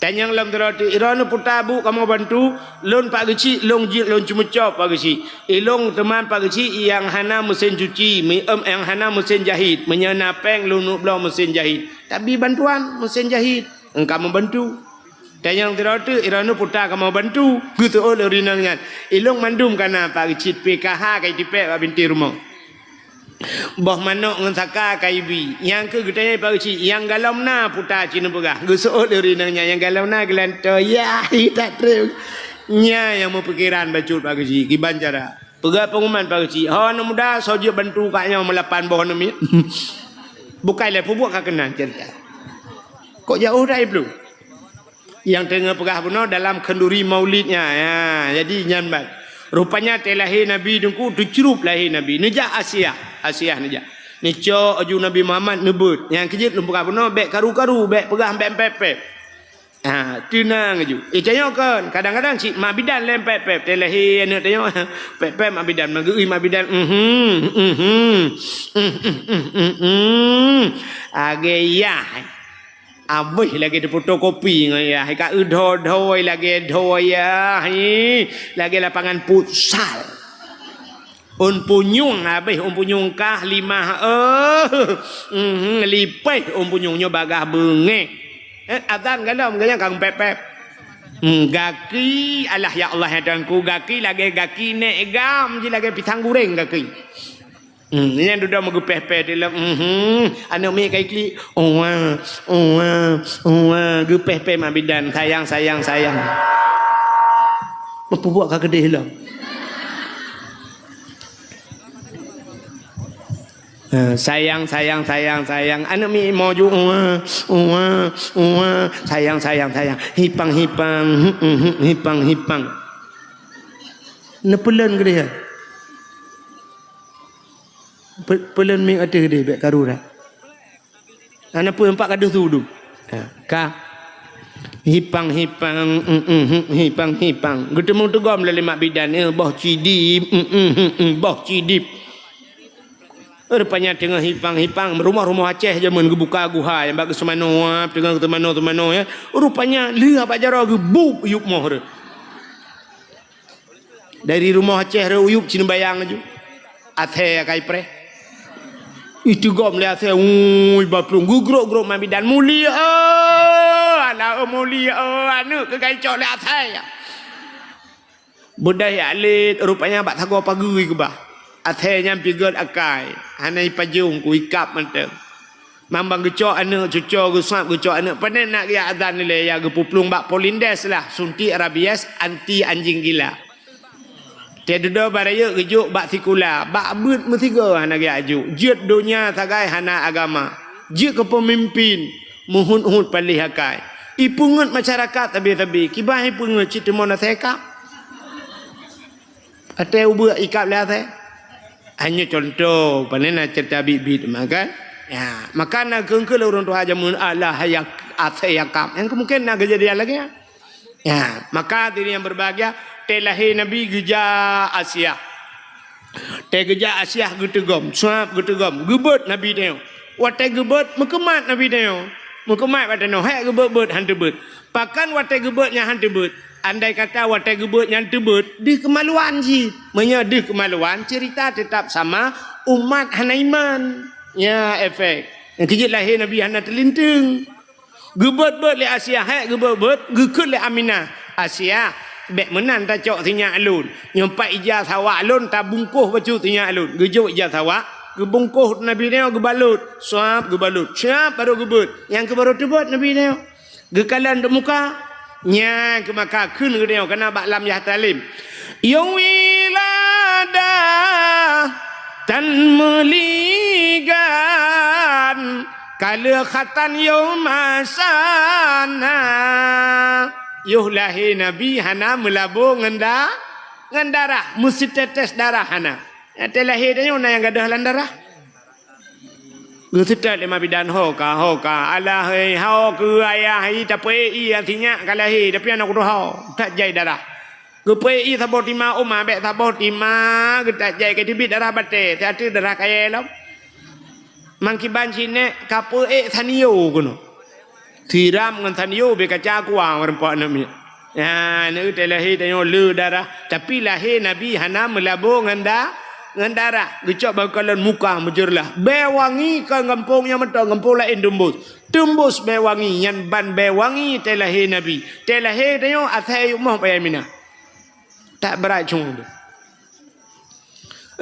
Tanyong lom sidroe teuk, droeneuh peue ta bu kamoe bantu, lôn Pak Geuchik, lôn jeuet lôn ceumeucok Pak Geuchik. Ilôn teuma Pak Geuchik nyang hana meusén cuci, mi-, em, nyang hana meusén jahit. Meunyoe na péng lôn neuk bloe meusén jahit. Tabi bantuan meusén jahit. Engka meubantu. Tanyong sidroe teuk, droeneuh peue ta kamoe bantu. Geuseuôt lé ureuëng inong nyan. Ilôn mandum ka na Pak Geuchik, P K H ka itipék bak binti rumoh. Boh manok ngon saka ka ibi. Nyang keuh geutanyong Pak Geuchik, nyang galom na peue ta ci neupeugah. Geuseuôt lé ureuëng inong nyan, nyang galom na geulantoe. Yah, hi that treb. Nyan nyang meupikeran bacut Pak Geuchik, kiban cara. Peugah pengumuman Pak Geuchik, ho aneuk muda, soe jeuet bantu kak nyoe meulapan boh aneuk miet. Bukai lé peubuet ka keunan cerita. Kok jauh dah iplueng? Nyang teungoh peugah bunoe dalam khanduri maulidnya. Ya, jadi nyan ban. Rupanya teuh lahé Nabi teungku, teucrup lahé Nabi. Neujak Asiah, Asiah neujak. Neucok aju Nabi Muhammad neubeuet. Nyang keujeuet lôn peugah bunoe, bék karu-karu, bék peugah bék pép-pép. Ha, teunang aju. Eh, tanyoe kon, kadang-kadang cit mak bidan lé pép-pép. Teuh lahé aneuk tanyoe, pép-pép mak bidan, meugeui mak bidan. Mhm, mhm. Mhm, mhm, mhm. Agé yah. Abéh lagée teufotokopi ngon yah, ka eu dho-dho lagée dho yah, hi, lagée lapangan futsal. Ôn punyueng abéh, ôn punyueng kah limah, eh, mhm, lipéh ôn punyueng nyoe bagah beungéh. Eh, azan galom, ganyang ka pép-pép. Hmm, gaki, alah ya Allah ya Tuhanku, gaki lagée gaki nék gam, ji lagée pisang guréng gaki. Hmm, nyan dudoe meugeupéh-péh di lom. Mhm. Aneuk miet ka iklik. Uwa, uwa, uwa. Geupéh-péh mak bidan. Sayang, sayang, sayang. Meupubuet ka keudeh lom. Ha, sayang, sayang, sayang, sayang. Aneuk miet maju. Uwa, uwa, uwa. Sayang, sayang, sayang. Hipang, hipang. Hmm, hmm, hmm, hipang, hipang. Neupeuleun keudeh. Pe-, peulon mieng ateueh deh, bék karu that. Hana peue, empat ka deuh su dum. Ha, ka. Hipang, hipang, mm, mm, mm, hipang, hipang. Geuteumeung teugom lé mak bidan, eh, boh cidip, mm, mm, mm, mm, boh cidip. Rupanya teungoh hipang, hipang, rumoh-rumoh Aceh jameun geubuka guha nyang bak geuseumanoe, teungoh geuseumanoe-seumanoe, ya. Rupanya lheueh bak jaroe geubup yup moh reuh. Dari rumoh Aceh rot u Yub Cineubayang laju. Asèe akai preh. Ih, teugom lé asèe, ui, baplueng, geugrok-grok mak bidan, "Mulia, oh, alah, oh, mulia, oh, aneuk keuh ka icok lé asèe." Beudôh jak lét, rupanya bak sagoe pageue keubah. Asèe nyan piget akai, hana ipajong, ku ikab mantong. Mambang geucok aneuk, cuco geusab geucok aneuk, pane na geujak azan ilèe, ya geupuplueng bak Polindes lah, suntik rabies anti anjing gila. Teududoe barayek geujok bak sikula, bak beuet meusigoe hana geujak jok. Jeuet donya sagai hana agama. Jeuet keu peumimpin, meuhut-hut paléh akai. Ipeungeut masyarakat sabe-sabe, kiban ipeungeut cit teuma na seka. Watèe ubeut ikab lé asèe. Hanya contoh, pane na cerita bit-bit mah kan? Ya, maka na kheun-kheun lé ureueng tuha jameun, "Alah, ya, asèe ya kab." Nyang kemungkinan na keujadian lagèe nyan. Ya, maka hadirin yang berbahagia, watèe lahé Nabi geujak Asiah. Watèe geujak Asiah geuteugom, suab geuteugom, geubeuet Nabi tanyoe. Watèe geubeuet, meukeumat Nabi tanyoe. Meukeumat bak tanoh, hék geubeuet-beuet, han teubeuet. Pakon watèe geubeuet nyan han teubeuet? Andai kata watèe geubeuet nyan teubeuet, deuh keumaluan cit. Meunyoe deuh keumaluan, cerita teutap sama, umat hana iman. Nyan efek. Nyang keujeuet lahé Nabi hana teulinteung. Geubeuet-beuet lé Asiah, hék geubeuet-beuet, geukheun lé Aminah, "Asiah, bèk meunan tacok sinyak lôn. Nyoe pat ija sawak lôn tabungkôh bacut sinyak lôn." Geujok ija sawak, geubungkôh Nabi nyoe geubalot, suab geubalot, suab barô geubeuet. Nyang keuh barô teubeuet Nabi nyoe. Geukalon di muka, nyan keuh maka kheun geutanyoe kana bak lam yah talim. Yôh wiladah tan meuligan, ka lheueh khatan yôh masana. Yôh lahé Nabi hana meulabô ngon da-, ngon darah, meusitetes darah hana. Watèe lahé tanyoe na nyang gadôh lam darah. Geuseutôt lé mak bidan, "Ho ka, ho ka, alah, hei, ho keu ayah, hei, tapeuék ié sinyak ka lahé, tapi aneuk kutu ho, that jai darah." Geupeuék ié saboh tima, "Oma, bèk saboh tima, geutat jai ka teubiet darah batèe, siat darah kayèe lom." Mangkiban cit nèk ka peuék sanio keunoe. Siram ngon sanio bèk kaca kuah meureumpok aneuk miet. Nyan, watèe lahé tanyoe le darah, tapi lahé Nabi hana meulabô ngon da-, ngon darah. Geucok bak geukalon muka meujeurlah. Bèe wangi kon gampông nyan mantong, gampông laén teumbus. Teumbus bèe wangi, nyan ban bèe wangi watèe lahé Nabi. Watèe lahé tanyoe asai yumoh bak Aminah. That brat cong.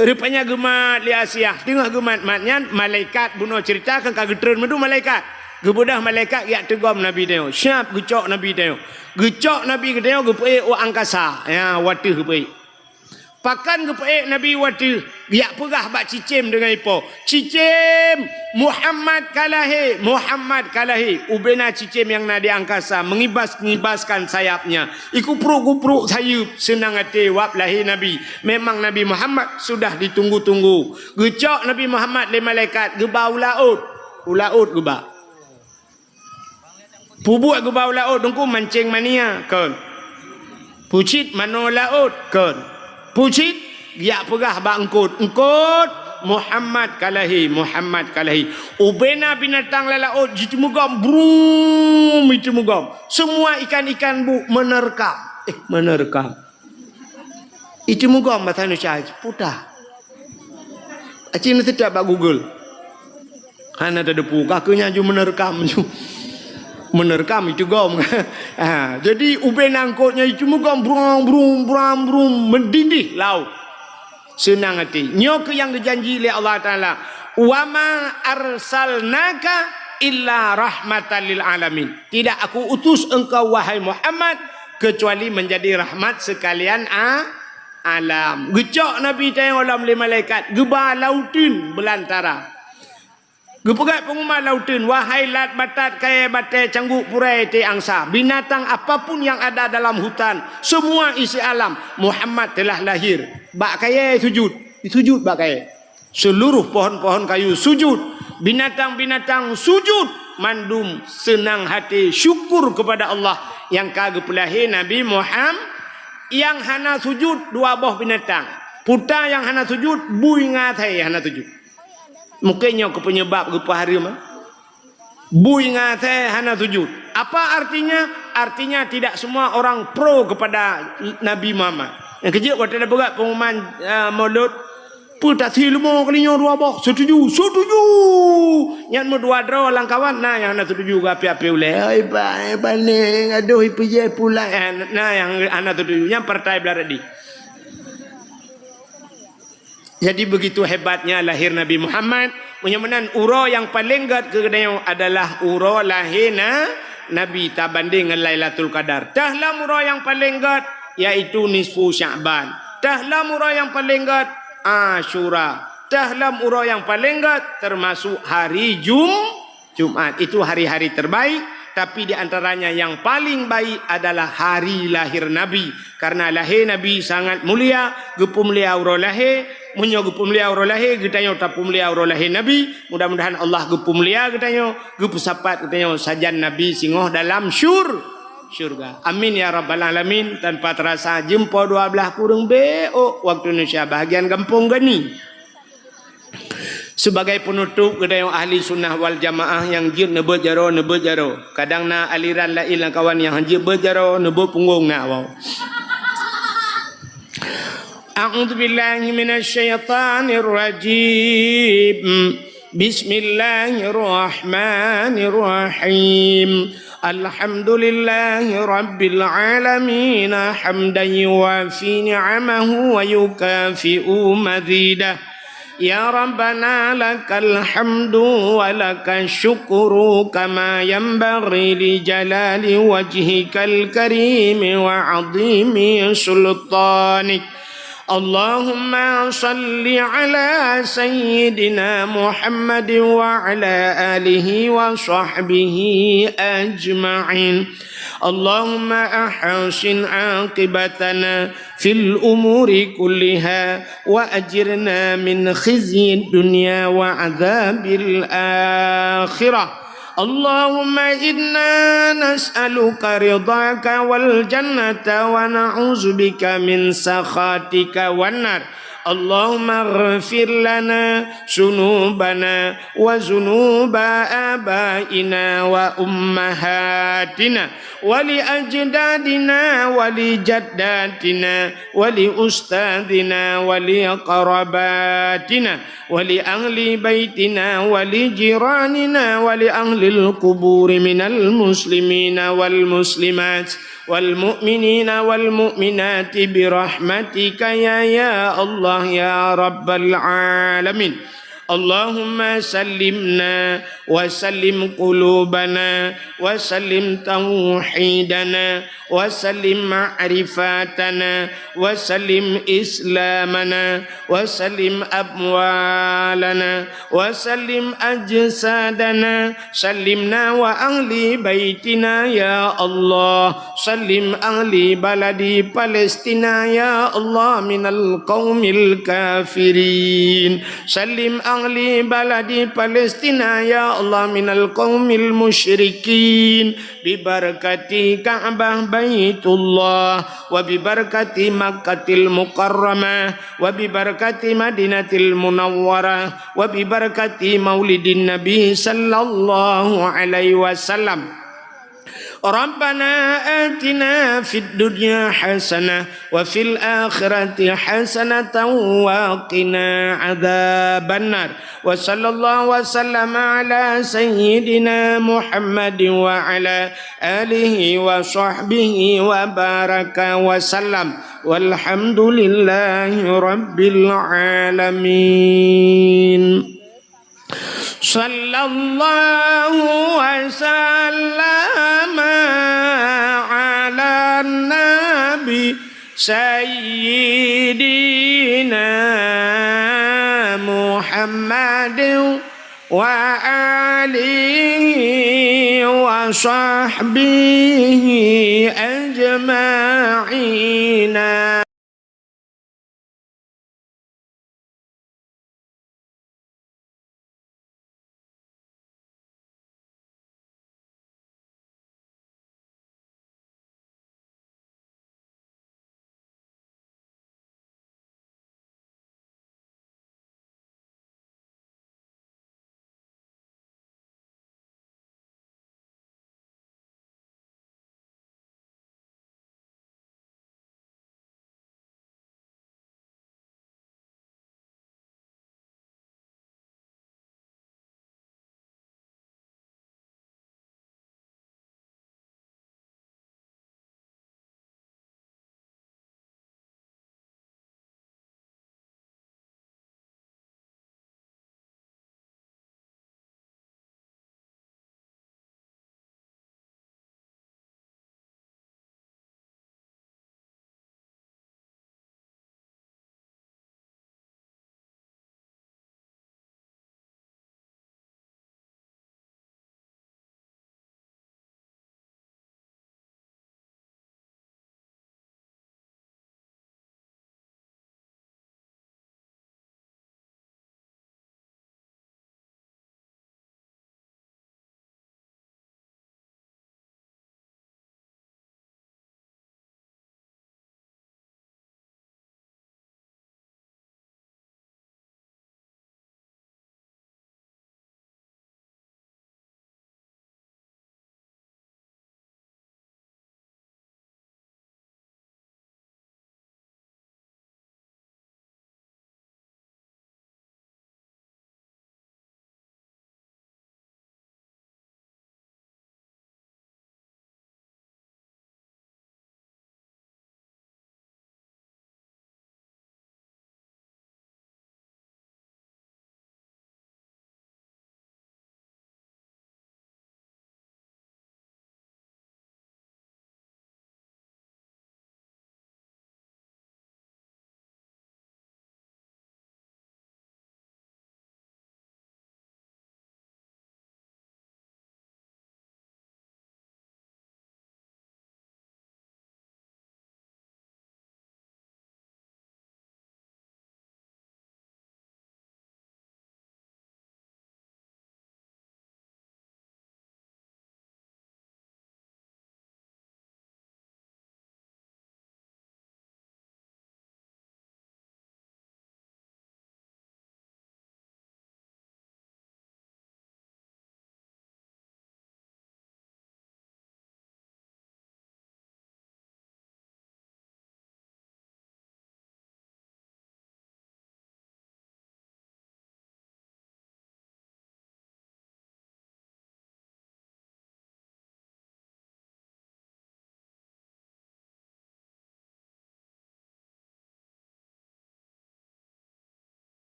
Rupanya geumat lé Asiah, teungoh geumat-mat nyan, malaikat bunoe ceurita kan ka geutreun mandum malaikat. Geubeudôh malaikat geujak teugom Nabi tanyoe, siap geucok Nabi tanyoe. Geucok Nabi geutanyoe geupeuék u angkasa, ya, u ateueh geupeuék. Pakon geupeuék Nabi u ateueh, geujak peugah bak cicém deungon ipo, "Cicém, Muhammad ka lahé, Muhammad ka lahé." Ubena cicém nyang na di angkasa mengibas-ngibaskan sayapnya. Ikupruek-kupruek sayeuep, seunang até wab lahé Nabi. Memang Nabi Muhammad sudah ditunggu-tunggu. Geucok Nabi Muhammad lé malaikat geuba u laôt. U laôt geuba. Pubuet geuba u laôt, Teungku, mancéng mania, kon. Pucit manoe laôt, kon. Pucit geujak peugah bak eungkôt, "Eungkôt, Muhammad ka lahé, Muhammad ka lahé." Ubena binatang lam laôt jiteumugom, brum, jiteumugom. Semua ikan-ikan bu menerkam. Eh, menerkam. Jiteumugom basa Indonesia, puta. Aci neuseutôt bak Google. Hana tateupeue, ka keuh nyan ju menerkam ju. Menerkam jiteugom. Ha, jadi ubena eungkôt nyan jiteumugom, brung, brung, brung, brung, meudindih laôt. Seunang até. Nyoe keuh nyang geujanji lé Allah Taala, "Wa ma arsalnaka illa rahmatan lil alamin." Tidak Aku utus engkau, wahai Muhammad, kecuali menjadi rahmat sekalian a-, alam. Geucok Nabi tanyoe lom lé malaikat, geuba lauteun beulantara. Geupeugah peungumuman lauteun, "Wahai lat batat, kayèe batèe, cangguek purèe, tée angsa, binatang apapun yang ada dalam hutan, semua isi alam, Muhammad telah lahir." Bak kayèe sujud, sujud bak kayèe. Seluruh pohon-pohon kayu sujud, binatang-binatang sujud, mandum seunang até syukur kepada Allah nyang ka geupeulahé Nabi Muham-, nyang hana sujud dua boh binatang. Puta nyang hana sujud, bui ngon asèe hana sujud. Mungkin nyoe keuh penyebab geupeuhareuem, eh. Bui ngon asèe hana sujud. Apa artinya? Artinya tidak semua orang pro kepada Nabi Muhammad. Nyang keujeuet watée na peugah pengumuman, ah, Maulud, peue tasie leumo kali nyoe dua boh, setuju, setuju. Nyan meudua droe lam kawan, na nyang hana setuju keu api-api ulée. Ai ba, ai ba ni, aduh, ipeujeuet pula. Eh, na nyang hana setuju, nyan partai beularadi. Jadi begitu hebatnya lahir Nabi Muhammad. Meunyoe meunan uroe nyang paleng gét keu geutanyoe adalah uroe lahé na Nabi tabandeng ngon Lailatul Qadar. Teuh lom uroe nyang paleng gét, yaitu nisfu Sya'ban. Teuh lom uroe nyang paleng gét, Asyura. Teuh lom uroe nyang paleng gét, termasuk hari Jum-, Jumat. Itu hari-hari terbaik, tapi di antaranya yang paling baik adalah hari lahir Nabi. Karena lahé Nabi sangat mulia, geupeumulia uroe lahé. Meunyoe geupeumulia uroe lahé, geutanyoe tapeumulia uroe lahé Nabi. Mudah-mudahan Allah geupeumulia geutanyoe, geupeusapat geutanyoe sajan Nabi singoh dalam syur-, syurga. Amin ya rabbal alamin. Tanpa terasa, jeumpol dua blaih kureueng beu ôk waktu Indonesia, bahagian gampông Gani. Sebagai penutup, geutanyoe ahli sunnah wal jamaah nyang jeuet neubeuet jaroe, neubeuet jaroe. Kadang na aliran laén lam kawan nyang han jeuet beuet jaroe, neubeuet punggong na awai. A'udzubillahi minasyaitonirrajim. Bismillahirrahmanirrahim. Alhamdulillahi rabbil alamin, hamdan yuwafi ni'amahu wa yukafi'u mazidah. Ya Rabbana, lakal hamdu wa lakasy syukru kama yanbaghi li jalali wajhikal karimi wa 'azimi sultanik. Allahumma shalli ala sayyidina Muhammad wa ala alihi wa sahbihi ajma'in. Allahumma ahsin aqibatana fil umuri kulliha wa ajirna min khizyid dunya wa adzabil akhirah. Allahumma inna nas'aluka ridhaka wal jannata wa na'udzubika min sakhatika wan nar. Allahumma ighfir lana dzunubana wa dzunuba abaina wa ummahatina wa li ajdadina wa li jaddatina wa li ustadzina wa li qarabatina wa li ahli baitina wa li jiranina wa li ahlil quburi minal muslimina wal muslimat wal mu'minina wal mu'minati bi rahmatika ya, ya Allah ya rabbal alamin. Allahumma sallimna wa sallim qulubana wa sallim tauhidana wa sallim ma'rifatana wa sallim islamana wa sallim amwalana wa sallim ajsadana. Sallimna wa ahli baitina ya Allah. Sallim ahli baladi Palestina ya Allah minal qaumil kafirin. Sallim ahli baladi Palestina ya Allah minal qaumil musyrikin. Bi barakati Ka'bah Baitullah wa bi barakati Makkatil Mukarramah wa bi barakati Madinatil Munawwarah wa bi barakati Maulidin Nabi sallallahu alaihi wasallam. Rabbana atina fid dunya hasanah wa fil akhirati hasanatan wa qina adzabannar. Wa sallallahu wa sallama ala sayyidina Muhammad wa ala alihi wa sahbihi wa baraka wa sallam. Walhamdulillahi rabbil alamin. Sallallahu wa sallama ala nabi sayyidina Muhammadin wa alihi wa sahbihi ajma'ina.